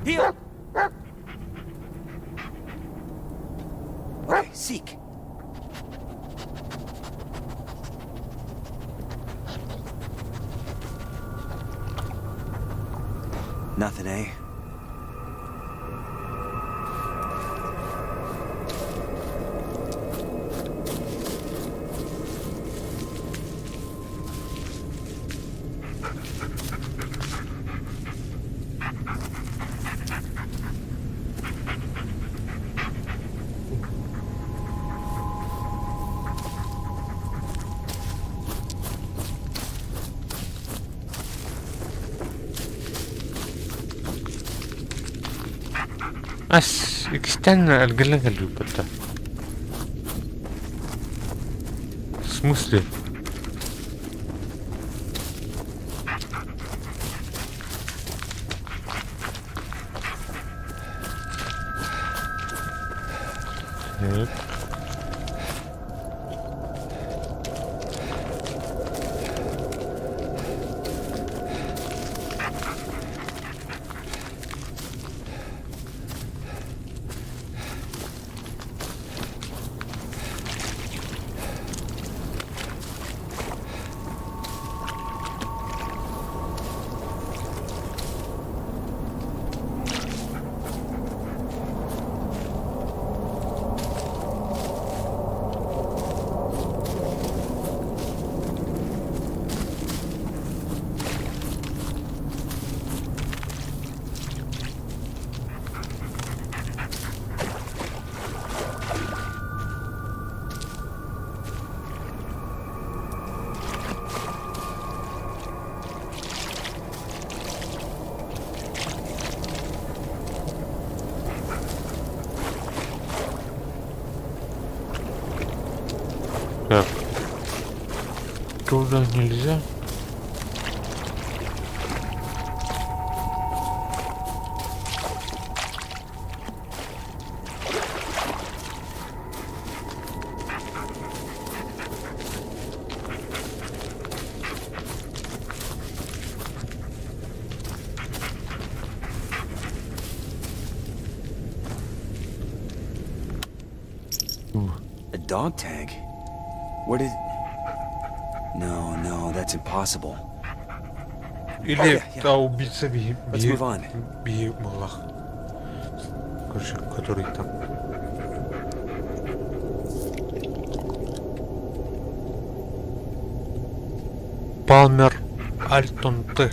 Heel! Okay, seek. Nothing, eh? Ас, иккистээн эргиллэн кэлбиппит да. В смысле? Так. Так. Туда нельзя. A dog tag? Where did... No, no, that's impossible. Или та убийца Let's move on. би буоллах. Короче, который там. Палмер Альтон Т.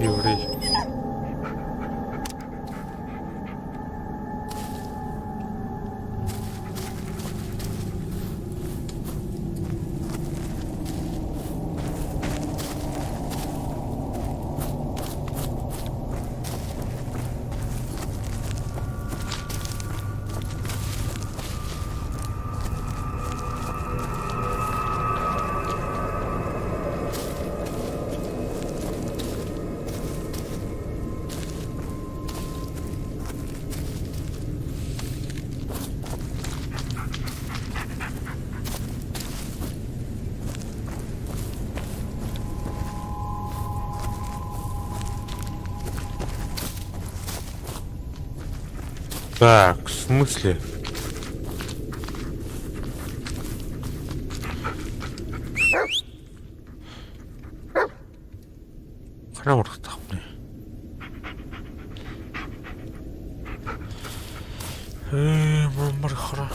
Еврей. Так, в смысле? Хара барыахтаахпыный? Ээ, маммар хара.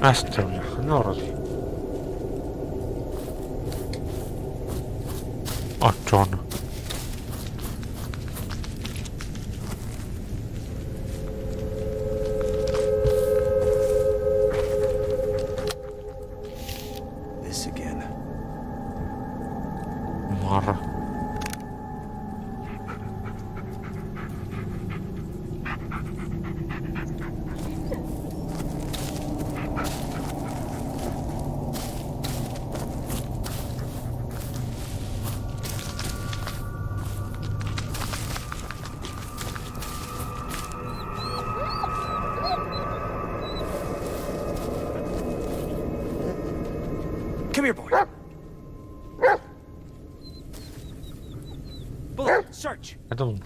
Астра, ханорос. Очоно. This again. Мара. Come here, boy. Bullet, search. Это он.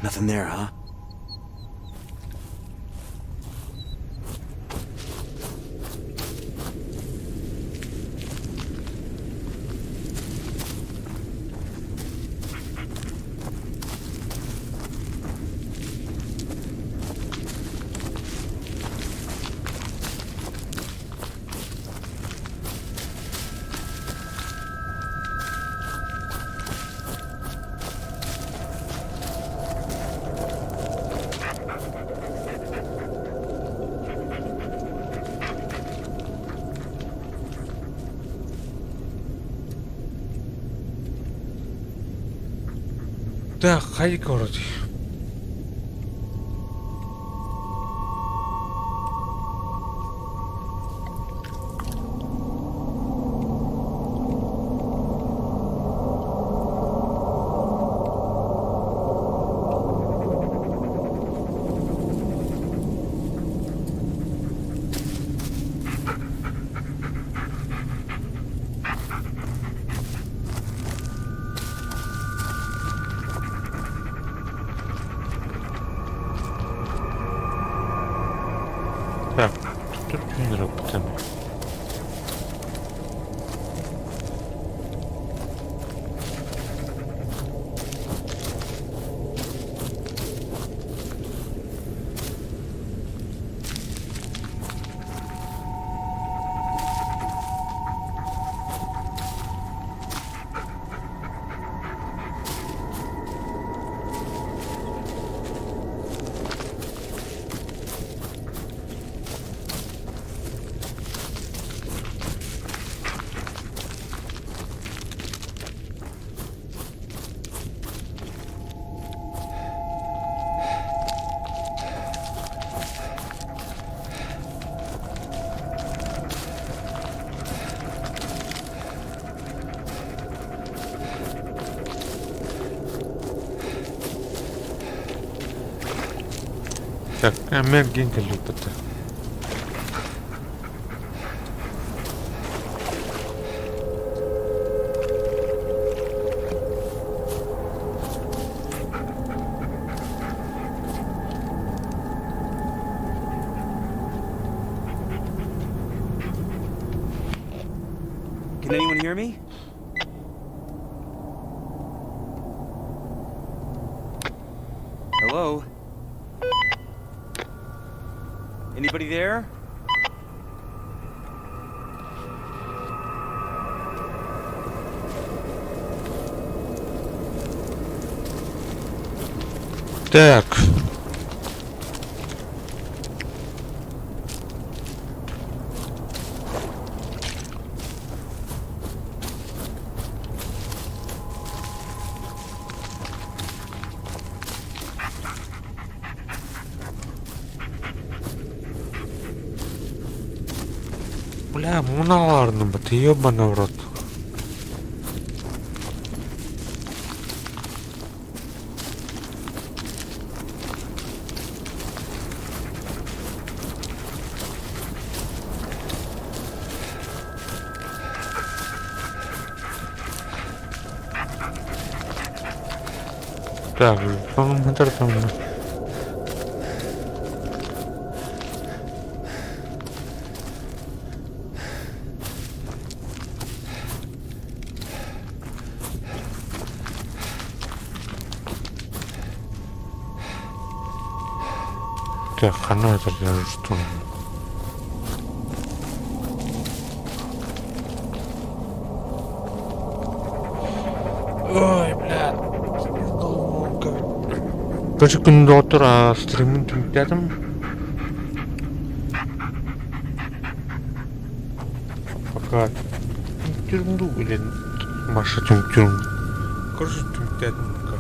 Nothing there, huh? Так, хайа короче. Так, тут тут Так, Амерген кэлбит. Can anyone hear me? Hello? Anybody there? Так. Бля, муналарным, ты ёбаный в рот. Так, по-моему, там. Так, она это что? Ой, бля. Короче, күн доктор стримин түмүктэтим. Пока түмүктүрүм или Маша түмүктүрүм. Короче, түмүктэтим пока.